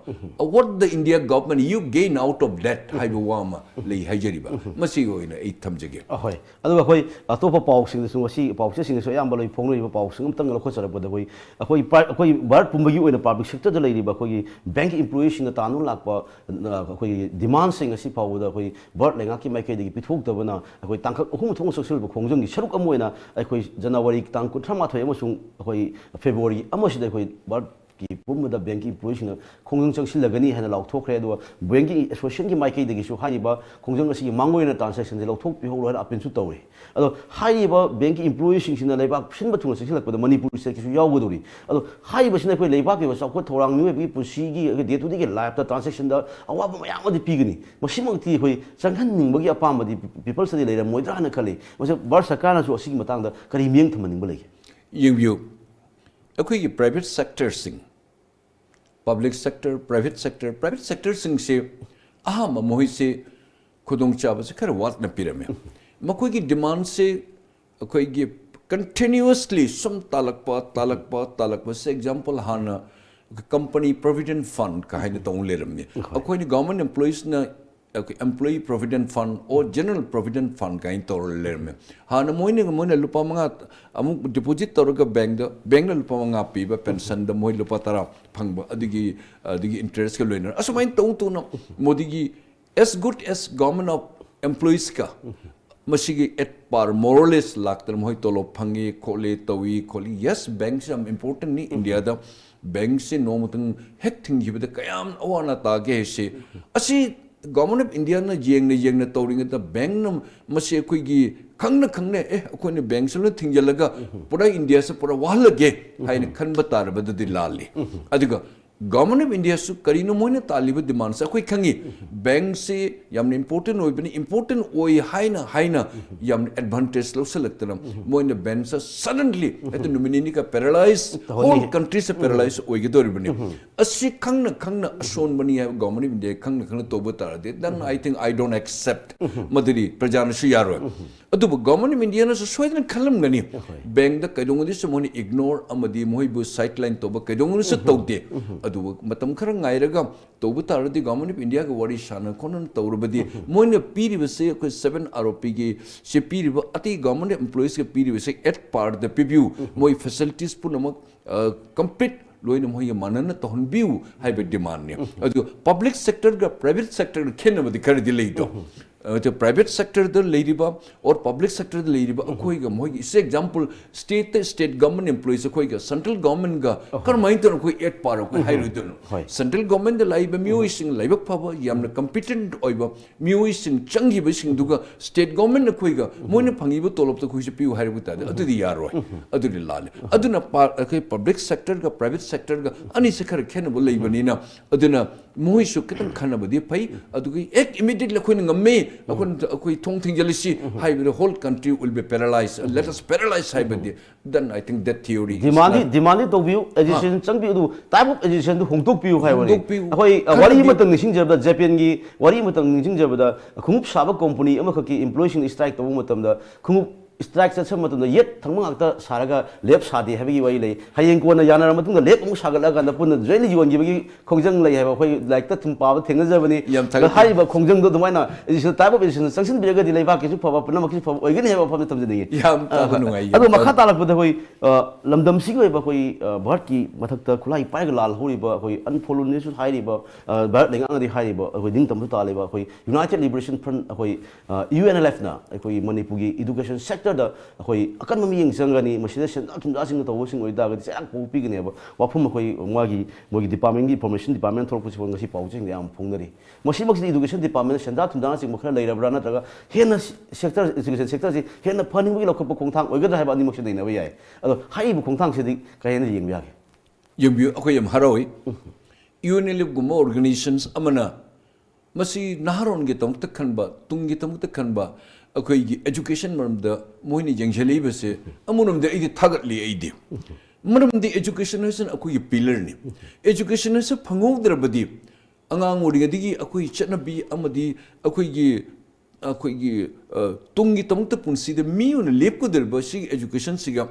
What the India Government you gain out of that ꯍꯥꯏꯕ ꯋꯥ ꯑꯃ ꯂꯩ ꯍꯥꯏꯖꯔꯤꯕ꯫ ꯃꯁꯤꯒꯤ ꯑꯣꯏꯅ ꯑꯩ ꯊꯝꯖꯒꯦ꯫ ꯑꯍꯣꯏ꯫ ꯑꯗꯨꯒ ꯑꯩꯈꯣꯏ ꯑꯇꯣꯞꯄ ꯄꯥꯎꯁꯤꯡꯗꯁꯨ, ꯉꯁꯤ ꯄꯥꯎꯆꯦꯁꯤꯡꯗꯁꯨ ꯑꯌꯥꯝꯕ ꯂꯣꯏ ꯐꯣꯡꯅꯔꯤꯕ ꯄꯥꯎꯁꯤꯡ ꯑꯃꯇꯪ ꯂꯧꯈꯠꯆꯔꯛꯄꯗ, ꯑꯩꯈꯣꯏ, ꯑꯩꯈꯣꯏ ꯄ꯭ꯔꯥꯏ-, ꯑꯩꯈꯣꯏ ꯚꯥꯔꯠ ꯄꯨꯝꯕꯒꯤ ꯑꯣꯏꯅ public sectorꯗ ꯂꯩꯔꯤꯕ ꯑꯩꯈꯣꯏꯒꯤ bank employeeꯁꯤꯡꯅ ꯇꯥꯟꯗꯨꯅ ꯂꯥꯛꯄ, ꯑ, ꯑꯩꯈꯣꯏꯒꯤ demandꯁꯤꯡ ꯉꯁꯤ ꯐꯥꯎꯕꯗ ꯑꯩꯈꯣꯏ ꯚꯥꯔꯠ ꯂꯩꯉꯥꯛꯀꯤ ꯃꯥꯏꯀꯩꯗꯒꯤ ꯄꯤꯊꯣꯛꯇꯕꯅ ꯑꯩꯈꯣꯏ ꯇꯥꯡꯀꯛ ꯑꯍꯨꯝ ꯊꯣꯛꯅ ꯆꯪꯁꯤꯜꯂꯕ ꯈꯣꯡꯖꯪꯒꯤ ꯁꯔꯨꯛ ꯑꯃ ꯑꯣꯏꯅ ꯑꯩꯈꯣꯏ January ꯇꯥꯡ ꯀꯨꯟꯊ꯭ꯔꯥ ꯃꯥꯊꯣꯏ ꯑꯃꯁꯨꯡ ꯑꯩꯈꯣꯏ February ꯑꯃꯁꯤꯗ ꯑꯩꯈꯣꯏ ꯚꯥꯔꯠ ꯀꯤ ꯄꯨꯝꯕꯗ bankꯀꯤ employeeꯁꯤꯡꯅ ꯈꯣꯡꯖꯪ ꯆꯪꯁꯤꯜꯂꯒꯅꯤ ꯍꯥꯏꯅ ꯂꯥꯎꯊꯣꯛꯈ꯭ꯔꯦ꯫ ꯑꯗꯨꯒ bankꯀꯤ associationꯒꯤ ꯃꯥꯏꯀꯩꯗꯒꯤꯁꯨ ꯍꯥꯏꯔꯤꯕ ꯈꯣꯡꯖꯪ ꯑꯁꯤꯒꯤ ꯃꯥꯡꯑꯣꯏꯅ transactionꯁꯦ ꯂꯧꯊꯣꯛꯄꯤꯍꯧꯔꯣ ꯍꯥꯏꯅ appealꯁꯨ ꯇꯧꯔꯤ꯫ ꯑꯗꯣ ꯍꯥꯏꯔꯤꯕ bankꯀꯤ employeeꯁꯤꯡꯁꯤꯅ ꯂꯩꯕꯥꯛ ꯁꯤꯟꯕ ꯊꯨꯡꯅ ꯆꯪꯁꯤꯜꯂꯛꯄꯗ ꯃꯅꯤꯄꯨꯔ stateꯀꯤꯁꯨ ꯌꯥꯎꯒꯗꯧꯔꯤ꯫ ꯑꯗꯣ ꯍꯥꯏꯔꯤꯕꯁꯤꯅ ꯑꯩꯈꯣꯏ ꯂꯩꯕꯥꯛꯀꯤ ꯑꯣꯏꯕ ꯆꯥꯎꯈꯠ ꯊꯧꯔꯥꯡ, ꯃꯤꯑꯣꯏꯕꯒꯤ ꯄꯨꯟꯁꯤꯒꯤ ꯑꯩꯈꯣꯏ day to dayꯒꯤ lifeꯇ transactionꯗ ꯑꯋꯥꯕ ꯃꯌꯥꯝ ꯑꯃꯗꯤ ꯄꯤꯒꯅꯤ꯫ ꯃꯁꯤꯃꯛꯇꯤ ꯑꯩꯈꯣꯏ ꯆꯪꯍꯟꯅꯤꯡꯕꯒꯤ ꯑꯄꯥꯝꯕꯗꯤ peopleꯁꯇꯗꯤ ꯂꯩꯔꯝꯃꯣꯏꯗ꯭ꯔꯥ ꯍꯥꯏꯅ ꯈꯜꯂꯤ꯫ ꯃꯁꯤ ꯚꯥꯔꯠ ꯁꯔꯀꯥꯔꯅꯁꯨ ꯑꯁꯤꯒꯤ ꯃꯇꯥꯡꯗ ꯀꯔꯤ ꯃꯤꯠꯌꯦꯡ ꯊꯝꯍꯟꯅꯤꯡꯕ ꯂꯩꯒꯦ? ꯌꯦꯡꯕꯤꯌꯨ, ꯑꯩꯈꯣꯏꯒꯤ private sectorꯁꯤꯡ, public sector, private sector, private sectorꯁꯤꯡꯁꯦ ꯑꯍꯥꯟꯕ ꯃꯈꯣꯏꯁꯦ ꯈꯨꯗꯣꯡꯆꯥꯕꯁꯦ ꯈꯔ ꯋꯥꯠꯅ ꯄꯤꯔꯝꯃꯦ꯫ ꯃꯈꯣꯏꯒꯤ demandꯁꯦ ꯑꯩꯈꯣꯏꯒꯤ continuously ꯁꯨꯝ ꯇꯥꯜꯂꯛꯄ, ꯇꯥꯜꯂꯛꯄ, ꯇꯥꯜꯂꯛꯄꯁꯦ꯫ Example, ꯍꯥꯟꯅ company provident fundꯀ ꯍꯥꯏꯅ ꯇꯧ ꯂꯩꯔꯝꯃꯤ꯫ ꯑꯩꯈꯣꯏꯅ government employeesꯅ ꯑꯩꯈꯣꯏ employee provident fund or general provident fund ꯀꯥꯏꯅ ꯇꯧꯔ ꯂꯩꯔꯝꯃꯦ꯫ ꯍꯥꯟꯅ ꯃꯣꯏꯅ ꯃꯣꯏꯅ ꯂꯨꯄꯥ ꯃꯉꯥ ꯑꯃꯨꯛ deposit ꯇꯧꯔꯒ bankꯗ, bankꯅ ꯂꯨꯄꯥ ꯃꯉꯥ ꯄꯤꯕ pensionꯗ, ꯃꯣꯏ ꯂꯨꯄꯥ ꯇꯔꯥ ꯐꯪꯕ, ꯑꯗꯨꯒꯤ ꯑꯗꯨꯒꯤ interestꯀ ꯂꯣꯏꯅꯅ ꯑꯁꯨꯃꯥꯏꯅ ꯇꯧ ꯇꯧꯅ ꯃꯣꯗꯤꯒꯤ as good as government of employeesꯀ ꯃꯁꯤꯒꯤ at par more or less ꯂꯥꯛꯇꯅ ꯃꯈꯣꯏ ꯇꯣꯂꯣꯞ ꯐꯪꯉꯤ ꯈꯣꯠꯂꯤ ꯇꯧꯏ ꯈꯣꯠꯂꯤ꯫ Yes, bankꯁꯤ ꯌꯥꯝ importantꯅꯤ Indiaꯗ꯫ Bankꯁꯤ ꯅꯣꯡꯃꯇꯪ ꯍꯦꯛ ꯊꯤꯡꯈꯤꯕꯗ ꯀꯌꯥꯝ ꯑꯋꯥ ꯑꯅꯥ ꯇꯥꯒꯦ ꯍꯥꯏꯁꯦ꯫ ꯑꯁꯤ Government of Indiaꯅ ꯌꯦꯡꯅ ꯌꯦꯡꯅ ꯇꯧꯔꯤꯉꯩꯗ bankꯅ ꯃꯁꯤ ꯑꯩꯈꯣꯏꯒꯤ ꯈꯪꯅ ꯈꯪꯅ, "ꯑꯦ, ꯑꯩꯈꯣꯏꯅ bankꯁꯤ ꯂꯣꯏ ꯊꯤꯡꯖꯤꯜꯂꯒ ꯄꯨꯔꯥ Indiaꯁꯤ ꯄꯨꯔꯥ ꯋꯥꯍꯜꯂꯒꯦ" ꯍꯥꯏꯅ ꯈꯟꯕ ꯇꯥꯔꯕꯗꯨꯗꯤ ꯂꯥꯜꯂꯤ꯫ ꯑꯗꯨꯒ Government of Indiaꯁꯨ ꯀꯔꯤꯅꯣ ꯃꯣꯏꯅ ꯇꯥꯜꯂꯤꯕ demandꯁꯦ ꯑꯩꯈꯣꯏ ꯈꯪꯉꯤ꯫ Bankꯁꯤ ꯌꯥꯝꯅ important ꯑꯣꯏꯕꯅꯤ, important ꯑꯣꯏ ꯍꯥꯏꯅ ꯍꯥꯏꯅ ꯌꯥꯝꯅ advantage ꯂꯧꯁꯤꯜꯂꯛꯇꯅ ꯃꯣꯏꯅ bankꯁꯦ suddenly ꯍꯦꯛꯇ ꯅꯨꯃꯤꯠ ꯅꯤꯅꯤꯒ paralyze, ꯇꯧꯍꯜꯂꯤ꯫ Whole countryꯁꯦ paralyze ꯑꯣꯏꯒꯗꯧꯔꯤꯕꯅꯤ꯫ ꯑꯁꯤ ꯈꯪꯅ ꯈꯪꯅ ꯑꯁꯣꯟꯕꯅꯤ ꯍꯥꯏꯕ Government of India ꯈꯪꯅ ꯈꯪꯅ ꯇꯧꯕ ꯇꯥꯔꯗꯤ, then I think I don't accept꯫ ꯃꯗꯨꯗꯤ ꯄ꯭ꯔꯖꯥꯅꯁꯨ ꯌꯥꯔꯣꯏ꯫ ꯑꯗꯨꯕꯨ Government of Indiaꯅꯁꯨ ꯁꯣꯏꯗꯅ ꯈꯜꯂꯝꯒꯅꯤ꯫ Bankꯇ ꯀꯩꯗꯧꯉꯩꯗꯁꯨ ꯃꯣꯏꯅ ignore ꯑꯃꯗꯤ ꯃꯣꯏꯕꯨ sideline ꯇꯧꯕ ꯀꯩꯗꯧꯉꯩꯗꯁꯨ ꯇꯧꯗꯦ꯫ ꯑꯗꯨꯕꯨ ꯃꯇꯝ ꯈꯔ ꯉꯥꯏꯔꯒ ꯇꯧꯕ ꯇꯥꯔꯗꯤ Government of Indiaꯒ ꯋꯥꯔꯤ ꯁꯥꯟꯅ ꯈꯣꯠꯅ ꯇꯧꯔꯕꯗꯤ ꯃꯣꯏꯅ ꯄꯤꯔꯤꯕꯁꯦ ꯑꯩꯈꯣꯏ seven R O Pꯒꯤ ꯁꯤ ꯄꯤꯔꯤꯕ ꯑꯇꯩ government employeesꯀ ꯄꯤꯔꯤꯕꯁꯦ at parꯗ ꯄꯤꯕꯤꯌꯨ꯫ ꯃꯣꯏ facilities ꯄꯨꯝꯅꯃꯛ, ꯑ, complete ꯂꯣꯏꯅ ꯃꯣꯏꯒ ꯃꯥꯟꯅꯅ ꯇꯧꯍꯟꯕꯤꯌꯨ ꯍꯥꯏꯕ demandꯅꯤ꯫ ꯑꯗꯨꯒ public sectorꯒ private sectorꯒ ꯈꯦꯠꯅꯕꯗꯤ ꯈꯔꯗꯤ ꯂꯩꯗꯣ꯫ ꯑ, private sectorꯗ ꯂꯩꯔꯤꯕ or public sectorꯗ ꯂꯩꯔꯤꯕ ꯑꯩꯈꯣꯏꯒ ꯃꯣꯏꯒꯤ, ꯏꯁꯦ example, stateꯇ state government employees ꯑꯩꯈꯣꯏꯒ central governmentꯒ ꯀꯔꯝꯍꯥꯏꯅ ꯇꯧꯅ ꯑꯩꯈꯣꯏ at par ꯑꯩꯈꯣꯏ ꯍꯥꯏꯔꯣꯏꯗꯣꯏꯅꯣ? ꯍꯣꯏ꯫ Central governmentꯗ ꯂꯥꯛꯏꯕ ꯃꯤꯑꯣꯏꯁꯤꯡ, ꯂꯥꯏꯕꯛ ꯐꯕ, ꯌꯥꯝꯅ competent ꯑꯣꯏꯕ ꯃꯤꯑꯣꯏꯁꯤꯡ ꯆꯪꯈꯤꯕꯁꯤꯡꯗꯨꯒ state government ꯑꯩꯈꯣꯏꯒ ꯃꯣꯏꯅ ꯐꯪꯉꯤꯕ ꯇꯣꯂꯣꯞꯇ ꯑꯩꯈꯣꯏꯁꯨ ꯄꯤꯌꯨ ꯍꯥꯏꯔꯛꯄ ꯇꯥꯔꯗꯤ ꯑꯗꯨꯗꯤ ꯌꯥꯔꯣꯏ꯫ ꯑꯗꯨꯗꯤ ꯂꯥꯜꯂꯦ꯫ ꯑꯗꯨꯅ ꯄꯥ-, ꯑꯩꯈꯣꯏ public sectorꯒ private sectorꯒ ꯑꯅꯤꯁꯦ ꯈꯔ ꯈꯦꯠꯅꯕ ꯂꯩꯕꯅꯤꯅ, ꯑꯗꯨꯅ ꯃꯣꯏꯁꯨ ꯈꯤꯇꯪ ꯈꯟꯅꯕꯗꯤ ꯐꯩ꯫ ꯑꯗꯨꯒ ꯍꯦꯛ immediately ꯑꯩꯈꯣꯏꯅ ꯉꯝꯃꯦ, ꯑꯩꯈꯣꯏꯅ, ꯑꯩꯈꯣꯏ ꯊꯣꯡ ꯊꯤꯡꯖꯤꯜꯂꯁꯤ ꯍꯥꯏꯕꯗ whole country will be paralyzed, let us paralyze ꯍꯥꯏꯕꯗꯤ, then I think that theory is demandꯗꯤ not demandꯗꯤ ꯇꯧꯕꯤꯌꯨ, agitation ꯆꯪꯕꯤꯌꯨ, ꯑꯗꯨꯕꯨ type of agitationꯗꯨ ꯍꯣꯡꯗꯣꯛꯄꯤꯌꯨ ꯍꯥꯏꯕꯅꯤ꯫ ꯍꯣꯡꯗꯣꯛꯄꯤꯌꯨ꯫ ꯑꯩꯈꯣꯏ, ꯑ, ꯋꯥꯔꯤ ꯈꯟꯕꯤꯌꯨ꯫ ꯑꯃꯇꯪ ꯅꯤꯡꯁꯤꯡꯖꯕꯗ, ꯖꯄꯥꯟꯒꯤ ꯋꯥꯔꯤ ꯑꯃꯇꯪ ꯅꯤꯡꯁꯤꯡꯖꯕꯗ, ꯈꯣꯡꯎꯞ ꯁꯥꯕ company ꯑꯃꯈꯛꯀꯤ employeeꯁꯤꯡꯅ strike ꯇꯧꯕ ꯃꯇꯝꯗ ꯈꯣꯡꯎꯞ ꯁ꯭ꯇ꯭ꯔꯥꯏꯛ ꯆꯠꯁꯟꯕ ꯃꯇꯝꯗ ꯌꯦꯠ ꯊꯪꯕ ꯉꯥꯛꯇ ꯁꯥꯔꯒ ꯂꯦꯐ ꯁꯥꯗꯦ ꯍꯥꯏꯕꯒꯤ ꯋꯥꯔꯤ ꯂꯩ꯫ ꯍꯌꯦꯡ ꯀꯣꯟꯅ ꯌꯥꯅꯔ ꯃꯇꯨꯡꯗ ꯂꯦꯐ ꯑꯃꯨꯛ ꯁꯥꯒꯠꯂꯛꯑꯀꯥꯟꯗ ꯄꯨꯟꯅ ꯖꯣꯏꯟꯂꯤ ꯌꯣꯟꯈꯤꯕꯒꯤ ꯈꯣꯡꯖꯪ ꯂꯩ ꯍꯥꯏꯕ ꯑꯩꯈꯣꯏ ꯂꯥꯏꯔꯤꯛꯇ ꯁꯨꯝ ꯄꯥꯕ ꯊꯦꯡꯅꯖꯕꯅꯤ꯫ ꯌꯥꯝ ꯊꯥꯒꯠꯆꯔꯤ꯫ ꯑꯗꯣ ꯍꯥꯏꯔꯤꯕ ꯈꯣꯡꯖꯪꯗꯣ ꯑꯗꯨꯃꯥꯏꯅ ꯑꯦꯖꯨꯀꯦꯁꯟ, ꯇꯥꯏꯞ ꯑꯣꯐ ꯑꯦꯖꯨꯀꯦꯁꯟ ꯆꯪꯁꯤꯟꯕꯤꯔꯒꯗꯤ ꯂꯩꯕꯥꯛꯀꯤꯁꯨ ꯐꯕ, ꯄꯨꯝꯅꯃꯛꯀꯤꯁꯨ ꯐꯕ ꯑꯣꯏꯒꯅꯤ ꯍꯥꯏꯕ ꯋꯥꯐꯝꯁꯤ ꯊꯝꯖꯅꯤꯡꯉꯤ꯫ ꯌꯥꯝ ꯇꯥꯕ ꯑ, ꯅꯨꯡꯉꯥꯏ, ꯌꯥꯝ ꯑꯗꯣ ꯃꯈꯥ ꯇꯥꯕ꯫ ꯇꯥꯔꯛꯄꯗ ꯑꯩꯈꯣꯏ, ꯑ, ꯂꯝꯗꯝꯁꯤꯒꯤ ꯑꯣꯏꯕ ꯑꯩꯈꯣꯏ, ꯑ, ꯚꯥꯔꯠꯀꯤ ꯃꯊꯛꯇ ꯈꯨꯠꯂꯥꯏ ꯄꯥꯏꯔꯒ ꯂꯥꯜꯍꯧꯔꯤꯕ ꯑꯩꯈꯣꯏ ꯑꯟꯐꯣꯂꯣꯅꯦꯁꯨ ꯍꯥꯏꯔꯤꯕ, ꯑ, ꯚꯥꯔꯠ ꯂꯩꯉꯥꯛꯅꯗꯤ ꯍꯥꯏꯔꯤꯕ ꯑꯩꯈꯣꯏ ꯅꯤꯡꯇꯝꯕꯁꯨ ꯇꯥꯜꯂꯤꯕ ꯑꯩꯈꯣꯏ ꯌꯨꯅꯥꯏꯇꯦꯗ ꯂꯤꯕꯔꯦꯁꯟ ꯐ꯭ꯔꯟꯠ, ꯑꯩꯈꯣꯏ, ꯑ, ꯌꯨ ꯑꯦꯟ ꯑꯦꯜ ꯑꯦꯐꯅ ꯑꯩꯈꯣꯏꯒꯤ ꯃꯅꯤꯄꯨꯔꯒꯤ ꯏꯗꯨꯀꯦꯁꯟ ꯁꯦꯛꯇꯔꯗ ꯑꯩꯈꯣꯏ ꯑꯀꯟꯕ ꯃꯤꯠꯌꯦꯡ ꯆꯪꯒꯅꯤ, ꯃꯁꯤꯗ ꯁꯦꯟꯖꯥ ꯊꯨꯝꯖꯥꯁꯤꯡꯅ ꯇꯧꯕꯁꯤꯡ ꯑꯣꯏꯇꯥꯔꯒꯗꯤ ꯆꯩꯔꯥꯛ ꯐꯥꯎꯕ ꯄꯤꯒꯅꯦꯕ ꯋꯥꯐꯝ ꯑꯩꯈꯣꯏ ꯃꯥꯒꯤ, ꯃꯣꯏꯒꯤ ꯗꯤꯄꯥꯔꯠꯃꯦꯟꯒꯤ ꯏꯟꯐꯣꯔꯃꯦꯁꯟ ꯗꯤꯄꯥꯔꯠꯃꯦꯟ ꯊꯣꯛꯂꯛꯄꯁꯤꯐꯥꯎ ꯉꯁꯤ ꯄꯥꯎꯆꯦꯁꯤꯡꯗ ꯌꯥꯝ ꯐꯣꯡꯅꯔꯤ꯫ ꯃꯁꯤꯃꯛꯁꯤꯗꯤ ꯏꯗꯨꯀꯦꯁꯟ ꯗꯤꯄꯥꯔꯠꯃꯦꯟꯗ ꯁꯦꯟꯖꯥ ꯊꯨꯝꯖꯥꯅꯆꯤꯡꯕ ꯈꯔ ꯂꯩꯔꯕ꯭ꯔꯥ, ꯅꯠꯇ꯭ꯔꯒ ꯍꯦꯟꯅ ꯁꯦꯛꯇꯔ, ꯏꯗꯨꯀꯦꯁꯟ ꯁꯦꯛꯇꯔꯁꯤ ꯍꯦꯟꯅ ꯐꯍꯟꯅꯤꯡꯕꯒꯤ ꯂꯧꯈꯠꯄ ꯈꯣꯡꯊꯥꯡ ꯑꯣꯏꯒꯗ꯭ꯔꯥ ꯍꯥꯏꯕ ꯑꯅꯤꯃꯛꯁꯤ ꯅꯩꯅꯕ ꯌꯥꯏ꯫ ꯑꯗꯣ ꯍꯥꯏꯔꯤꯕ ꯈꯣꯡꯊꯥꯡꯁꯤꯗꯤ ꯀꯔꯤ ꯍꯥꯏꯅ ꯌꯦꯡꯕ ꯌꯥꯒꯦ? ꯌꯦꯡꯕꯤꯌꯨ, ꯑꯩꯈꯣꯏ ꯌꯥꯝ ꯍꯔꯥꯎꯏ꯫ ꯌꯨ ꯑꯦꯟ ꯑꯦꯜ ꯑꯦꯐꯒꯨꯝꯕ ꯑꯣꯔꯒꯅꯥꯏꯖꯦꯁꯟꯁ ꯑꯃꯅ ꯃꯁꯤ ꯅꯍꯥꯔꯣꯟꯒꯤꯗꯃꯛꯇ ꯈꯟꯕ, ꯇꯨꯡꯒꯤꯗꯃꯛꯇ ꯈꯟꯕ, ꯑꯩꯈꯣꯏꯒꯤ ꯑꯦꯖꯨꯀꯦꯁꯟ ꯃꯔꯝꯗ ꯃꯣꯏꯅ ꯌꯦꯡꯁꯤꯜꯂꯛꯏꯕꯁꯦ ꯑꯃꯔꯣꯝꯗ ꯑꯩꯗꯤ ꯊꯥꯒꯠꯂꯤ꯫ ꯑꯩꯗꯤ ꯃꯔꯝꯗꯤ ꯑꯦꯖꯨꯀꯦꯁꯟ ꯍꯥꯏꯁꯤꯅ ꯑꯩꯈꯣꯏꯒꯤ ꯄꯤꯂꯔꯅꯤ꯫ ꯑꯦꯖꯨꯀꯦꯁꯟ ꯑꯁꯤ ꯐꯪꯍꯧꯗ꯭ꯔꯕꯗꯤ ꯑꯉꯥꯡ ꯑꯣꯏꯔꯤꯉꯩꯗꯒꯤ ꯑꯩꯈꯣꯏ ꯆꯠꯅꯕꯤ ꯑꯃꯗꯤ ꯑꯩꯈꯣꯏꯒꯤ, ꯑꯩꯈꯣꯏꯒꯤ, ꯑ, ꯇꯨꯡꯒꯤꯗꯃꯛꯇ ꯄꯨꯟꯁꯤꯗ ꯃꯤ ꯑꯣꯏꯅ ꯂꯦꯞꯀꯗꯧꯔꯤꯕ ꯁꯤꯒꯤ ꯑꯦꯖꯨꯀꯦꯁꯟꯁꯤꯒ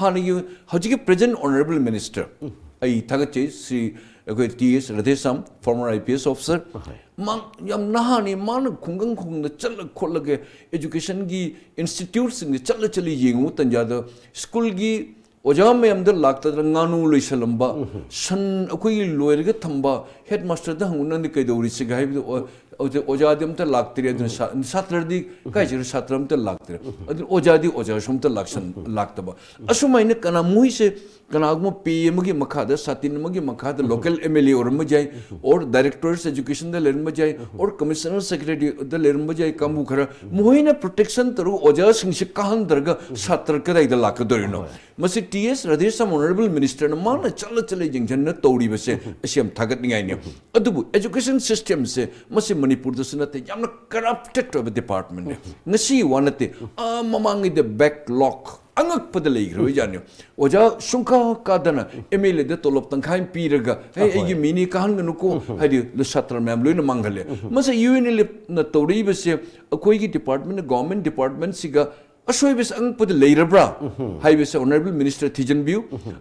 ꯍꯥꯟꯅꯒꯤ, ꯍꯧꯖꯤꯛꯀꯤ ꯄ꯭ꯔꯦꯖꯦꯟ ꯑꯣꯅꯔꯦꯕꯜ ꯃꯤꯅꯤꯁꯇꯔ, ꯑꯩ ꯊꯥꯒꯠꯆꯩ, ꯁ꯭ꯔꯤ ꯑꯩꯈꯣꯏ T S Radheshyam, former I P S officer, ꯃꯥ ꯌꯥꯝ ꯅꯍꯥꯅꯤ, ꯃꯥꯅ ꯈꯨꯡꯒꯪ ꯈꯨꯡꯒꯪꯗ ꯆꯠꯂ ꯈꯣꯠꯂꯒ ꯑꯦꯖꯨꯀꯦꯁꯟꯒꯤ ꯏꯟꯁꯇꯤꯇ꯭ꯌꯨꯠꯁꯤꯡꯗ ꯆꯠꯂ ꯆꯠꯂ ꯌꯦꯡꯉꯨꯕ ꯇꯟꯖꯥꯗ ꯁ꯭ꯀꯨꯜꯒꯤ ꯑꯣꯖꯥ ꯃꯌꯥꯝꯗ ꯂꯥꯛꯇꯗꯅ ꯉꯥꯅꯨ ꯂꯣꯏꯁꯜꯂꯝꯕ, ꯁꯟ ꯑꯩꯈꯣꯏꯒꯤ ꯂꯣꯏꯔꯒ ꯊꯝꯕ, ꯍꯦꯗ ꯃꯥꯁꯇꯔꯗ ꯍꯪꯉꯨ, "ꯅꯪꯗꯤ ꯀꯩꯗꯧꯔꯤꯁꯤꯒ?" ꯍꯥꯏꯕꯗ, "ꯑꯣ-, ꯑꯣꯖꯥ-, ꯑꯣꯖꯥꯗꯤ ꯑꯝꯇ ꯂꯥꯛꯇ꯭ꯔꯦ, ꯑꯗꯨꯅ ꯁꯥ-, ꯁꯥꯇ꯭ꯔꯗꯤ ꯀꯥꯏ ꯆꯠꯈ꯭ꯔꯦ? ꯁꯥꯇ꯭ꯔ ꯑꯝꯇ ꯂꯥꯛꯇ꯭ꯔꯦ꯫ ꯑꯗꯨꯅ ꯑꯣꯖꯥꯗꯤ, ꯑꯣꯖꯥꯁꯨ ꯑꯝꯇ ꯂꯥꯛꯁꯟ-, ꯂꯥꯛꯇꯕ"꯫ ꯑꯁꯨꯃꯥꯏꯅ ꯀꯅꯥ ꯃꯣꯏꯁꯦ ꯀꯅꯥꯒꯨꯝꯕ ꯄꯦ ꯑꯃꯒꯤ ꯃꯈꯥꯗ, ꯁꯥꯇꯤꯟ ꯑꯃꯒꯤ ꯃꯈꯥꯗ ꯂꯣꯀꯦꯜ ꯑꯦꯝ ꯑꯦꯜ ꯑꯦ ꯑꯣꯏꯔꯝꯕ ꯌꯥꯏ, ꯑꯣꯔ ꯗꯥꯏꯔꯦꯛꯇꯔꯁ ꯑꯦꯖꯨꯀꯦꯁꯟꯗ ꯂꯩꯔꯝꯕ ꯌꯥꯏ, ꯑꯣꯔ ꯀꯃꯤꯁꯅꯔ ꯁꯦꯀ꯭ꯔꯦꯇꯔꯤꯗ ꯂꯩꯔꯝꯕ ꯌꯥꯏ, ꯀꯥꯡꯕꯨ ꯈꯔ ꯃꯈꯣꯏꯅ ꯄ꯭ꯔꯣꯇꯦꯛꯁꯟ ꯇꯧꯔꯒ ꯑꯣꯖꯥꯁꯤꯡꯁꯦ ꯀꯥꯍꯟꯗ꯭ꯔꯒ ꯁꯥꯇ꯭ꯔ ꯀꯗꯥꯏꯗ ꯂꯥꯛꯀꯗꯣꯔꯤꯅꯣ? ꯃꯁꯤ ꯇꯤ ꯑꯦꯁ ꯔꯥꯙꯦꯁ꯭ꯌꯥꯝ ꯑꯣꯅꯔꯦꯕꯜ ꯃꯤꯅꯤꯁꯇꯔꯅ ꯃꯥꯅ ꯆꯠꯂ ꯆꯠꯂ ꯌꯦꯡꯁꯤꯟꯅ ꯇꯧꯔꯤꯕꯁꯦ ꯑꯁꯤ ꯌꯥꯝ ꯊꯥꯒꯠꯅꯤꯡꯉꯥꯏꯅꯤ꯫ ꯑꯗꯨꯕꯨ ꯑꯦꯖꯨꯀꯦꯁꯟ ꯁꯤꯁꯇꯦꯝꯁꯦ ꯃꯁꯤ ꯃꯅꯤꯄꯨꯔꯗꯁꯨ ꯅꯠꯇꯦ, ꯌꯥꯝꯅ ꯀꯔꯞꯇꯦꯠ ꯑꯣꯏꯕ ꯗꯤꯄꯥꯔꯠꯃꯦꯟꯅꯦ꯫ ꯉꯁꯤ ꯋꯥ ꯅꯠꯇꯦ, ꯑꯥ, ꯃꯃꯥꯡꯉꯩꯗ ꯕꯦꯛꯂꯣꯛ ꯑꯉꯛꯄꯗ ꯂꯩꯈ꯭ꯔꯕ ꯖꯥꯠꯅꯤ꯫ ꯑꯣꯖꯥ ꯁꯨꯡꯀꯥ ꯀꯥꯗꯅ ꯑꯦꯝ ꯑꯦꯜ ꯑꯦꯗ ꯇꯣꯂꯣꯞ ꯇꯪꯈꯥꯏ ꯑꯃ ꯄꯤꯔꯒ, "ꯍꯦ, ꯑꯩꯒꯤ ꯃꯤꯅꯤ ꯀꯥꯍꯟꯒꯅꯨꯀꯣ", ꯍꯥꯏꯗꯤ ꯁꯥꯇ꯭ꯔ ꯃꯌꯥꯝ ꯂꯣꯏꯅ ꯃꯥꯡꯍꯜꯂꯦ꯫ ꯃꯁꯤ ꯌꯨ ꯑꯦꯟ ꯑꯦꯜ ꯑꯦꯐꯅ ꯇꯧꯔꯛꯏꯕꯁꯦ ꯑꯩꯈꯣꯏꯒꯤ ꯗꯤꯄꯥꯔꯠꯃꯦꯟ, ꯒꯣꯔꯃꯦꯟ ꯗꯤꯄꯥꯔꯠꯃꯦꯟꯁꯤꯒ ꯑꯁꯣꯏꯕꯁꯦ ꯑꯉꯛꯄꯗ ꯂꯩꯔꯕ꯭ꯔꯥ ꯍꯥꯏꯕꯁꯦ Honourable Minister ꯊꯤꯖꯤꯟꯕꯤꯌꯨ꯫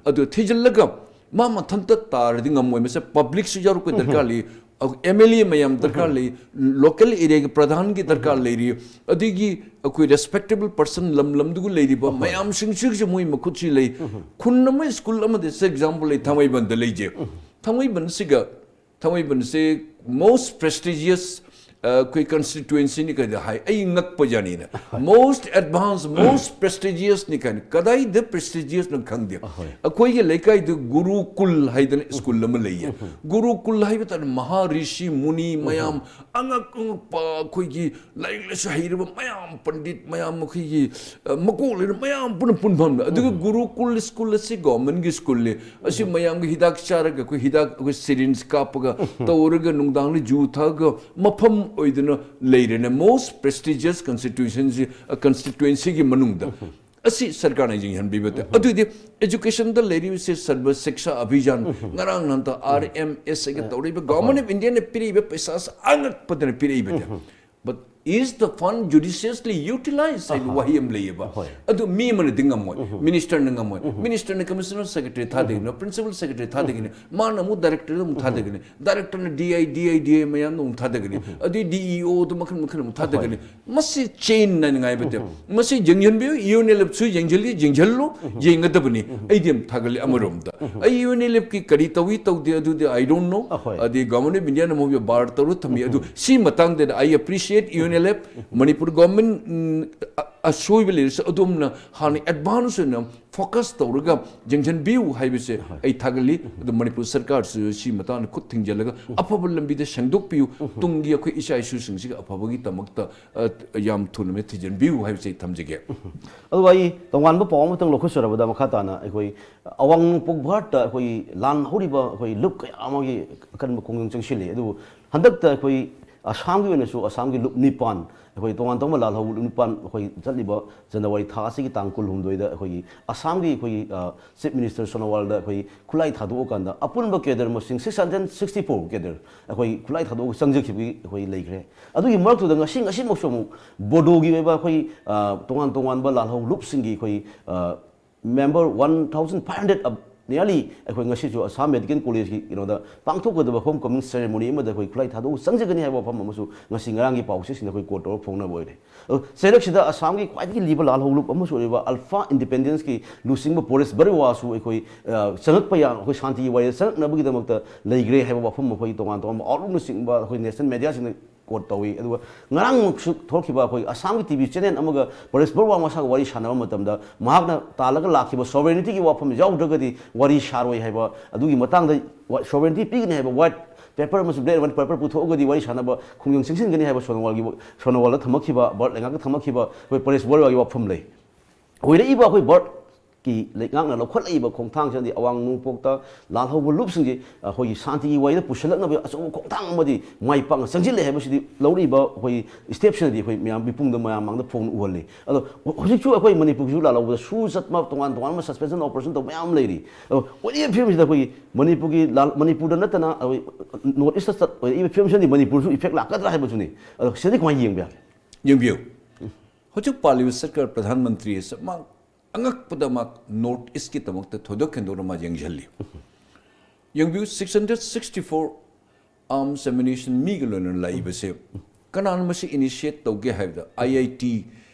ꯑꯗꯨ ꯊꯤꯖꯤꯜꯂꯒ ꯃꯥ ꯃꯊꯟꯇ ꯇꯥꯔꯗꯤ ꯉꯝꯃꯣꯏ, ꯃꯁꯦ publicꯁꯨ ꯌꯥꯎꯔꯛꯄ ꯗꯔꯀꯥꯔ ꯂꯩ, M L A ꯃꯌꯥꯝ ꯗꯔꯀꯥꯔ ꯂꯩ, local areaꯒꯤ ꯄ꯭ꯔꯙꯥꯟꯒꯤ ꯗꯔꯀꯥꯔ ꯂꯩꯔꯤ, ꯑꯗꯒꯤ ꯑꯩꯈꯣꯏ respectable person ꯂꯝ ꯂꯝꯗꯨꯒ ꯂꯩꯔꯤꯕ ꯃꯌꯥꯝꯁꯤꯡꯁꯤꯒꯤꯁꯨ ꯃꯣꯏ ꯃꯈꯨꯠꯁꯤ ꯂꯩ꯫ ꯈꯨꯟ ꯑꯃ ꯁ꯭ꯀꯨꯜ ꯑꯃꯗ, example ꯑꯩ ꯊꯥꯡꯃꯩꯕꯟꯗ ꯂꯩꯖꯩ꯫ ꯊꯥꯡꯃꯩꯕꯟꯁꯤꯒ ꯊꯥꯡꯃꯩꯕꯟꯁꯦ most prestigious, ꯑ, ꯑꯩꯈꯣꯏ constituencyꯅꯤ ꯀꯩꯗ ꯍꯥꯏ, ꯑꯩ ꯉꯛꯄ ꯖꯥꯅꯤꯅ꯫ Most advanced, most prestigiousꯅꯤ ꯀꯥꯏꯅ꯫ ꯀꯗꯥꯏꯗ prestigiousꯅꯣ ꯈꯪꯗꯦ꯫ ꯑꯩꯈꯣꯏꯒꯤ ꯂꯩꯀꯥꯏꯗ ꯒꯨꯔꯨꯀꯨꯜ ꯍꯥꯏꯗꯅ ꯁ꯭ꯀꯨꯜ ꯑꯃ ꯂꯩꯌꯦ꯫ ꯒꯨꯔꯨꯀꯨꯜ ꯍꯥꯏꯕ ꯇꯥꯔꯦ, ꯃꯍꯥ ꯔꯤꯁꯤ ꯃꯨꯅꯤ ꯃꯌꯥꯝ, ꯑꯉꯛ ꯑꯉꯛꯄ ꯑꯩꯈꯣꯏꯒꯤ ꯂꯥꯏꯔꯤꯛ ꯂꯥꯏꯁꯨ ꯍꯩꯔꯕ ꯃꯌꯥꯝ, ꯄꯟꯗꯤꯠ ꯃꯌꯥꯝ, ꯑꯩꯈꯣꯏꯒꯤ, ꯑ, ꯃꯀꯣꯛ ꯂꯩꯔꯕ ꯃꯌꯥꯝ ꯄꯨꯟꯅ ꯄꯨꯟꯐꯝꯗ꯫ ꯑꯗꯨꯒ ꯒꯨꯔꯨꯀꯨꯜ ꯁ꯭ꯀꯨꯜ ꯑꯁꯤ governmentꯀꯤ ꯁ꯭ꯀꯨꯜꯅꯤ꯫ ꯑꯁꯤ ꯃꯌꯥꯝꯒꯤ ꯍꯤꯗꯥꯛ ꯆꯥꯔꯒ, ꯑꯩꯈꯣꯏ ꯍꯤꯗꯥꯛ, ꯑꯩꯈꯣꯏ syringe ꯀꯥꯞꯄꯒ ꯇꯧꯔꯒ ꯅꯨꯡꯗꯥꯡꯗ ꯖꯨ ꯊꯛꯑꯒ ꯃꯐꯝ ꯑꯣꯏꯗꯅ ꯂꯩꯔꯦꯅꯦ꯫ Most prestigious constituency, ꯑ, constituencyꯒꯤ ꯃꯅꯨꯡꯗ꯫ ꯑꯁꯤ ꯁꯔꯀꯥꯔꯅ ꯌꯦꯡꯍꯟꯕꯤꯕ ꯇꯥꯏ꯫ ꯑꯗꯨꯗꯤ educationꯗ ꯂꯩꯔꯤꯕꯁꯦ Sarva Shiksha Abhiyan, ꯉꯔꯥꯡ ꯅꯍꯥꯟꯇ R M S ꯍꯥꯏꯅ ꯇꯧꯔꯤꯕ, Government of Indiaꯅ ꯄꯤꯔꯤꯕ ꯄꯩꯁꯥꯁꯦ ꯑꯉꯛꯄꯗꯅ ꯄꯤꯔꯛꯏꯕ ꯇꯥꯏ꯫ But is the fund judiciously utilized ꯍꯥꯏꯕ ꯋꯥꯍꯩ ꯑꯃ ꯂꯩꯌꯦꯕ꯫ ꯑꯗꯨ ꯃꯤ ꯑꯃꯅꯗꯤ ꯉꯝꯃꯣꯏ, Ministerꯅ ꯉꯝꯃꯣꯏ꯫ Ministerꯅ Commissioner Secretary ꯊꯥꯗꯒꯤꯅꯣ, Principal Secretary ꯊꯥꯗꯒꯤꯅꯤ, ꯃꯥꯅ ꯑꯃꯨꯛ Directorꯗ ꯑꯃꯨꯛ ꯊꯥꯗꯒꯅꯤ, Directorꯅ D I, D I, D I ꯃꯌꯥꯝꯗ ꯑꯃꯨꯛ ꯊꯥꯗꯒꯅꯤ, ꯑꯗꯨꯗꯤ D E Oꯗ ꯃꯈꯜ ꯃꯈꯜ ꯑꯃꯨꯛ ꯊꯥꯗꯒꯅꯤ꯫ ꯃꯁꯤ chain ꯍꯥꯏꯅꯉꯥꯏꯕ ꯇꯥꯏ꯫ ꯃꯁꯤ ꯌꯦꯡꯁꯤꯟꯕꯤꯌꯨ, UNLFꯁꯨ ꯌꯦꯡꯁꯤꯜꯂꯤ, ꯌꯦꯡꯁꯤꯜꯂꯨ, ꯌꯦꯡꯒꯗꯕꯅꯤ꯫ ꯑꯩꯗꯤ ꯌꯥꯝ ꯊꯥꯒꯠꯂꯤ ꯑꯃꯔꯣꯝꯗ꯫ ꯑꯩ UNLFꯀꯤ ꯀꯔꯤ ꯇꯧꯏ ꯇꯧꯗꯦ ꯑꯗꯨꯗꯤ I don't know꯫ ꯑꯗꯩ Government of Indiaꯅ ꯃꯣꯏꯕꯨ bar ꯇꯧꯔ ꯊꯝꯃꯤ꯫ ꯑꯗꯨ ꯁꯤ ꯃꯇꯥꯡꯗꯗꯤ I appreciate UNLF, Manipur government, ꯎꯝ, ꯑ-, ꯑꯁꯣꯏꯕ ꯂꯩꯔꯁꯨ ꯑꯗꯣꯝꯅ ꯍꯥꯟꯅ advance ꯑꯣꯏꯅ focus ꯇꯧꯔꯒ ꯌꯦꯡꯁꯤꯟꯕꯤꯌꯨ ꯍꯥꯏꯕꯁꯦ ꯑꯩ ꯊꯥꯒꯠꯂꯤ꯫ ꯑꯗꯨ ꯃꯅꯤꯄꯨꯔ ꯁꯔꯀꯥꯔꯁꯨ ꯁꯤ ꯃꯇꯥꯡꯗ ꯈꯨꯠ ꯊꯤꯡꯖꯤꯜꯂꯒ ꯑꯐꯕ ꯂꯝꯕꯤꯗ ꯁꯦꯡꯗꯣꯛꯄꯤꯌꯨ꯫ ꯇꯨꯡꯒꯤ ꯑꯩꯈꯣꯏ ꯏꯆꯥ ꯏꯁꯨꯁꯤꯡꯁꯤꯒꯤ ꯑꯐꯕꯒꯤꯗꯃꯛꯇ, ꯑ, ꯌꯥꯝ ꯊꯨꯅ ꯊꯤꯖꯤꯟꯕꯤꯌꯨ ꯍꯥꯏꯕꯁꯦ ꯑꯩ ꯊꯝꯖꯒꯦ꯫ ꯑꯗꯨꯒ ꯑꯩ ꯇꯣꯉꯥꯟꯕ ꯄꯥꯎ ꯑꯃꯇꯪ ꯂꯧꯈꯠꯆꯔꯕꯗ, ꯃꯈꯥ ꯇꯥꯅ ꯑꯩꯈꯣꯏ ꯑꯋꯥꯡ ꯅꯣꯡꯄꯣꯛ ꯚꯥꯔꯠꯇ ꯑꯩꯈꯣꯏ ꯂꯥꯟ ꯍꯧꯔꯤꯕ ꯑꯩꯈꯣꯏ ꯂꯨꯞ ꯀꯌꯥ ꯑꯃꯒꯤ ꯑꯀꯟꯕ ꯈꯣꯡꯖꯪ ꯆꯪꯁꯤꯜꯂꯤ꯫ ꯑꯗꯨꯕꯨ ꯍꯟꯗꯛꯇ ꯑꯩꯈꯣꯏ ꯑꯁꯥꯝꯒꯤ ꯑꯣꯏꯅꯁꯨ ꯑꯁꯥꯝꯒꯤ ꯂꯨꯞ ꯅꯤꯄꯥꯟ, ꯑꯩꯈꯣꯏ ꯇꯣꯉꯥꯟ ꯇꯣꯉꯥꯟꯕ ꯂꯥꯜꯍꯧꯕ ꯂꯨꯞ ꯅꯤꯄꯥꯟ, ꯑꯩꯈꯣꯏ ꯆꯠꯂꯤꯕ ꯖꯅꯋꯥꯔꯤ ꯊꯥ ꯑꯁꯤꯒꯤ ꯇꯥꯡ ꯀꯨꯟꯍꯨꯝꯗꯣꯏꯗ ꯑꯩꯈꯣꯏꯒꯤ ꯑꯁꯥꯝꯒꯤ ꯑꯩꯈꯣꯏꯒꯤ, ꯑ, ꯆꯤꯐ ꯃꯤꯅꯤꯁꯇꯔ ꯁꯣꯅꯣꯋꯥꯜꯗ ꯑꯩꯈꯣꯏ ꯈꯨꯠꯂꯥꯏ ꯊꯥꯗꯣꯛꯑꯀꯥꯟꯗ ꯑꯄꯨꯟꯕ ꯀꯦꯗꯔ ꯃꯁꯤꯡ six hundred sixty four cadre ꯑꯩꯈꯣꯏ ꯈꯨꯠꯂꯥꯏ ꯊꯥꯗꯣꯛꯑꯒ ꯆꯪꯖꯈꯤꯕꯒꯤ ꯑꯩꯈꯣꯏ ꯂꯩꯈ꯭ꯔꯦ꯫ ꯑꯗꯨꯒꯤ ꯃꯔꯛꯇꯨꯗ ꯉꯁꯤ, ꯉꯁꯤꯃꯛꯁꯨ ꯑꯃꯨꯛ ꯕꯣꯗꯣꯒꯤ ꯑꯣꯏꯕ ꯑꯩꯈꯣꯏ, ꯑ, ꯇꯣꯉꯥꯟ ꯇꯣꯉꯥꯟꯕ ꯂꯥꯜꯍꯧ ꯂꯨꯞꯁꯤꯡꯒꯤ ꯑꯩꯈꯣꯏ, ꯑ, member one thousand five hundred nearly ꯑꯩꯈꯣꯏ ꯉꯁꯤꯁꯨ ꯑꯁꯥꯝ ꯃꯦꯗꯤꯀꯦꯜ ꯀꯣꯂꯦꯖꯀꯤ ꯀꯩꯅꯣꯗ ꯄꯥꯡꯊꯣꯛꯀꯗꯕ ꯍꯣꯝ ꯀꯃꯤꯡ ꯁꯦꯔꯦꯃꯣꯅꯤ ꯑꯃꯗ ꯑꯩꯈꯣꯏ ꯈꯨꯠꯂꯥꯏ ꯊꯥꯗꯣꯛꯑꯒ ꯆꯪꯖꯒꯅꯤ ꯍꯥꯏꯕ ꯋꯥꯐꯝ ꯑꯃꯁꯨ ꯉꯁꯤ ꯉꯔꯥꯡꯒꯤ ꯄꯥꯎꯆꯦꯁꯤꯡꯗ ꯑꯩꯈꯣꯏ ꯀꯣꯠ ꯇꯧꯔꯒ ꯐꯣꯡꯅꯕ ꯑꯣꯏꯔꯦ꯫ ꯑꯗꯣ ꯆꯩꯔꯛꯁꯤꯗ ꯑꯁꯥꯝꯒꯤ ꯈ꯭ꯋꯥꯏꯗꯒꯤ ꯂꯤꯕ ꯂꯥꯜꯍꯧ ꯂꯨꯞ ꯑꯃꯁꯨ ꯑꯣꯏꯔꯤꯕ ꯑꯜꯐꯥ ꯏꯟꯗꯤꯄꯦꯟꯗꯦꯟꯁꯀꯤ ꯂꯨꯆꯤꯡꯕ ꯄꯣꯔꯦꯁ ꯕꯔꯨꯋꯥꯁꯨ ꯑꯩꯈꯣꯏ, ꯑ, ꯆꯪꯉꯛꯄ ꯌꯥ-, ꯑꯩꯈꯣꯏ ꯁꯥꯟꯇꯤꯒꯤ ꯋꯥꯔꯤꯗ ꯆꯪꯉꯛꯅꯕꯒꯤꯗꯃꯛꯇ ꯂꯩꯈ꯭ꯔꯦ ꯍꯥꯏꯕ ꯋꯥꯐꯝ ꯑꯩꯈꯣꯏ ꯇꯣꯉꯥꯟ ꯇꯣꯉꯥꯟꯕ ꯑꯥꯎꯠꯂꯨꯛꯅꯆꯤꯡꯕ ꯑꯩꯈꯣꯏ ꯅꯦꯁꯅꯦꯜ ꯃꯦꯗꯤꯌꯥꯁꯤꯡꯅ ꯀꯣꯠ ꯇꯧꯏ꯫ ꯑꯗꯨꯒ ꯉꯔꯥꯡꯃꯛꯁꯨ ꯊꯣꯛꯈꯤꯕ ꯑꯩꯈꯣꯏ ꯑꯁꯥꯝꯒꯤ ꯇꯤ ꯚꯤ ꯆꯦꯅꯦꯜ ꯑꯃꯒ ꯄꯣꯔꯦꯁ ꯕꯔꯨꯋꯥ ꯃꯁꯥꯒ ꯋꯥꯔꯤ ꯁꯥꯟꯅꯕ ꯃꯇꯝꯗ ꯃꯍꯥꯛꯅ ꯇꯥꯜꯂꯒ ꯂꯥꯛꯈꯤꯕ ꯁꯣꯚꯔꯦꯅꯤꯇꯤꯒꯤ ꯋꯥꯐꯝ ꯌꯥꯎꯗ꯭ꯔꯒꯗꯤ ꯋꯥꯔꯤ ꯁꯥꯔꯣꯏ ꯍꯥꯏꯕ, ꯑꯗꯨꯒꯤ ꯃꯇꯥꯡꯗ ꯁꯣꯚꯔꯦꯅꯤꯇꯤ ꯄꯤꯒꯅꯤ ꯍꯥꯏꯕ ꯋꯥꯏꯠ ꯄꯦꯄꯔ ꯑꯃꯁꯨ, ꯕ꯭ꯂꯦꯛ ꯑꯦꯟ ꯋꯥꯏꯠ ꯄꯦꯄꯔ ꯄꯨꯊꯣꯛꯑꯒꯗꯤ ꯋꯥꯔꯤ ꯁꯥꯟꯅꯕ ꯈꯣꯡꯖꯪ ꯆꯪꯁꯤꯟꯒꯅꯤ ꯍꯥꯏꯕ ꯁꯣꯅꯣꯋꯥꯜꯒꯤ, ꯁꯣꯅꯣꯋꯥꯜꯗ ꯊꯝꯃꯛꯈꯤꯕ, ꯕꯔꯠ ꯂꯩꯉꯥꯛꯇ ꯊꯝꯃꯛꯈꯤꯕ ꯑꯩꯈꯣꯏ ꯄꯣꯔꯦꯁ ꯕꯔꯨꯋꯥꯒꯤ ꯋꯥꯐꯝ ꯂꯩ꯫ ꯑꯣꯏꯔꯛꯏꯕ ꯑꯩꯈꯣꯏ ꯕꯔꯠꯀꯤ ꯂꯩꯉꯥꯛꯅ ꯂꯧꯈꯠꯂꯛꯏꯕ ꯈꯣꯡꯊꯥꯡꯁꯤꯅꯗꯤ ꯑꯋꯥꯡ ꯅꯣꯡꯄꯣꯛꯇ ꯂꯥꯜꯍꯧꯕ ꯂꯨꯞꯁꯤꯡꯁꯦ ꯑꯩꯈꯣꯏꯒꯤ ꯁꯥꯟꯇꯤꯒꯤ ꯋꯥꯔꯤꯗ ꯄꯨꯁꯤꯜꯂꯛꯅꯕ ꯑꯆꯧꯕ ꯈꯣꯡꯊꯥꯡ ꯑꯃꯗꯤ ꯃꯥꯏ ꯄꯥꯛꯅ ꯆꯪꯁꯤꯜꯂꯦ ꯍꯥꯏꯕꯁꯤꯗꯤ ꯂꯧꯔꯛꯏꯕ ꯑꯩꯈꯣꯏ ꯁ꯭ꯇꯦꯞꯁꯤꯅꯗꯤ ꯑꯩꯈꯣꯏ ꯃꯌꯥꯝ ꯃꯤꯄꯨꯝꯗ, ꯃꯌꯥꯝ ꯃꯥꯡꯗ ꯐꯣꯡꯅ ꯎꯍꯜꯂꯤ꯫ ꯑꯗꯣ ꯍꯧꯖꯤꯛꯁꯨ ꯑꯩꯈꯣꯏ ꯃꯅꯤꯄꯨꯔꯒꯤꯁꯨ ꯂꯥꯜꯍꯧꯕꯗ ꯁꯨ ꯆꯠꯄ, ꯇꯣꯉꯥꯟ ꯇꯣꯉꯥꯟꯕ ꯁꯁꯄꯦꯟꯁꯟ ꯑꯣꯄꯔꯦꯁꯟ ꯇꯧꯕ ꯃꯌꯥꯝ ꯂꯩꯔꯤ꯫ ꯑꯗꯣ ꯑꯣꯏꯔꯤꯕ ꯐꯤꯕꯝꯁꯤꯗ ꯑꯩꯈꯣꯏꯒꯤ ꯃꯅꯤꯄꯨꯔꯒꯤ ꯂꯥꯜ-, ꯃꯅꯤꯄꯨꯔꯗ ꯅꯠꯇꯅ ꯑꯩꯈꯣꯏ ꯅꯣꯔꯠ ꯏꯁꯇ ꯆꯠ-, ꯑꯣꯏꯔꯛꯏꯕ ꯐꯤꯕꯝꯁꯤꯅꯗꯤ ꯃꯅꯤꯄꯨꯔꯁꯨ ꯏꯐꯦꯛ ꯂꯥꯛꯀꯗ꯭ꯔꯥ ꯍꯥꯏꯕꯁꯨꯅꯤ꯫ ꯑꯗꯣ ꯁꯤꯗꯗꯤ ꯀꯃꯥꯏꯅ ꯌꯦꯡꯕ ꯌꯥꯒꯦ? ꯌꯦꯡꯕꯤꯌꯨ, ꯍꯧꯖꯤꯛ ꯄꯥꯜꯂꯤꯕ ꯁꯔꯀꯥꯔ ꯄ꯭ꯔꯙꯥꯟ ꯃꯟꯇ꯭ꯔꯤ ꯑꯁꯤ ꯃꯥ ꯑꯉꯛꯄꯗ ꯃꯥ ꯅꯣꯔꯠ ꯏꯁꯀꯤꯗꯃꯛꯇ ꯊꯣꯏꯗꯣꯛ ꯍꯦꯟꯗꯣꯛꯅ ꯃꯥ ꯌꯦꯡꯁꯤꯜꯂꯤ꯫ ꯌꯦꯡꯕꯤꯌꯨ, six hundred sixty four arms ammunition ꯃꯤꯒ ꯂꯣꯏꯅꯅ ꯂꯥꯛꯏꯕꯁꯦ ꯀꯅꯥꯅ ꯃꯁꯤ initiate ꯇꯧꯒꯦ ꯍꯥꯏꯕꯗ, ꯑꯥꯏ ꯑꯥꯏ ꯇꯤ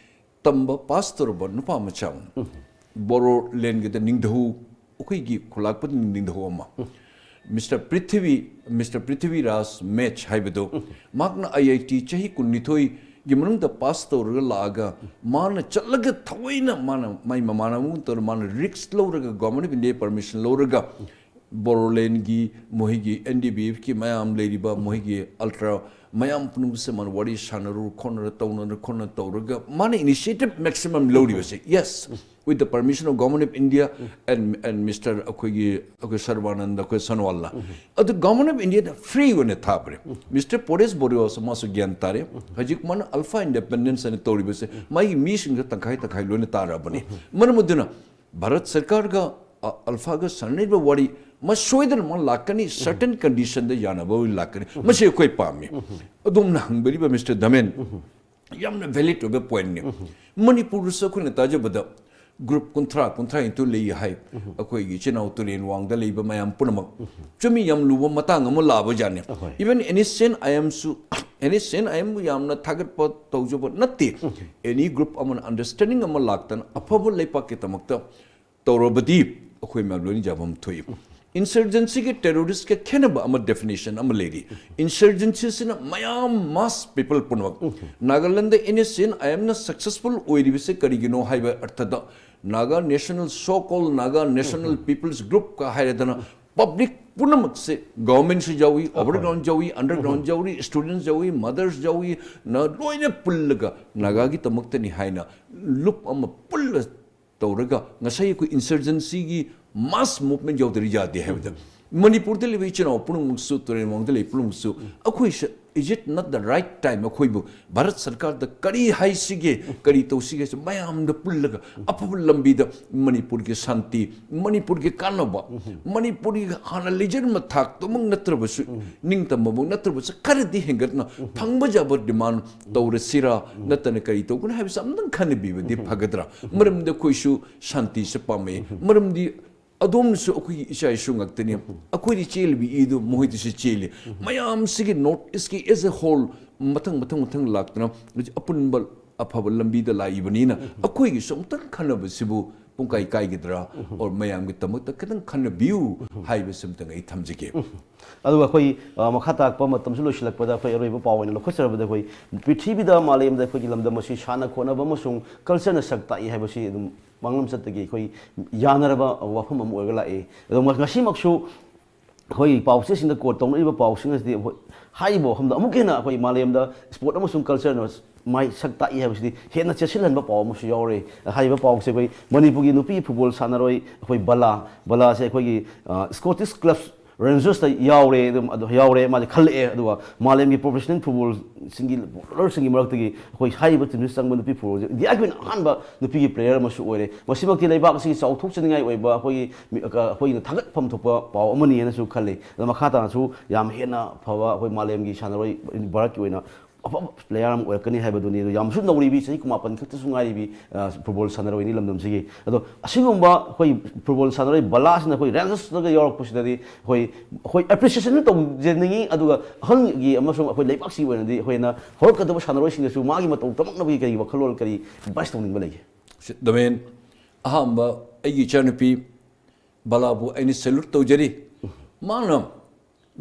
ꯇꯝꯕ ꯄꯥꯁ ꯇꯧꯔꯕ ꯅꯨꯄꯥ ꯃꯆꯥ ꯑꯃ, ꯕꯣꯔꯣꯂꯦꯟꯒꯤꯗ ꯅꯤꯡꯊꯧ, ꯑꯩꯈꯣꯏꯒꯤ ꯈꯨꯂꯥꯛꯄꯗ ꯅꯤꯡꯊꯧ ꯑꯃ, ꯃꯤꯁꯇꯔ ꯄ꯭ꯔꯤꯊꯤꯕꯤ, ꯃꯤꯁꯇꯔ ꯄ꯭ꯔꯤꯊꯤꯕꯤꯔꯥꯖ ꯃꯦꯆ ꯍꯥꯏꯕꯗꯨ, ꯃꯍꯥꯛꯅ ꯑꯥꯏ ꯑꯥꯏ ꯇꯤ ꯆꯍꯤ ꯀꯨꯟꯅꯤꯊꯣꯏꯒꯤ ꯃꯅꯨꯡꯗ ꯄꯥꯁ ꯇꯧꯔꯒ ꯂꯥꯛꯑꯒ, ꯃꯥꯅ ꯆꯠꯂꯒ ꯊꯑꯣꯏꯅ ꯃꯥꯅ ꯃꯥꯏ ꯃꯃꯥꯟꯅꯕ ꯑꯃꯒ ꯇꯧꯔꯒ ꯃꯥꯅ ꯔꯤꯛꯁ ꯂꯧꯔꯒ, ꯒꯣꯔꯃꯦꯟ ꯑꯣꯐ ꯏꯟꯗꯤꯌꯥ ꯄꯔꯃꯤꯁꯟ ꯂꯧꯔꯒ, ꯕꯣꯔꯣꯂꯦꯟꯒꯤ, ꯃꯈꯣꯏꯒꯤ ꯑꯦꯟ ꯗꯤ ꯕꯤ ꯑꯦꯐꯀꯤ ꯃꯌꯥꯝ ꯂꯩꯔꯤꯕ, ꯃꯈꯣꯏꯒꯤ ꯑꯜꯇ꯭ꯔꯥ ꯃꯌꯥꯝ ꯄꯨꯝꯅꯃꯛꯁꯦ ꯃꯥꯅ ꯋꯥꯔꯤ ꯁꯥꯟꯅꯔꯨ ꯈꯣꯠꯅꯔ ꯇꯧꯅꯗꯅ ꯈꯣꯠꯅ ꯇꯧꯔꯒ ꯃꯥꯅ initiative maximum ꯂꯧꯔꯤꯕꯁꯦ, yes, with the permission of Government of India and, and Mister ꯑꯩꯈꯣꯏꯒꯤ, ꯑꯩꯈꯣꯏ ꯁꯔꯕꯥꯅꯟꯗ, ꯑꯩꯈꯣꯏ ꯁꯣꯅꯣꯋꯥꯜꯅ꯫ ꯑꯗꯨ Government of Indiaꯗ free ꯑꯣꯏꯅ ꯊꯥꯕꯅꯦ꯫ Mister ꯄꯣꯔꯦꯁ ꯕꯣꯔꯤꯋꯥꯁ ꯃꯥꯁꯨ ꯒ꯭ꯌꯥꯟ ꯇꯥꯔꯦ꯫ ꯍꯧꯖꯤꯛ ꯃꯥꯅ ꯑꯜꯐꯥ ꯏꯟꯗꯤꯄꯦꯟꯗꯦꯟꯁ ꯍꯥꯏꯅ ꯇꯧꯔꯤꯕꯁꯦ ꯃꯥꯒꯤ ꯃꯤꯁꯤꯡꯗ ꯇꯪꯈꯥꯏ ꯇꯪꯈꯥꯏ ꯂꯣꯏꯅ ꯇꯥꯔꯕꯅꯤ꯫ ꯃꯔꯝ ꯑꯗꯨꯅ ꯚꯥꯔꯠ ꯁꯔꯀꯥꯔꯒ, ꯑ, ꯑꯜꯐꯥꯒ ꯁꯥꯟꯅꯔꯤꯕ ꯋꯥꯔꯤ ꯃꯁꯣꯏꯗꯅ ꯑꯃ ꯂꯥꯛꯀꯅꯤ, certain conditionꯗ ꯌꯥꯅꯕ ꯑꯣꯏꯅ ꯂꯥꯛꯀꯅꯤ꯫ ꯃꯁꯤ ꯑꯩꯈꯣꯏ ꯄꯥꯝꯃꯤ꯫ ꯑꯗꯣꯝꯅ ꯍꯪꯕꯤꯔꯤꯕ Mister ꯗꯃꯦꯟ, ꯌꯥꯝꯅ valid ꯑꯣꯏꯕ pointꯅꯤ꯫ ꯃꯅꯤꯄꯨꯔꯗꯁꯨ ꯑꯩꯈꯣꯏꯅ ꯇꯥꯖꯕꯗ group ꯀꯨꯟꯊ꯭ꯔꯥ, ꯀꯨꯟꯊ꯭ꯔꯥ ꯅꯤꯊꯣꯏ ꯂꯩ ꯍꯥꯏ꯫ ꯑꯩꯈꯣꯏꯒꯤ ꯏꯆꯤꯟ ꯏꯅꯥꯎ ꯇꯨꯔꯦꯟ ꯋꯥꯡꯗ ꯂꯩꯕ ꯃꯌꯥꯝ ꯄꯨꯝꯅꯃꯛ꯫ ꯆꯨꯝꯃꯤ, ꯌꯥꯝ ꯂꯨꯕ ꯃꯇꯥꯡ ꯑꯃ ꯂꯥꯛꯑꯕ ꯖꯥꯠꯅꯤ꯫ ꯑꯍꯣꯏ꯫ Even NSCN IMꯁꯨ, NSCN IMꯕꯨ ꯌꯥꯝꯅ ꯊꯥꯒꯠꯄ ꯇꯧꯖꯕ ꯅꯠꯇꯦ꯫ Any group ꯑꯃꯅ understanding ꯑꯃ ꯂꯥꯛꯇꯅ ꯑꯐꯕ ꯂꯩꯄꯥꯛꯀꯤꯗꯃꯛꯇ ꯇꯧꯔꯕꯗꯤ ꯑꯩꯈꯣꯏ ꯃꯌꯥꯝ ꯂꯣꯏꯅ ꯌꯥꯐꯝ ꯊꯣꯛꯏ꯫ Insurgencyꯒ terroristꯀ ꯈꯦꯠꯅꯕ ꯑꯃ definition ꯑꯃ ꯂꯩꯔꯤ꯫ Insurgencyꯁꯤꯅ ꯃꯌꯥꯝ mass people ꯄꯨꯝꯅꯃꯛ꯫ ꯅꯥꯒꯥꯂꯦꯟꯗ NSCN IMꯅ successful ꯑꯣꯏꯔꯤꯕꯁꯦ ꯀꯔꯤꯒꯤꯅꯣ ꯍꯥꯏꯕ ꯑꯔꯊꯗ Naga National, so called Naga National People's Groupꯀ ꯍꯥꯏꯔꯗꯅ public ꯄꯨꯝꯅꯃꯛꯁꯦ, governmentꯁꯨ ꯌꯥꯎꯏ, overground ꯌꯥꯎꯏ, underground ꯌꯥꯎꯏ, students ꯌꯥꯎꯏ, mothers ꯌꯥꯎꯏ, ꯅ ꯂꯣꯏꯅ ꯄꯨꯜꯂꯒ ꯅꯥꯒꯥꯒꯤꯗꯃꯛꯇꯅꯤ ꯍꯥꯏꯅ ꯂꯨꯞ ꯑꯃ ꯄꯨꯜꯂ ꯇꯧꯔꯒ ꯉꯁꯥꯏ ꯑꯩꯈꯣꯏ insurgencyꯒꯤ mass movement ꯌꯥꯎꯗ꯭ꯔꯗꯤ ꯌꯥꯗꯦ ꯍꯥꯏꯕꯗ, ꯃꯅꯤꯄꯨꯔꯗ ꯂꯩꯕ ꯏꯆꯤꯟ ꯏꯅꯥꯎ ꯄꯨꯝꯅꯃꯛꯁꯨ, ꯇꯨꯔꯦꯟ ꯃꯃꯥꯡꯗ ꯂꯩꯕ ꯄꯨꯝꯅꯃꯛꯁꯨ, ꯑꯩꯈꯣꯏꯁꯦ, is it not the right time ꯑꯩꯈꯣꯏꯕꯨ ꯚꯥꯔꯠ ꯁꯔꯀꯥꯔꯗ ꯀꯔꯤ ꯍꯥꯏꯁꯤꯒꯦ, ꯀꯔꯤ ꯇꯧꯁꯤꯒꯦ ꯍꯥꯏꯁꯤ ꯃꯌꯥꯝꯗ ꯄꯨꯜꯂꯒ ꯑꯐꯕ ꯂꯝꯕꯤꯗ ꯃꯅꯤꯄꯨꯔꯒꯤ ꯁꯥꯟꯇꯤ, ꯃꯅꯤꯄꯨꯔꯒꯤ ꯀꯥꯟꯅꯕ, ꯃꯅꯤꯄꯨꯔꯒꯤ ꯍꯥꯟꯅ ꯂꯩꯖꯔꯝꯕ ꯊꯥꯛꯇꯨꯃꯛ ꯅꯠꯇ꯭ꯔꯕꯁꯨ, ꯅꯤꯡꯇꯝꯕꯃꯛ ꯅꯠꯇ꯭ꯔꯕꯁꯨ ꯈꯔꯗꯤ ꯍꯦꯟꯒꯠꯅ ꯐꯪꯕ ꯌꯥꯕ demand ꯇꯧꯔꯁꯤꯔꯥ, ꯅꯠꯇꯅ ꯀꯔꯤ ꯇꯧꯒꯅꯤ ꯍꯥꯏꯕꯁꯤ ꯑꯝꯇꯪ ꯈꯟꯅꯕꯤꯕꯗꯤ ꯐꯒꯗ꯭ꯔꯥ? ꯃꯔꯝꯗꯤ ꯑꯩꯈꯣꯏꯁꯨ ꯁꯥꯟꯇꯤꯁꯦ ꯄꯥꯝꯃꯛꯏ꯫ ꯃꯔꯝꯗꯤ ꯑꯗꯣꯝꯅꯁꯨ ꯑꯩꯈꯣꯏꯒꯤ ꯏꯆꯥ ꯏꯁꯨ ꯉꯥꯛꯇꯅꯤ꯫ ꯑꯩꯈꯣꯏꯗꯤ ꯆꯦꯜꯂꯤꯕ ꯏꯗꯨ ꯃꯈꯣꯏꯗꯁꯨ ꯆꯦꯜꯂꯤ꯫ ꯃꯌꯥꯝꯁꯤꯒꯤ North Eastꯀꯤ as a whole ꯃꯊꯪ, ꯃꯊꯪ, ꯃꯊꯪ ꯂꯥꯛꯇꯅ ꯍꯧꯖꯤꯛ ꯑꯄꯨꯟꯕ ꯑꯐꯕ ꯂꯝꯕꯤꯗ ꯂꯥꯛꯏꯕꯅꯤꯅ ꯑꯩꯈꯣꯏꯒꯤꯁꯨ ꯑꯃꯨꯛꯇꯪ ꯈꯟꯅꯕꯁꯤꯕꯨ ꯄꯨꯡꯀꯥꯏ ꯀꯥꯏꯒꯗ꯭ꯔꯥ, or ꯃꯌꯥꯝꯒꯤꯗꯃꯛꯇ ꯈꯤꯇꯪ ꯈꯟꯅꯕꯤꯌꯨ ꯍꯥꯏꯕꯁꯤꯃꯇꯪ ꯑꯩ ꯊꯝꯖꯒꯦ꯫ ꯑꯗꯨꯒ ꯑꯩꯈꯣꯏ ꯑ, ꯃꯈꯥ ꯇꯥꯔꯛꯄ ꯃꯇꯝꯁꯨ ꯂꯣꯏꯁꯤꯜꯂꯛꯄꯗ ꯑꯩꯈꯣꯏ ꯑꯔꯣꯏꯕ ꯄꯥꯎ ꯑꯣꯏꯅ ꯂꯧꯈꯠꯆꯔꯕꯗ ꯑꯩꯈꯣꯏ ꯄ꯭ꯔꯤꯊꯤꯕꯤꯗ ꯃꯥꯂꯦꯝꯗ ꯑꯩꯈꯣꯏꯒꯤ ꯂꯝꯗꯝ ꯑꯁꯤ ꯁꯥꯟꯅ ꯈꯣꯠꯅꯕ ꯑꯃꯁꯨꯡ ꯀꯜꯆꯔꯅ ꯁꯛ ꯇꯥꯛꯏ ꯍꯥꯏꯕꯁꯤ ꯑꯗꯨꯝ ꯃꯥꯡꯂꯝꯆꯠꯇꯒꯤ ꯑꯩꯈꯣꯏ ꯌꯥꯅꯔꯕ ꯋꯥꯐꯝ ꯑꯃ ꯑꯣꯏꯔꯒ ꯂꯥꯛꯏ꯫ ꯑꯗꯣ ꯉ- ꯉꯁꯤꯃꯛꯁꯨ ꯑꯩꯈꯣꯏ ꯄꯥꯎꯆꯦꯁꯤꯡꯗ ꯀꯣꯠ ꯇꯧꯅꯔꯤꯕ ꯄꯥꯎꯁꯤꯡ ꯑꯁꯤꯗꯤ ꯑꯩꯈꯣꯏ ꯍꯥꯏꯔꯤꯕ ꯋꯥꯐꯝꯗ ꯑꯃꯨꯛꯀ ꯍꯦꯟꯅ ꯑꯩꯈꯣꯏ ꯃꯥꯂꯦꯝꯗ ꯁ꯭ꯄꯣꯔꯠ ꯑꯃꯁꯨꯡ ꯀꯜꯆꯔꯅ ꯃꯥꯏ ꯁꯛ ꯇꯥꯛꯏ ꯍꯥꯏꯕꯁꯤꯗꯤ ꯍꯦꯟꯅ ꯆꯦꯠꯁꯤꯜꯍꯟꯕ ꯄꯥꯎ ꯑꯃꯁꯨ ꯌꯥꯎꯔꯤ꯫ ꯍꯥꯏꯔꯤꯕ ꯄꯥꯎꯁꯦ ꯑꯩꯈꯣꯏ ꯃꯅꯤꯄꯨꯔꯒꯤ ꯅꯨꯄꯤ ꯐꯨꯠꯕꯣꯜ ꯁꯥꯟꯅꯔꯣꯏ ꯑꯩꯈꯣꯏ ꯕꯂꯥ, ꯕꯂꯥꯁꯦ ꯑꯩꯈꯣꯏꯒꯤ ꯁ꯭ꯀꯣꯇꯤꯁ ꯀ꯭ꯂꯕ ꯔꯦꯟꯖꯔꯁꯇ ꯌꯥꯎꯔꯦ, ꯑꯗꯨꯝ ꯑꯗꯨ ꯌꯥꯎꯔꯦ, ꯃꯥꯁꯦ ꯈꯜꯂꯛꯑꯦ꯫ ꯑꯗꯨꯒ ꯃꯥꯂꯦꯝꯒꯤ ꯄ꯭ꯔꯣꯐꯦꯁꯅꯦꯜ ꯐꯨꯠꯕꯣꯜꯁꯤꯡꯒꯤ ꯐꯨꯠꯕꯣꯂꯔꯁꯤꯡꯒꯤ ꯃꯔꯛꯇꯒꯤ ꯑꯩꯈꯣꯏ ꯍꯥꯏꯔꯤꯕ ꯇꯤꯝꯁꯤꯗ ꯆꯪꯕ ꯅꯨꯄꯤ ꯐꯨꯠꯕꯣꯜꯁꯦ ꯏꯟꯗꯤꯌꯥꯒꯤ ꯑꯣꯏꯅ ꯑꯍꯥꯟꯕ ꯅꯨꯄꯤꯒꯤ ꯄ꯭ꯂꯦꯌꯔ ꯑꯃꯁꯨ ꯑꯣꯏꯔꯦ꯫ ꯃꯁꯤꯃꯛꯇꯤ ꯂꯩꯕꯥꯛ ꯑꯁꯤꯒꯤ ꯆꯥꯎꯊꯣꯛꯆꯅꯤꯡꯉꯥꯏ ꯑꯣꯏꯕ ꯑꯩꯈꯣꯏꯒꯤ ꯃꯤ- ꯑ, ꯑꯩꯈꯣꯏꯅ ꯊꯥꯒꯠꯐꯝ ꯊꯣꯛꯄ ꯄꯥꯎ ꯑꯃꯅꯤ ꯍꯥꯏꯅꯁꯨ ꯈꯜꯂꯤ꯫ ꯑꯗꯣ ꯃꯈꯥ ꯇꯥꯅꯁꯨ ꯌꯥꯝ ꯍꯦꯟꯅ ꯐꯕ ꯑꯩꯈꯣꯏ ꯃꯥꯂꯦꯝꯒꯤ ꯁꯥꯟꯅꯔꯣꯏ ꯚꯥꯔꯠꯀꯤ ꯑꯣꯏꯅ ꯑꯐꯕ ꯄ꯭ꯂꯦꯌꯔ ꯑꯃ ꯑꯣꯏꯔꯛꯀꯅꯤ ꯍꯥꯏꯕꯗꯨꯅꯤ꯫ ꯑꯗꯣ ꯌꯥꯝꯁꯨ ꯅꯧꯔꯤꯕꯤ, ꯆꯍꯤ ꯀꯨꯟꯃꯥꯄꯟ ꯈꯛꯇꯁꯨ ꯉꯥꯏꯔꯤꯕꯤ ꯑ, ꯐꯨꯠꯕꯣꯜ ꯁꯥꯟꯅꯔꯣꯏꯅꯤ ꯂꯝꯗꯝꯁꯤꯒꯤ꯫ ꯑꯗꯣ ꯑꯁꯤꯒꯨꯝꯕ ꯑꯩꯈꯣꯏ ꯐꯨꯠꯕꯣꯜ ꯁꯥꯟꯅꯔꯣꯏ ꯕꯂꯥꯁꯤꯅ ꯑꯩꯈꯣꯏ ꯔꯦꯟꯖꯔꯁꯇꯒ ꯌꯥꯎꯔꯛꯄꯁꯤꯗꯗꯤ ꯑꯩꯈꯣꯏ ꯑꯩꯈꯣꯏ ꯑꯦꯄ꯭ꯔꯤꯁꯤꯌꯦꯁꯟ ꯇꯧꯖꯅꯤꯡꯉꯤ꯫ ꯑꯗꯨꯒ ꯑꯍꯜꯒꯤ ꯑꯃꯁꯨꯡ ꯑꯩꯈꯣꯏ ꯂꯩꯕꯥꯛꯁꯤꯒꯤ ꯑꯣꯏꯅꯗꯤ ꯑꯩꯈꯣꯏꯅ ꯍꯧꯔꯛꯀꯗꯕ ꯁꯥꯟꯅꯔꯣꯏꯁꯤꯡꯗꯁꯨ ꯃꯥꯒꯤ ꯃꯇꯧ ꯇꯝꯃꯛꯅꯕꯒꯤ ꯀꯔꯤ ꯋꯥꯈꯜꯂꯣꯟ, ꯀꯔꯤ ꯑꯦꯗꯚꯥꯏꯁ ꯇꯧꯅꯤꯡꯕ ꯂꯩꯒꯦ? ꯁꯤ ꯗꯃꯦꯟ, ꯑꯍꯥꯟꯕ ꯑꯩꯒꯤ ꯏꯆꯥꯅꯨꯄꯤ ꯕꯂꯥꯕꯨ ꯑꯩꯅ ꯁꯦꯂ꯭ꯌꯨꯠ ꯇꯧꯖꯔꯤ꯫ ꯃꯥꯅ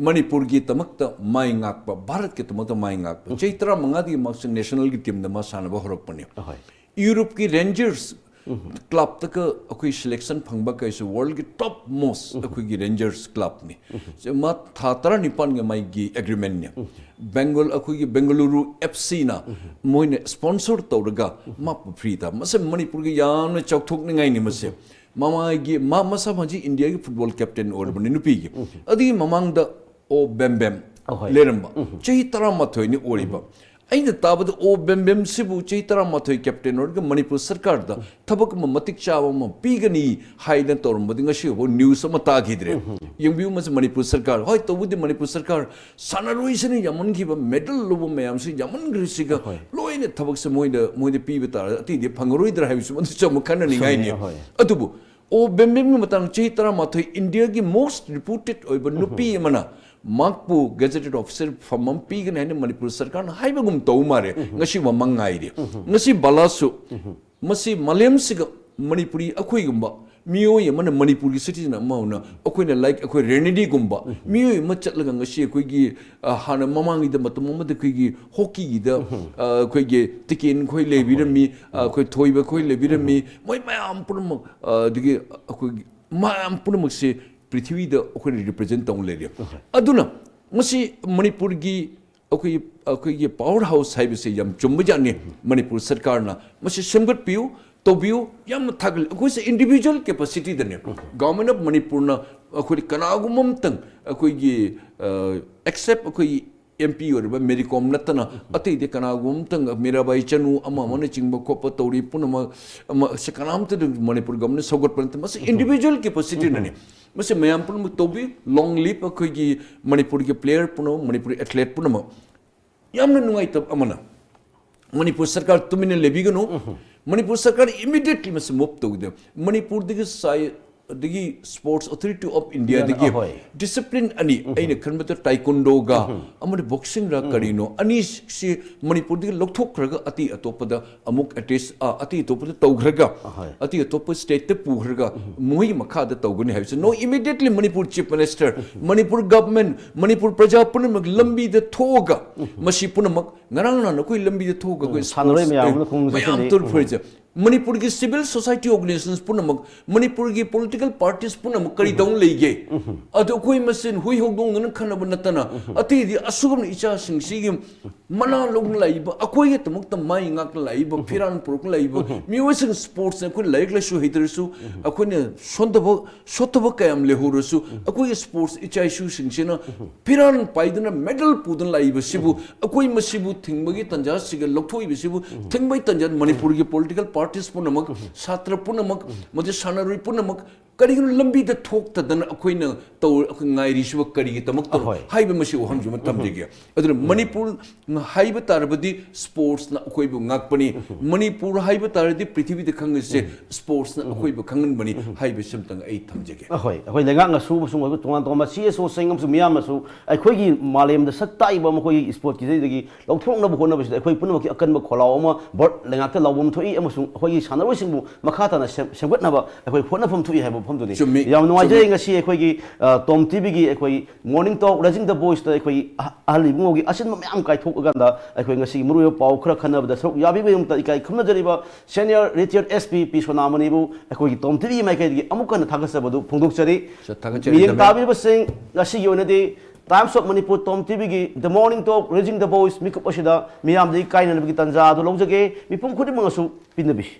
ꯃꯅꯤꯄꯨꯔꯒꯤꯗꯃꯛꯇ ꯃꯥꯏ ꯉꯥꯛꯄ, ꯚꯥꯔꯠꯀꯤꯗꯃꯛꯇ ꯃꯥꯏ ꯉꯥꯛꯄ, ꯆꯍꯤ ꯇꯔꯥꯃꯉꯥꯗꯒꯤ ꯃꯥꯁꯦ ꯅꯦꯁꯅꯦꯜꯒꯤ ꯇꯤꯝꯗ ꯃꯥ ꯁꯥꯟꯅꯕ ꯍꯧꯔꯛꯄꯅꯤ꯫ ꯑꯍꯣꯏ꯫ ꯌꯨꯔꯣꯞꯀꯤ ꯔꯦꯟꯖꯔꯁ ꯀ꯭ꯂꯕꯇꯒ ꯑꯩꯈꯣꯏ ꯁꯦꯂꯦꯛꯁꯟ ꯐꯪꯕ ꯀꯩꯁꯨ ꯋꯥꯔꯜꯒꯤ ꯇꯣꯞ ꯃꯣꯁ ꯑꯩꯈꯣꯏꯒꯤ ꯔꯦꯟꯖꯔꯁ ꯀ꯭ꯂꯕꯅꯤ꯫ ꯁꯦ ꯃꯥ ꯊꯥ ꯇꯔꯥꯅꯤꯄꯥꯟꯒꯤ ꯃꯥꯒꯤ ꯑꯦꯒ꯭ꯔꯤꯃꯦꯟꯅꯤ꯫ ꯕꯦꯡꯒꯣꯜ, ꯑꯩꯈꯣꯏꯒꯤ ꯕꯦꯡꯒꯂꯨꯔꯨ ꯑꯦꯐ ꯁꯤꯅ ꯃꯣꯏꯅ ꯁ꯭ꯄꯣꯟꯁꯔ ꯇꯧꯔꯒ ꯃꯥ ꯐ꯭ꯔꯤꯗ, ꯃꯁꯤ ꯃꯅꯤꯄꯨꯔꯒꯤ ꯌꯥꯝꯅ ꯆꯥꯎꯊꯣꯛꯅꯤꯡꯉꯥꯏꯅꯤ꯫ ꯃꯁꯦ ꯃꯃꯥꯒꯤ ꯃꯥ ꯃꯁꯥ ꯍꯧꯖꯤꯛ ꯏꯟꯗꯤꯌꯥꯒꯤ ꯐꯨꯠꯕꯣꯜ ꯀꯦꯞꯇꯦꯟ ꯑꯣꯏꯔꯕꯅꯤ ꯅꯨꯄꯤꯒꯤ꯫ ꯑꯗꯨꯒꯤ ꯃꯃꯥꯡꯗ ꯑꯣ ꯕꯦꯝꯕꯦꯝ ꯑꯍꯣꯏ꯫ ꯂꯩꯔꯝꯕ, ꯆꯍꯤ ꯇꯔꯥꯃꯥꯊꯣꯏꯅꯤ ꯑꯣꯏꯔꯤꯕ꯫ ꯑꯩꯅ ꯇꯥꯕꯗ ꯑꯣ ꯕꯦꯝꯕꯦꯝꯁꯤꯕꯨ ꯆꯍꯤ ꯇꯔꯥꯃꯥꯊꯣꯏ ꯀꯦꯞꯇꯦꯟ ꯑꯣꯏꯔꯒ ꯃꯅꯤꯄꯨꯔ ꯁꯔꯀꯥꯔꯗ ꯊꯕꯛ ꯑꯃ ꯃꯇꯤꯛ ꯆꯥꯕ ꯑꯃ ꯄꯤꯒꯅꯤ ꯍꯥꯏꯅ ꯇꯧꯔꯝꯕꯗꯤ ꯉꯁꯤ ꯐꯥꯎꯕ ꯅ꯭ꯌꯨꯁ ꯑꯃ ꯇꯥꯈꯤꯗ꯭ꯔꯦ꯫ ꯌꯦꯡꯕꯤꯌꯨ, ꯃꯁꯤ ꯃꯅꯤꯄꯨꯔ ꯁꯔꯀꯥꯔ, ꯍꯣꯏ, ꯇꯧꯕꯗꯤ ꯃꯅꯤꯄꯨꯔ ꯁꯔꯀꯥꯔ ꯁꯥꯟꯅꯔꯣꯏꯁꯤꯅ ꯌꯥꯝꯃꯟꯈꯤꯕ, ꯃꯦꯗꯜ ꯂꯧꯕ ꯃꯌꯥꯝꯁꯤ ꯌꯥꯝꯃꯟꯈ꯭ꯔꯤꯁꯤꯒ ꯍꯣꯏ꯫ ꯂꯣꯏꯅ ꯊꯕꯛꯁꯦ ꯃꯣꯏꯗ, ꯃꯣꯏꯗ ꯄꯤꯕ ꯇꯥꯔꯗꯤ ꯑꯇꯩꯗꯤ ꯐꯪꯉꯔꯣꯏꯗ꯭ꯔꯥ ꯍꯥꯏꯕꯁꯨ ꯃꯗꯨꯁꯨ ꯑꯃꯨꯛ ꯈꯟꯅꯅꯤꯡꯉꯥꯏꯅꯤ꯫ ꯆꯨꯝꯃꯦ, ꯍꯣꯏ꯫ ꯑꯗꯨꯕꯨ ꯑꯣ ꯕꯦꯝꯕꯦꯝꯒꯤ ꯃꯇꯥꯡ, ꯆꯍꯤ ꯇꯔꯥꯃꯥꯊꯣꯏ, ꯏꯟꯗꯤꯌꯥꯒꯤ ꯃꯣꯁ ꯔꯤꯄꯨꯇꯦꯠ ꯑꯣꯏꯕ ꯅꯨꯄꯤ ꯑꯃꯅ ꯃꯍꯥꯛꯄꯨ ꯒꯦꯖꯦꯇꯦꯠ ꯑꯣꯐꯤꯁꯔ ꯐꯝ ꯑꯃ ꯄꯤꯒꯅꯤ ꯍꯥꯏꯅ ꯃꯅꯤꯄꯨꯔ ꯁꯔꯀꯥꯔꯅ ꯍꯥꯏꯕꯒꯨꯝ ꯇꯧ ꯃꯥꯜꯂꯦ꯫ ꯉꯁꯤ ꯃꯃꯥꯡ ꯉꯥꯏꯔꯤ꯫ ꯉꯁꯤ ꯕꯂꯥꯁꯨ ꯃꯁꯤ ꯃꯥꯂꯦꯝꯁꯤꯒ ꯃꯅꯤꯄꯨꯔꯤ ꯑꯩꯈꯣꯏꯒꯨꯝꯕ ꯃꯤꯑꯣꯏ ꯑꯃꯅ, ꯃꯅꯤꯄꯨꯔꯒꯤ citizen ꯑꯃꯅ, ꯑꯩꯈꯣꯏꯅ, like, ꯑꯩꯈꯣꯏ ꯔꯦꯅꯦꯗꯤꯒꯨꯝꯕ ꯃꯤꯑꯣꯏ ꯑꯃ ꯆꯠꯂꯒ ꯉꯁꯤ ꯑꯩꯈꯣꯏꯒꯤ, ꯑ, ꯍꯥꯟꯅ ꯃꯃꯥꯡꯒꯤꯗ, ꯃꯇꯝ ꯑꯃꯗ ꯑꯩꯈꯣꯏꯒꯤ ꯍꯣꯀꯤꯒꯤꯗ, ꯑ, ꯑꯩꯈꯣꯏꯒꯤ ꯇꯤꯀꯦꯟ ꯈꯣꯏ ꯂꯩꯕꯤꯔꯝꯃꯤ, ꯑ, ꯑꯩꯈꯣꯏ ꯊꯣꯏꯕ ꯈꯣꯏ ꯂꯩꯕꯤꯔꯝꯃꯤ, ꯃꯣꯏ ꯃꯌꯥꯝ ꯄꯨꯝꯅꯃꯛ, ꯑ, ꯑꯗꯒꯤ ꯑꯩꯈꯣꯏꯒꯤ ꯃꯌꯥꯝ ꯄꯨꯝꯅꯃꯛꯁꯦ ꯄ꯭ꯔꯤꯊꯤꯕꯤꯗ ꯑꯩꯈꯣꯏꯅ represent ꯇꯧꯅ ꯂꯩꯔꯤ꯫ ꯑꯗꯨꯅ ꯃꯁꯤ ꯃꯅꯤꯄꯨꯔꯒꯤ ꯑꯩꯈꯣꯏꯒꯤ, ꯑꯩꯈꯣꯏꯒꯤ power house ꯍꯥꯏꯕꯁꯦ ꯌꯥꯝ ꯆꯨꯝꯕꯖꯥꯠꯅꯤ꯫ ꯃꯅꯤꯄꯨꯔ ꯁꯔꯀꯥꯔꯅ ꯃꯁꯤ ꯁꯦꯝꯒꯠꯄꯤꯌꯨ, ꯇꯧꯕꯤꯌꯨ, ꯌꯥꯝꯅ ꯊꯥꯒꯠꯂꯤ꯫ ꯑꯩꯈꯣꯏꯁꯦ individual capacityꯗꯅꯦ꯫ Government of ꯃꯅꯤꯄꯨꯔꯅ ꯑꯩꯈꯣꯏ ꯀꯅꯥꯒꯨꯝꯕ ꯑꯃꯇꯪ ꯑꯩꯈꯣꯏꯒꯤ, ꯑ, except ꯑꯩꯈꯣꯏꯒꯤ MP ꯑꯣꯏꯔꯤꯕ ꯃꯦꯔꯤ ꯀꯣꯝ ꯅꯠꯇꯅ ꯑꯇꯩꯗꯤ ꯀꯅꯥꯒꯨꯝꯕ ꯑꯃꯇꯪ ꯃꯤꯔꯥꯕꯥꯏ ꯆꯅꯨ ꯑꯃ ꯑꯃꯅꯆꯤꯡꯕ ꯈꯣꯠꯄ ꯇꯧꯔꯤ ꯄꯨꯝꯅꯃꯛ ꯑꯃ, ꯁꯤ ꯀꯅꯥꯝꯇꯗ ꯃꯅꯤꯄꯨꯔ governmentꯅ ꯁꯧꯒꯠꯄ ꯅꯠꯇꯦ꯫ ꯃꯁꯤ individual capacityꯅꯅꯦ꯫ ꯃꯁꯤ ꯃꯌꯥꯝ ꯄꯨꯝꯅꯃꯛ ꯇꯧꯕꯤ꯫ Long live ꯑꯩꯈꯣꯏꯒꯤ ꯃꯅꯤꯄꯨꯔꯒꯤ player ꯄꯨꯝꯅꯃꯛ, ꯃꯅꯤꯄꯨꯔꯤ athlete ꯄꯨꯝꯅꯃꯛ꯫ ꯌꯥꯝꯅ ꯅꯨꯡꯉꯥꯏꯇꯕ ꯑꯃꯅ, ꯃꯅꯤꯄꯨꯔ ꯁꯔꯀꯥꯔ ꯇꯨꯃꯤꯟꯅ ꯂꯩꯕꯤꯒꯅꯨ꯫ ꯃꯅꯤꯄꯨꯔ ꯁꯔꯀꯥꯔ immediately ꯃꯁꯤ move ꯇꯧꯒꯗꯕ꯫ ꯃꯅꯤꯄꯨꯔꯗꯒꯤ ꯁꯥꯏ-, ꯑꯗꯒꯤ Sports Authority of Indiaꯗꯒꯤ ꯑꯍꯣꯏ꯫ Discipline ꯑꯅꯤ, ꯑꯩꯅ ꯈꯟꯕꯗ taekwondoꯒ ꯑꯃꯗꯤ boxingꯔ ꯀꯔꯤꯅꯣ, ꯑꯅꯤꯁꯤ ꯃꯅꯤꯄꯨꯔꯗꯒꯤ ꯂꯧꯊꯣꯛꯈ꯭ꯔꯒ ꯑꯇꯩ ꯑꯇꯣꯞꯄꯗ ꯑꯃꯨꯛ attach, ꯑ, ꯑꯇꯩ ꯑꯇꯣꯞꯄꯗ ꯇꯧꯈ꯭ꯔꯒ, ꯑꯍꯣꯏ꯫ ꯑꯇꯩ ꯑꯇꯣꯞꯄ stateꯇ ꯄꯨꯈ꯭ꯔꯒ ꯃꯣꯏꯒꯤ ꯃꯈꯥꯗ ꯇꯧꯒꯅꯤ ꯍꯥꯏꯕꯁꯦ꯫ No, immediately Manipur Chief Minister, Manipur government, Manipur ꯄ꯭ꯔꯖꯥ ꯄꯨꯝꯅꯃꯛ ꯂꯝꯕꯤꯗ ꯊꯣꯛꯑꯒ ꯃꯁꯤ ꯄꯨꯝꯅꯃꯛ ꯉꯔꯥꯡ ꯅꯍꯥꯟ ꯑꯩꯈꯣꯏ ꯂꯝꯕꯤꯗ ꯊꯣꯛꯑꯒ ꯑꯩꯈꯣꯏ ꯁꯥꯟꯅꯔꯣꯏ sports ꯃꯌꯥꯝ ꯑꯃꯅ ꯈꯣꯡ ꯃꯌꯥꯝ ꯆꯠꯁꯤꯜꯂꯤ꯫ ꯇꯧꯔꯤꯁꯦ꯫ ꯃꯅꯤꯄꯨꯔꯒꯤ civil society organizations ꯄꯨꯝꯅꯃꯛ, ꯃꯅꯤꯄꯨꯔꯒꯤ political parties ꯄꯨꯝꯅꯃꯛ ꯀꯔꯤ ꯇꯧꯅ ꯂꯩꯒꯦ? ꯑꯗꯨ ꯑꯩꯈꯣꯏ ꯃꯁꯦꯟ ꯍꯨꯏ ꯍꯧꯗꯣꯡꯗꯨꯅ ꯈꯟꯅꯕ ꯅꯠꯇꯅ, ꯑꯇꯩꯗꯤ ꯑꯁꯨꯒꯨꯝꯅ ꯏꯆꯥꯁꯤꯡꯁꯤꯒꯤ ꯃꯅꯥ ꯂꯧꯅ ꯂꯥꯛꯏꯕ, ꯑꯩꯈꯣꯏꯒꯤꯗꯃꯛꯇ ꯃꯥꯏ ꯉꯥꯛꯅ ꯂꯥꯛꯏꯕ, ꯐꯤꯔꯥꯟ ꯄꯨꯔꯛꯅ ꯂꯥꯛꯏꯕ ꯃꯤꯑꯣꯏꯁꯤꯡ, sportsꯅ ꯑꯩꯈꯣꯏꯅ ꯂꯥꯏꯔꯤꯛ ꯂꯥꯏꯁꯨ ꯍꯩꯇ꯭ꯔꯁꯨ, ꯑꯩꯈꯣꯏꯅ ꯁꯣꯟꯊꯕ, ꯁꯣꯠꯊꯕ ꯀꯌꯥꯝ ꯂꯩꯍꯧꯔꯁꯨ, ꯑꯩꯈꯣꯏꯒꯤ sports ꯏꯆꯥ ꯏꯁꯨꯁꯤꯡꯁꯤꯅ ꯐꯤꯔꯥꯟ ꯄꯥꯏꯗꯨꯅ medal ꯄꯨꯗꯨꯅ ꯂꯥꯛꯏꯕꯁꯤꯕꯨ, ꯑꯩꯈꯣꯏ ꯃꯁꯤꯕꯨ ꯊꯤꯡꯕꯒꯤ ꯇꯥꯟꯖꯥꯁꯤꯒ ꯂꯧꯊꯣꯛꯏꯕꯁꯤꯕꯨ, ꯊꯤꯡꯕꯒꯤ ꯇꯥꯟꯖꯥ ꯃꯅꯤꯄꯨꯔꯒꯤ political parties ꯄꯨꯝꯅꯃꯛ, ꯁꯥꯇ꯭ꯔ ꯄꯨꯝꯅꯃꯛ, ꯃꯗꯨ ꯁꯥꯟꯅꯔꯣꯏ ꯄꯨꯝꯅꯃꯛ ꯀꯔꯤꯒꯤꯅꯣ ꯂꯝꯕꯤꯗ ꯊꯣꯛꯇꯗꯅ ꯑꯩꯈꯣꯏꯅ ꯇꯧ-, ꯑꯩꯈꯣꯏ ꯉꯥꯏꯔꯤꯁꯤꯕꯨ ꯀꯔꯤꯒꯤꯗꯃꯛꯇꯅꯣ ꯑꯍꯣꯏ꯫ ꯍꯥꯏꯕ ꯃꯁꯤ ꯋꯥꯍꯪꯁꯤ ꯑꯃ ꯊꯝꯖꯒꯦ꯫ ꯑꯗꯨꯅ ꯃꯅꯤꯄꯨꯔ ꯍꯥꯏꯕ ꯇꯥꯔꯕꯗꯤ sportsꯅ ꯑꯩꯈꯣꯏꯕꯨ ꯉꯥꯛꯄꯅꯤ꯫ ꯃꯅꯤꯄꯨꯔ ꯍꯥꯏꯕ ꯇꯥꯔꯗꯤ ꯄ꯭ꯔꯤꯊꯤꯕꯤꯗ ꯈꯪꯉꯤꯁꯦ sportsꯅ ꯑꯩꯈꯣꯏꯕꯨ ꯈꯪꯍꯟꯕꯅꯤ ꯍꯥꯏꯕꯁꯤ ꯑꯃꯇꯪ ꯑꯩ ꯊꯝꯖꯒꯦ꯫ ꯑꯍꯣꯏ, ꯑꯩꯈꯣꯏ ꯂꯩꯉꯥꯛꯅꯁꯨ ꯑꯃꯁꯨꯡ ꯑꯩꯈꯣꯏ ꯇꯣꯉꯥꯟ ꯇꯣꯉꯥꯟꯕ CSOꯁꯤꯡ ꯑꯃꯁꯨꯡ ꯃꯤꯌꯥꯝꯅꯁꯨ ꯑꯩꯈꯣꯏꯒꯤ ꯃꯥꯂꯦꯝꯗ ꯁꯛ ꯇꯥꯛꯏꯕ ꯃꯈꯣꯏꯒꯤ sportsꯀꯤꯁꯤꯗꯒꯤ ꯂꯧꯊꯣꯛꯅꯕ ꯍꯣꯠꯅꯕꯁꯤꯗ ꯑꯩꯈꯣꯏ ꯄꯨꯝꯅꯃꯛꯀꯤ ꯑꯀꯟꯕ ꯈꯣꯜꯂꯥꯎ ꯑꯃ ꯚꯥꯔꯠ ꯂꯩꯉꯥꯛꯇ ꯂꯥꯎꯕ ꯑꯃ ꯊꯣꯛꯏ ꯑꯃꯁꯨꯡ ꯑꯩꯈꯣꯏꯒꯤ ꯁꯥꯟꯅꯔꯣꯏꯁꯤꯡꯕꯨ ꯃꯈꯥ ꯇꯥꯅ ꯁꯦꯝ- ꯁꯦꯝꯒꯠꯅꯕ ꯑꯩꯈꯣꯏ ꯍꯣꯠꯅꯐꯝ ꯊꯣꯛꯏ ꯍꯥꯏꯕ ꯋꯥꯐꯝꯗꯨꯅꯤ꯫ ꯆꯨꯝꯃꯤ, ꯌꯥꯝ ꯅꯨꯡꯉꯥꯏꯖꯩ꯫ ꯆꯨꯝꯃꯤ꯫ ꯉꯁꯤ ꯑꯩꯈꯣꯏꯒꯤ ꯇꯣꯝ ꯇꯤꯚꯤꯒꯤ ꯑꯩꯈꯣꯏ Morning Talk Raising the Voiceꯇ ꯑꯩꯈꯣꯏꯒꯤ ꯑꯍ- ꯑꯍꯜ ꯏꯕꯨꯡꯉꯣꯒꯤ ꯑꯁꯤꯟꯕ ꯃꯌꯥꯝ ꯀꯥꯏꯊꯣꯛꯑꯀꯥꯟꯗ ꯑꯩꯈꯣꯏ ꯉꯁꯤꯒꯤ ꯃꯔꯨꯑꯣꯏꯕ ꯄꯥꯎ ꯈꯔ ꯈꯟꯅꯕꯗ ꯁꯔꯨꯛ ꯌꯥꯕꯤꯕꯒꯤꯗꯃꯛꯇ ꯏꯀꯥꯏ ꯈꯨꯝꯅꯖꯔꯤꯕ Senior Retired S P ꯄꯤ ꯁꯣꯅꯥꯃꯅꯤꯕꯨ ꯑꯩꯈꯣꯏꯒꯤ ꯇꯣꯝ ꯇꯤꯚꯤꯒꯤ ꯃꯥꯏꯀꯩꯗꯒꯤ ꯑꯃꯨꯛ ꯍꯟꯅ ꯊꯥꯒꯠꯆꯕꯗꯨ ꯐꯣꯡꯗꯣꯛꯆꯔꯤ꯫ ꯁꯥꯔ, ꯊꯥꯒꯠꯆꯔꯤ, ꯃꯤꯠꯌꯦꯡ ꯗꯃꯦ꯫ ꯇꯥꯕꯤꯔꯤꯕꯁꯤꯡ, ꯉꯁꯤꯒꯤ ꯑꯣꯏꯅꯗꯤ Times of Manipur Tom ꯇꯤꯚꯤꯒꯤ The Morning Talk Raising the Voice ꯃꯤꯀꯨꯞ ꯑꯁꯤꯗ ꯃꯤꯌꯥꯝꯗꯒꯤ ꯀꯥꯏꯅꯅꯕꯒꯤ ꯇꯥꯟꯖꯥ ꯑꯗꯨ ꯂꯧꯖꯒꯦ꯫ ꯃꯤꯄꯨꯝ ꯈꯨꯗꯤꯡꯃꯛꯅꯁꯨ ꯄꯤꯟꯅꯕꯤꯁꯤ꯫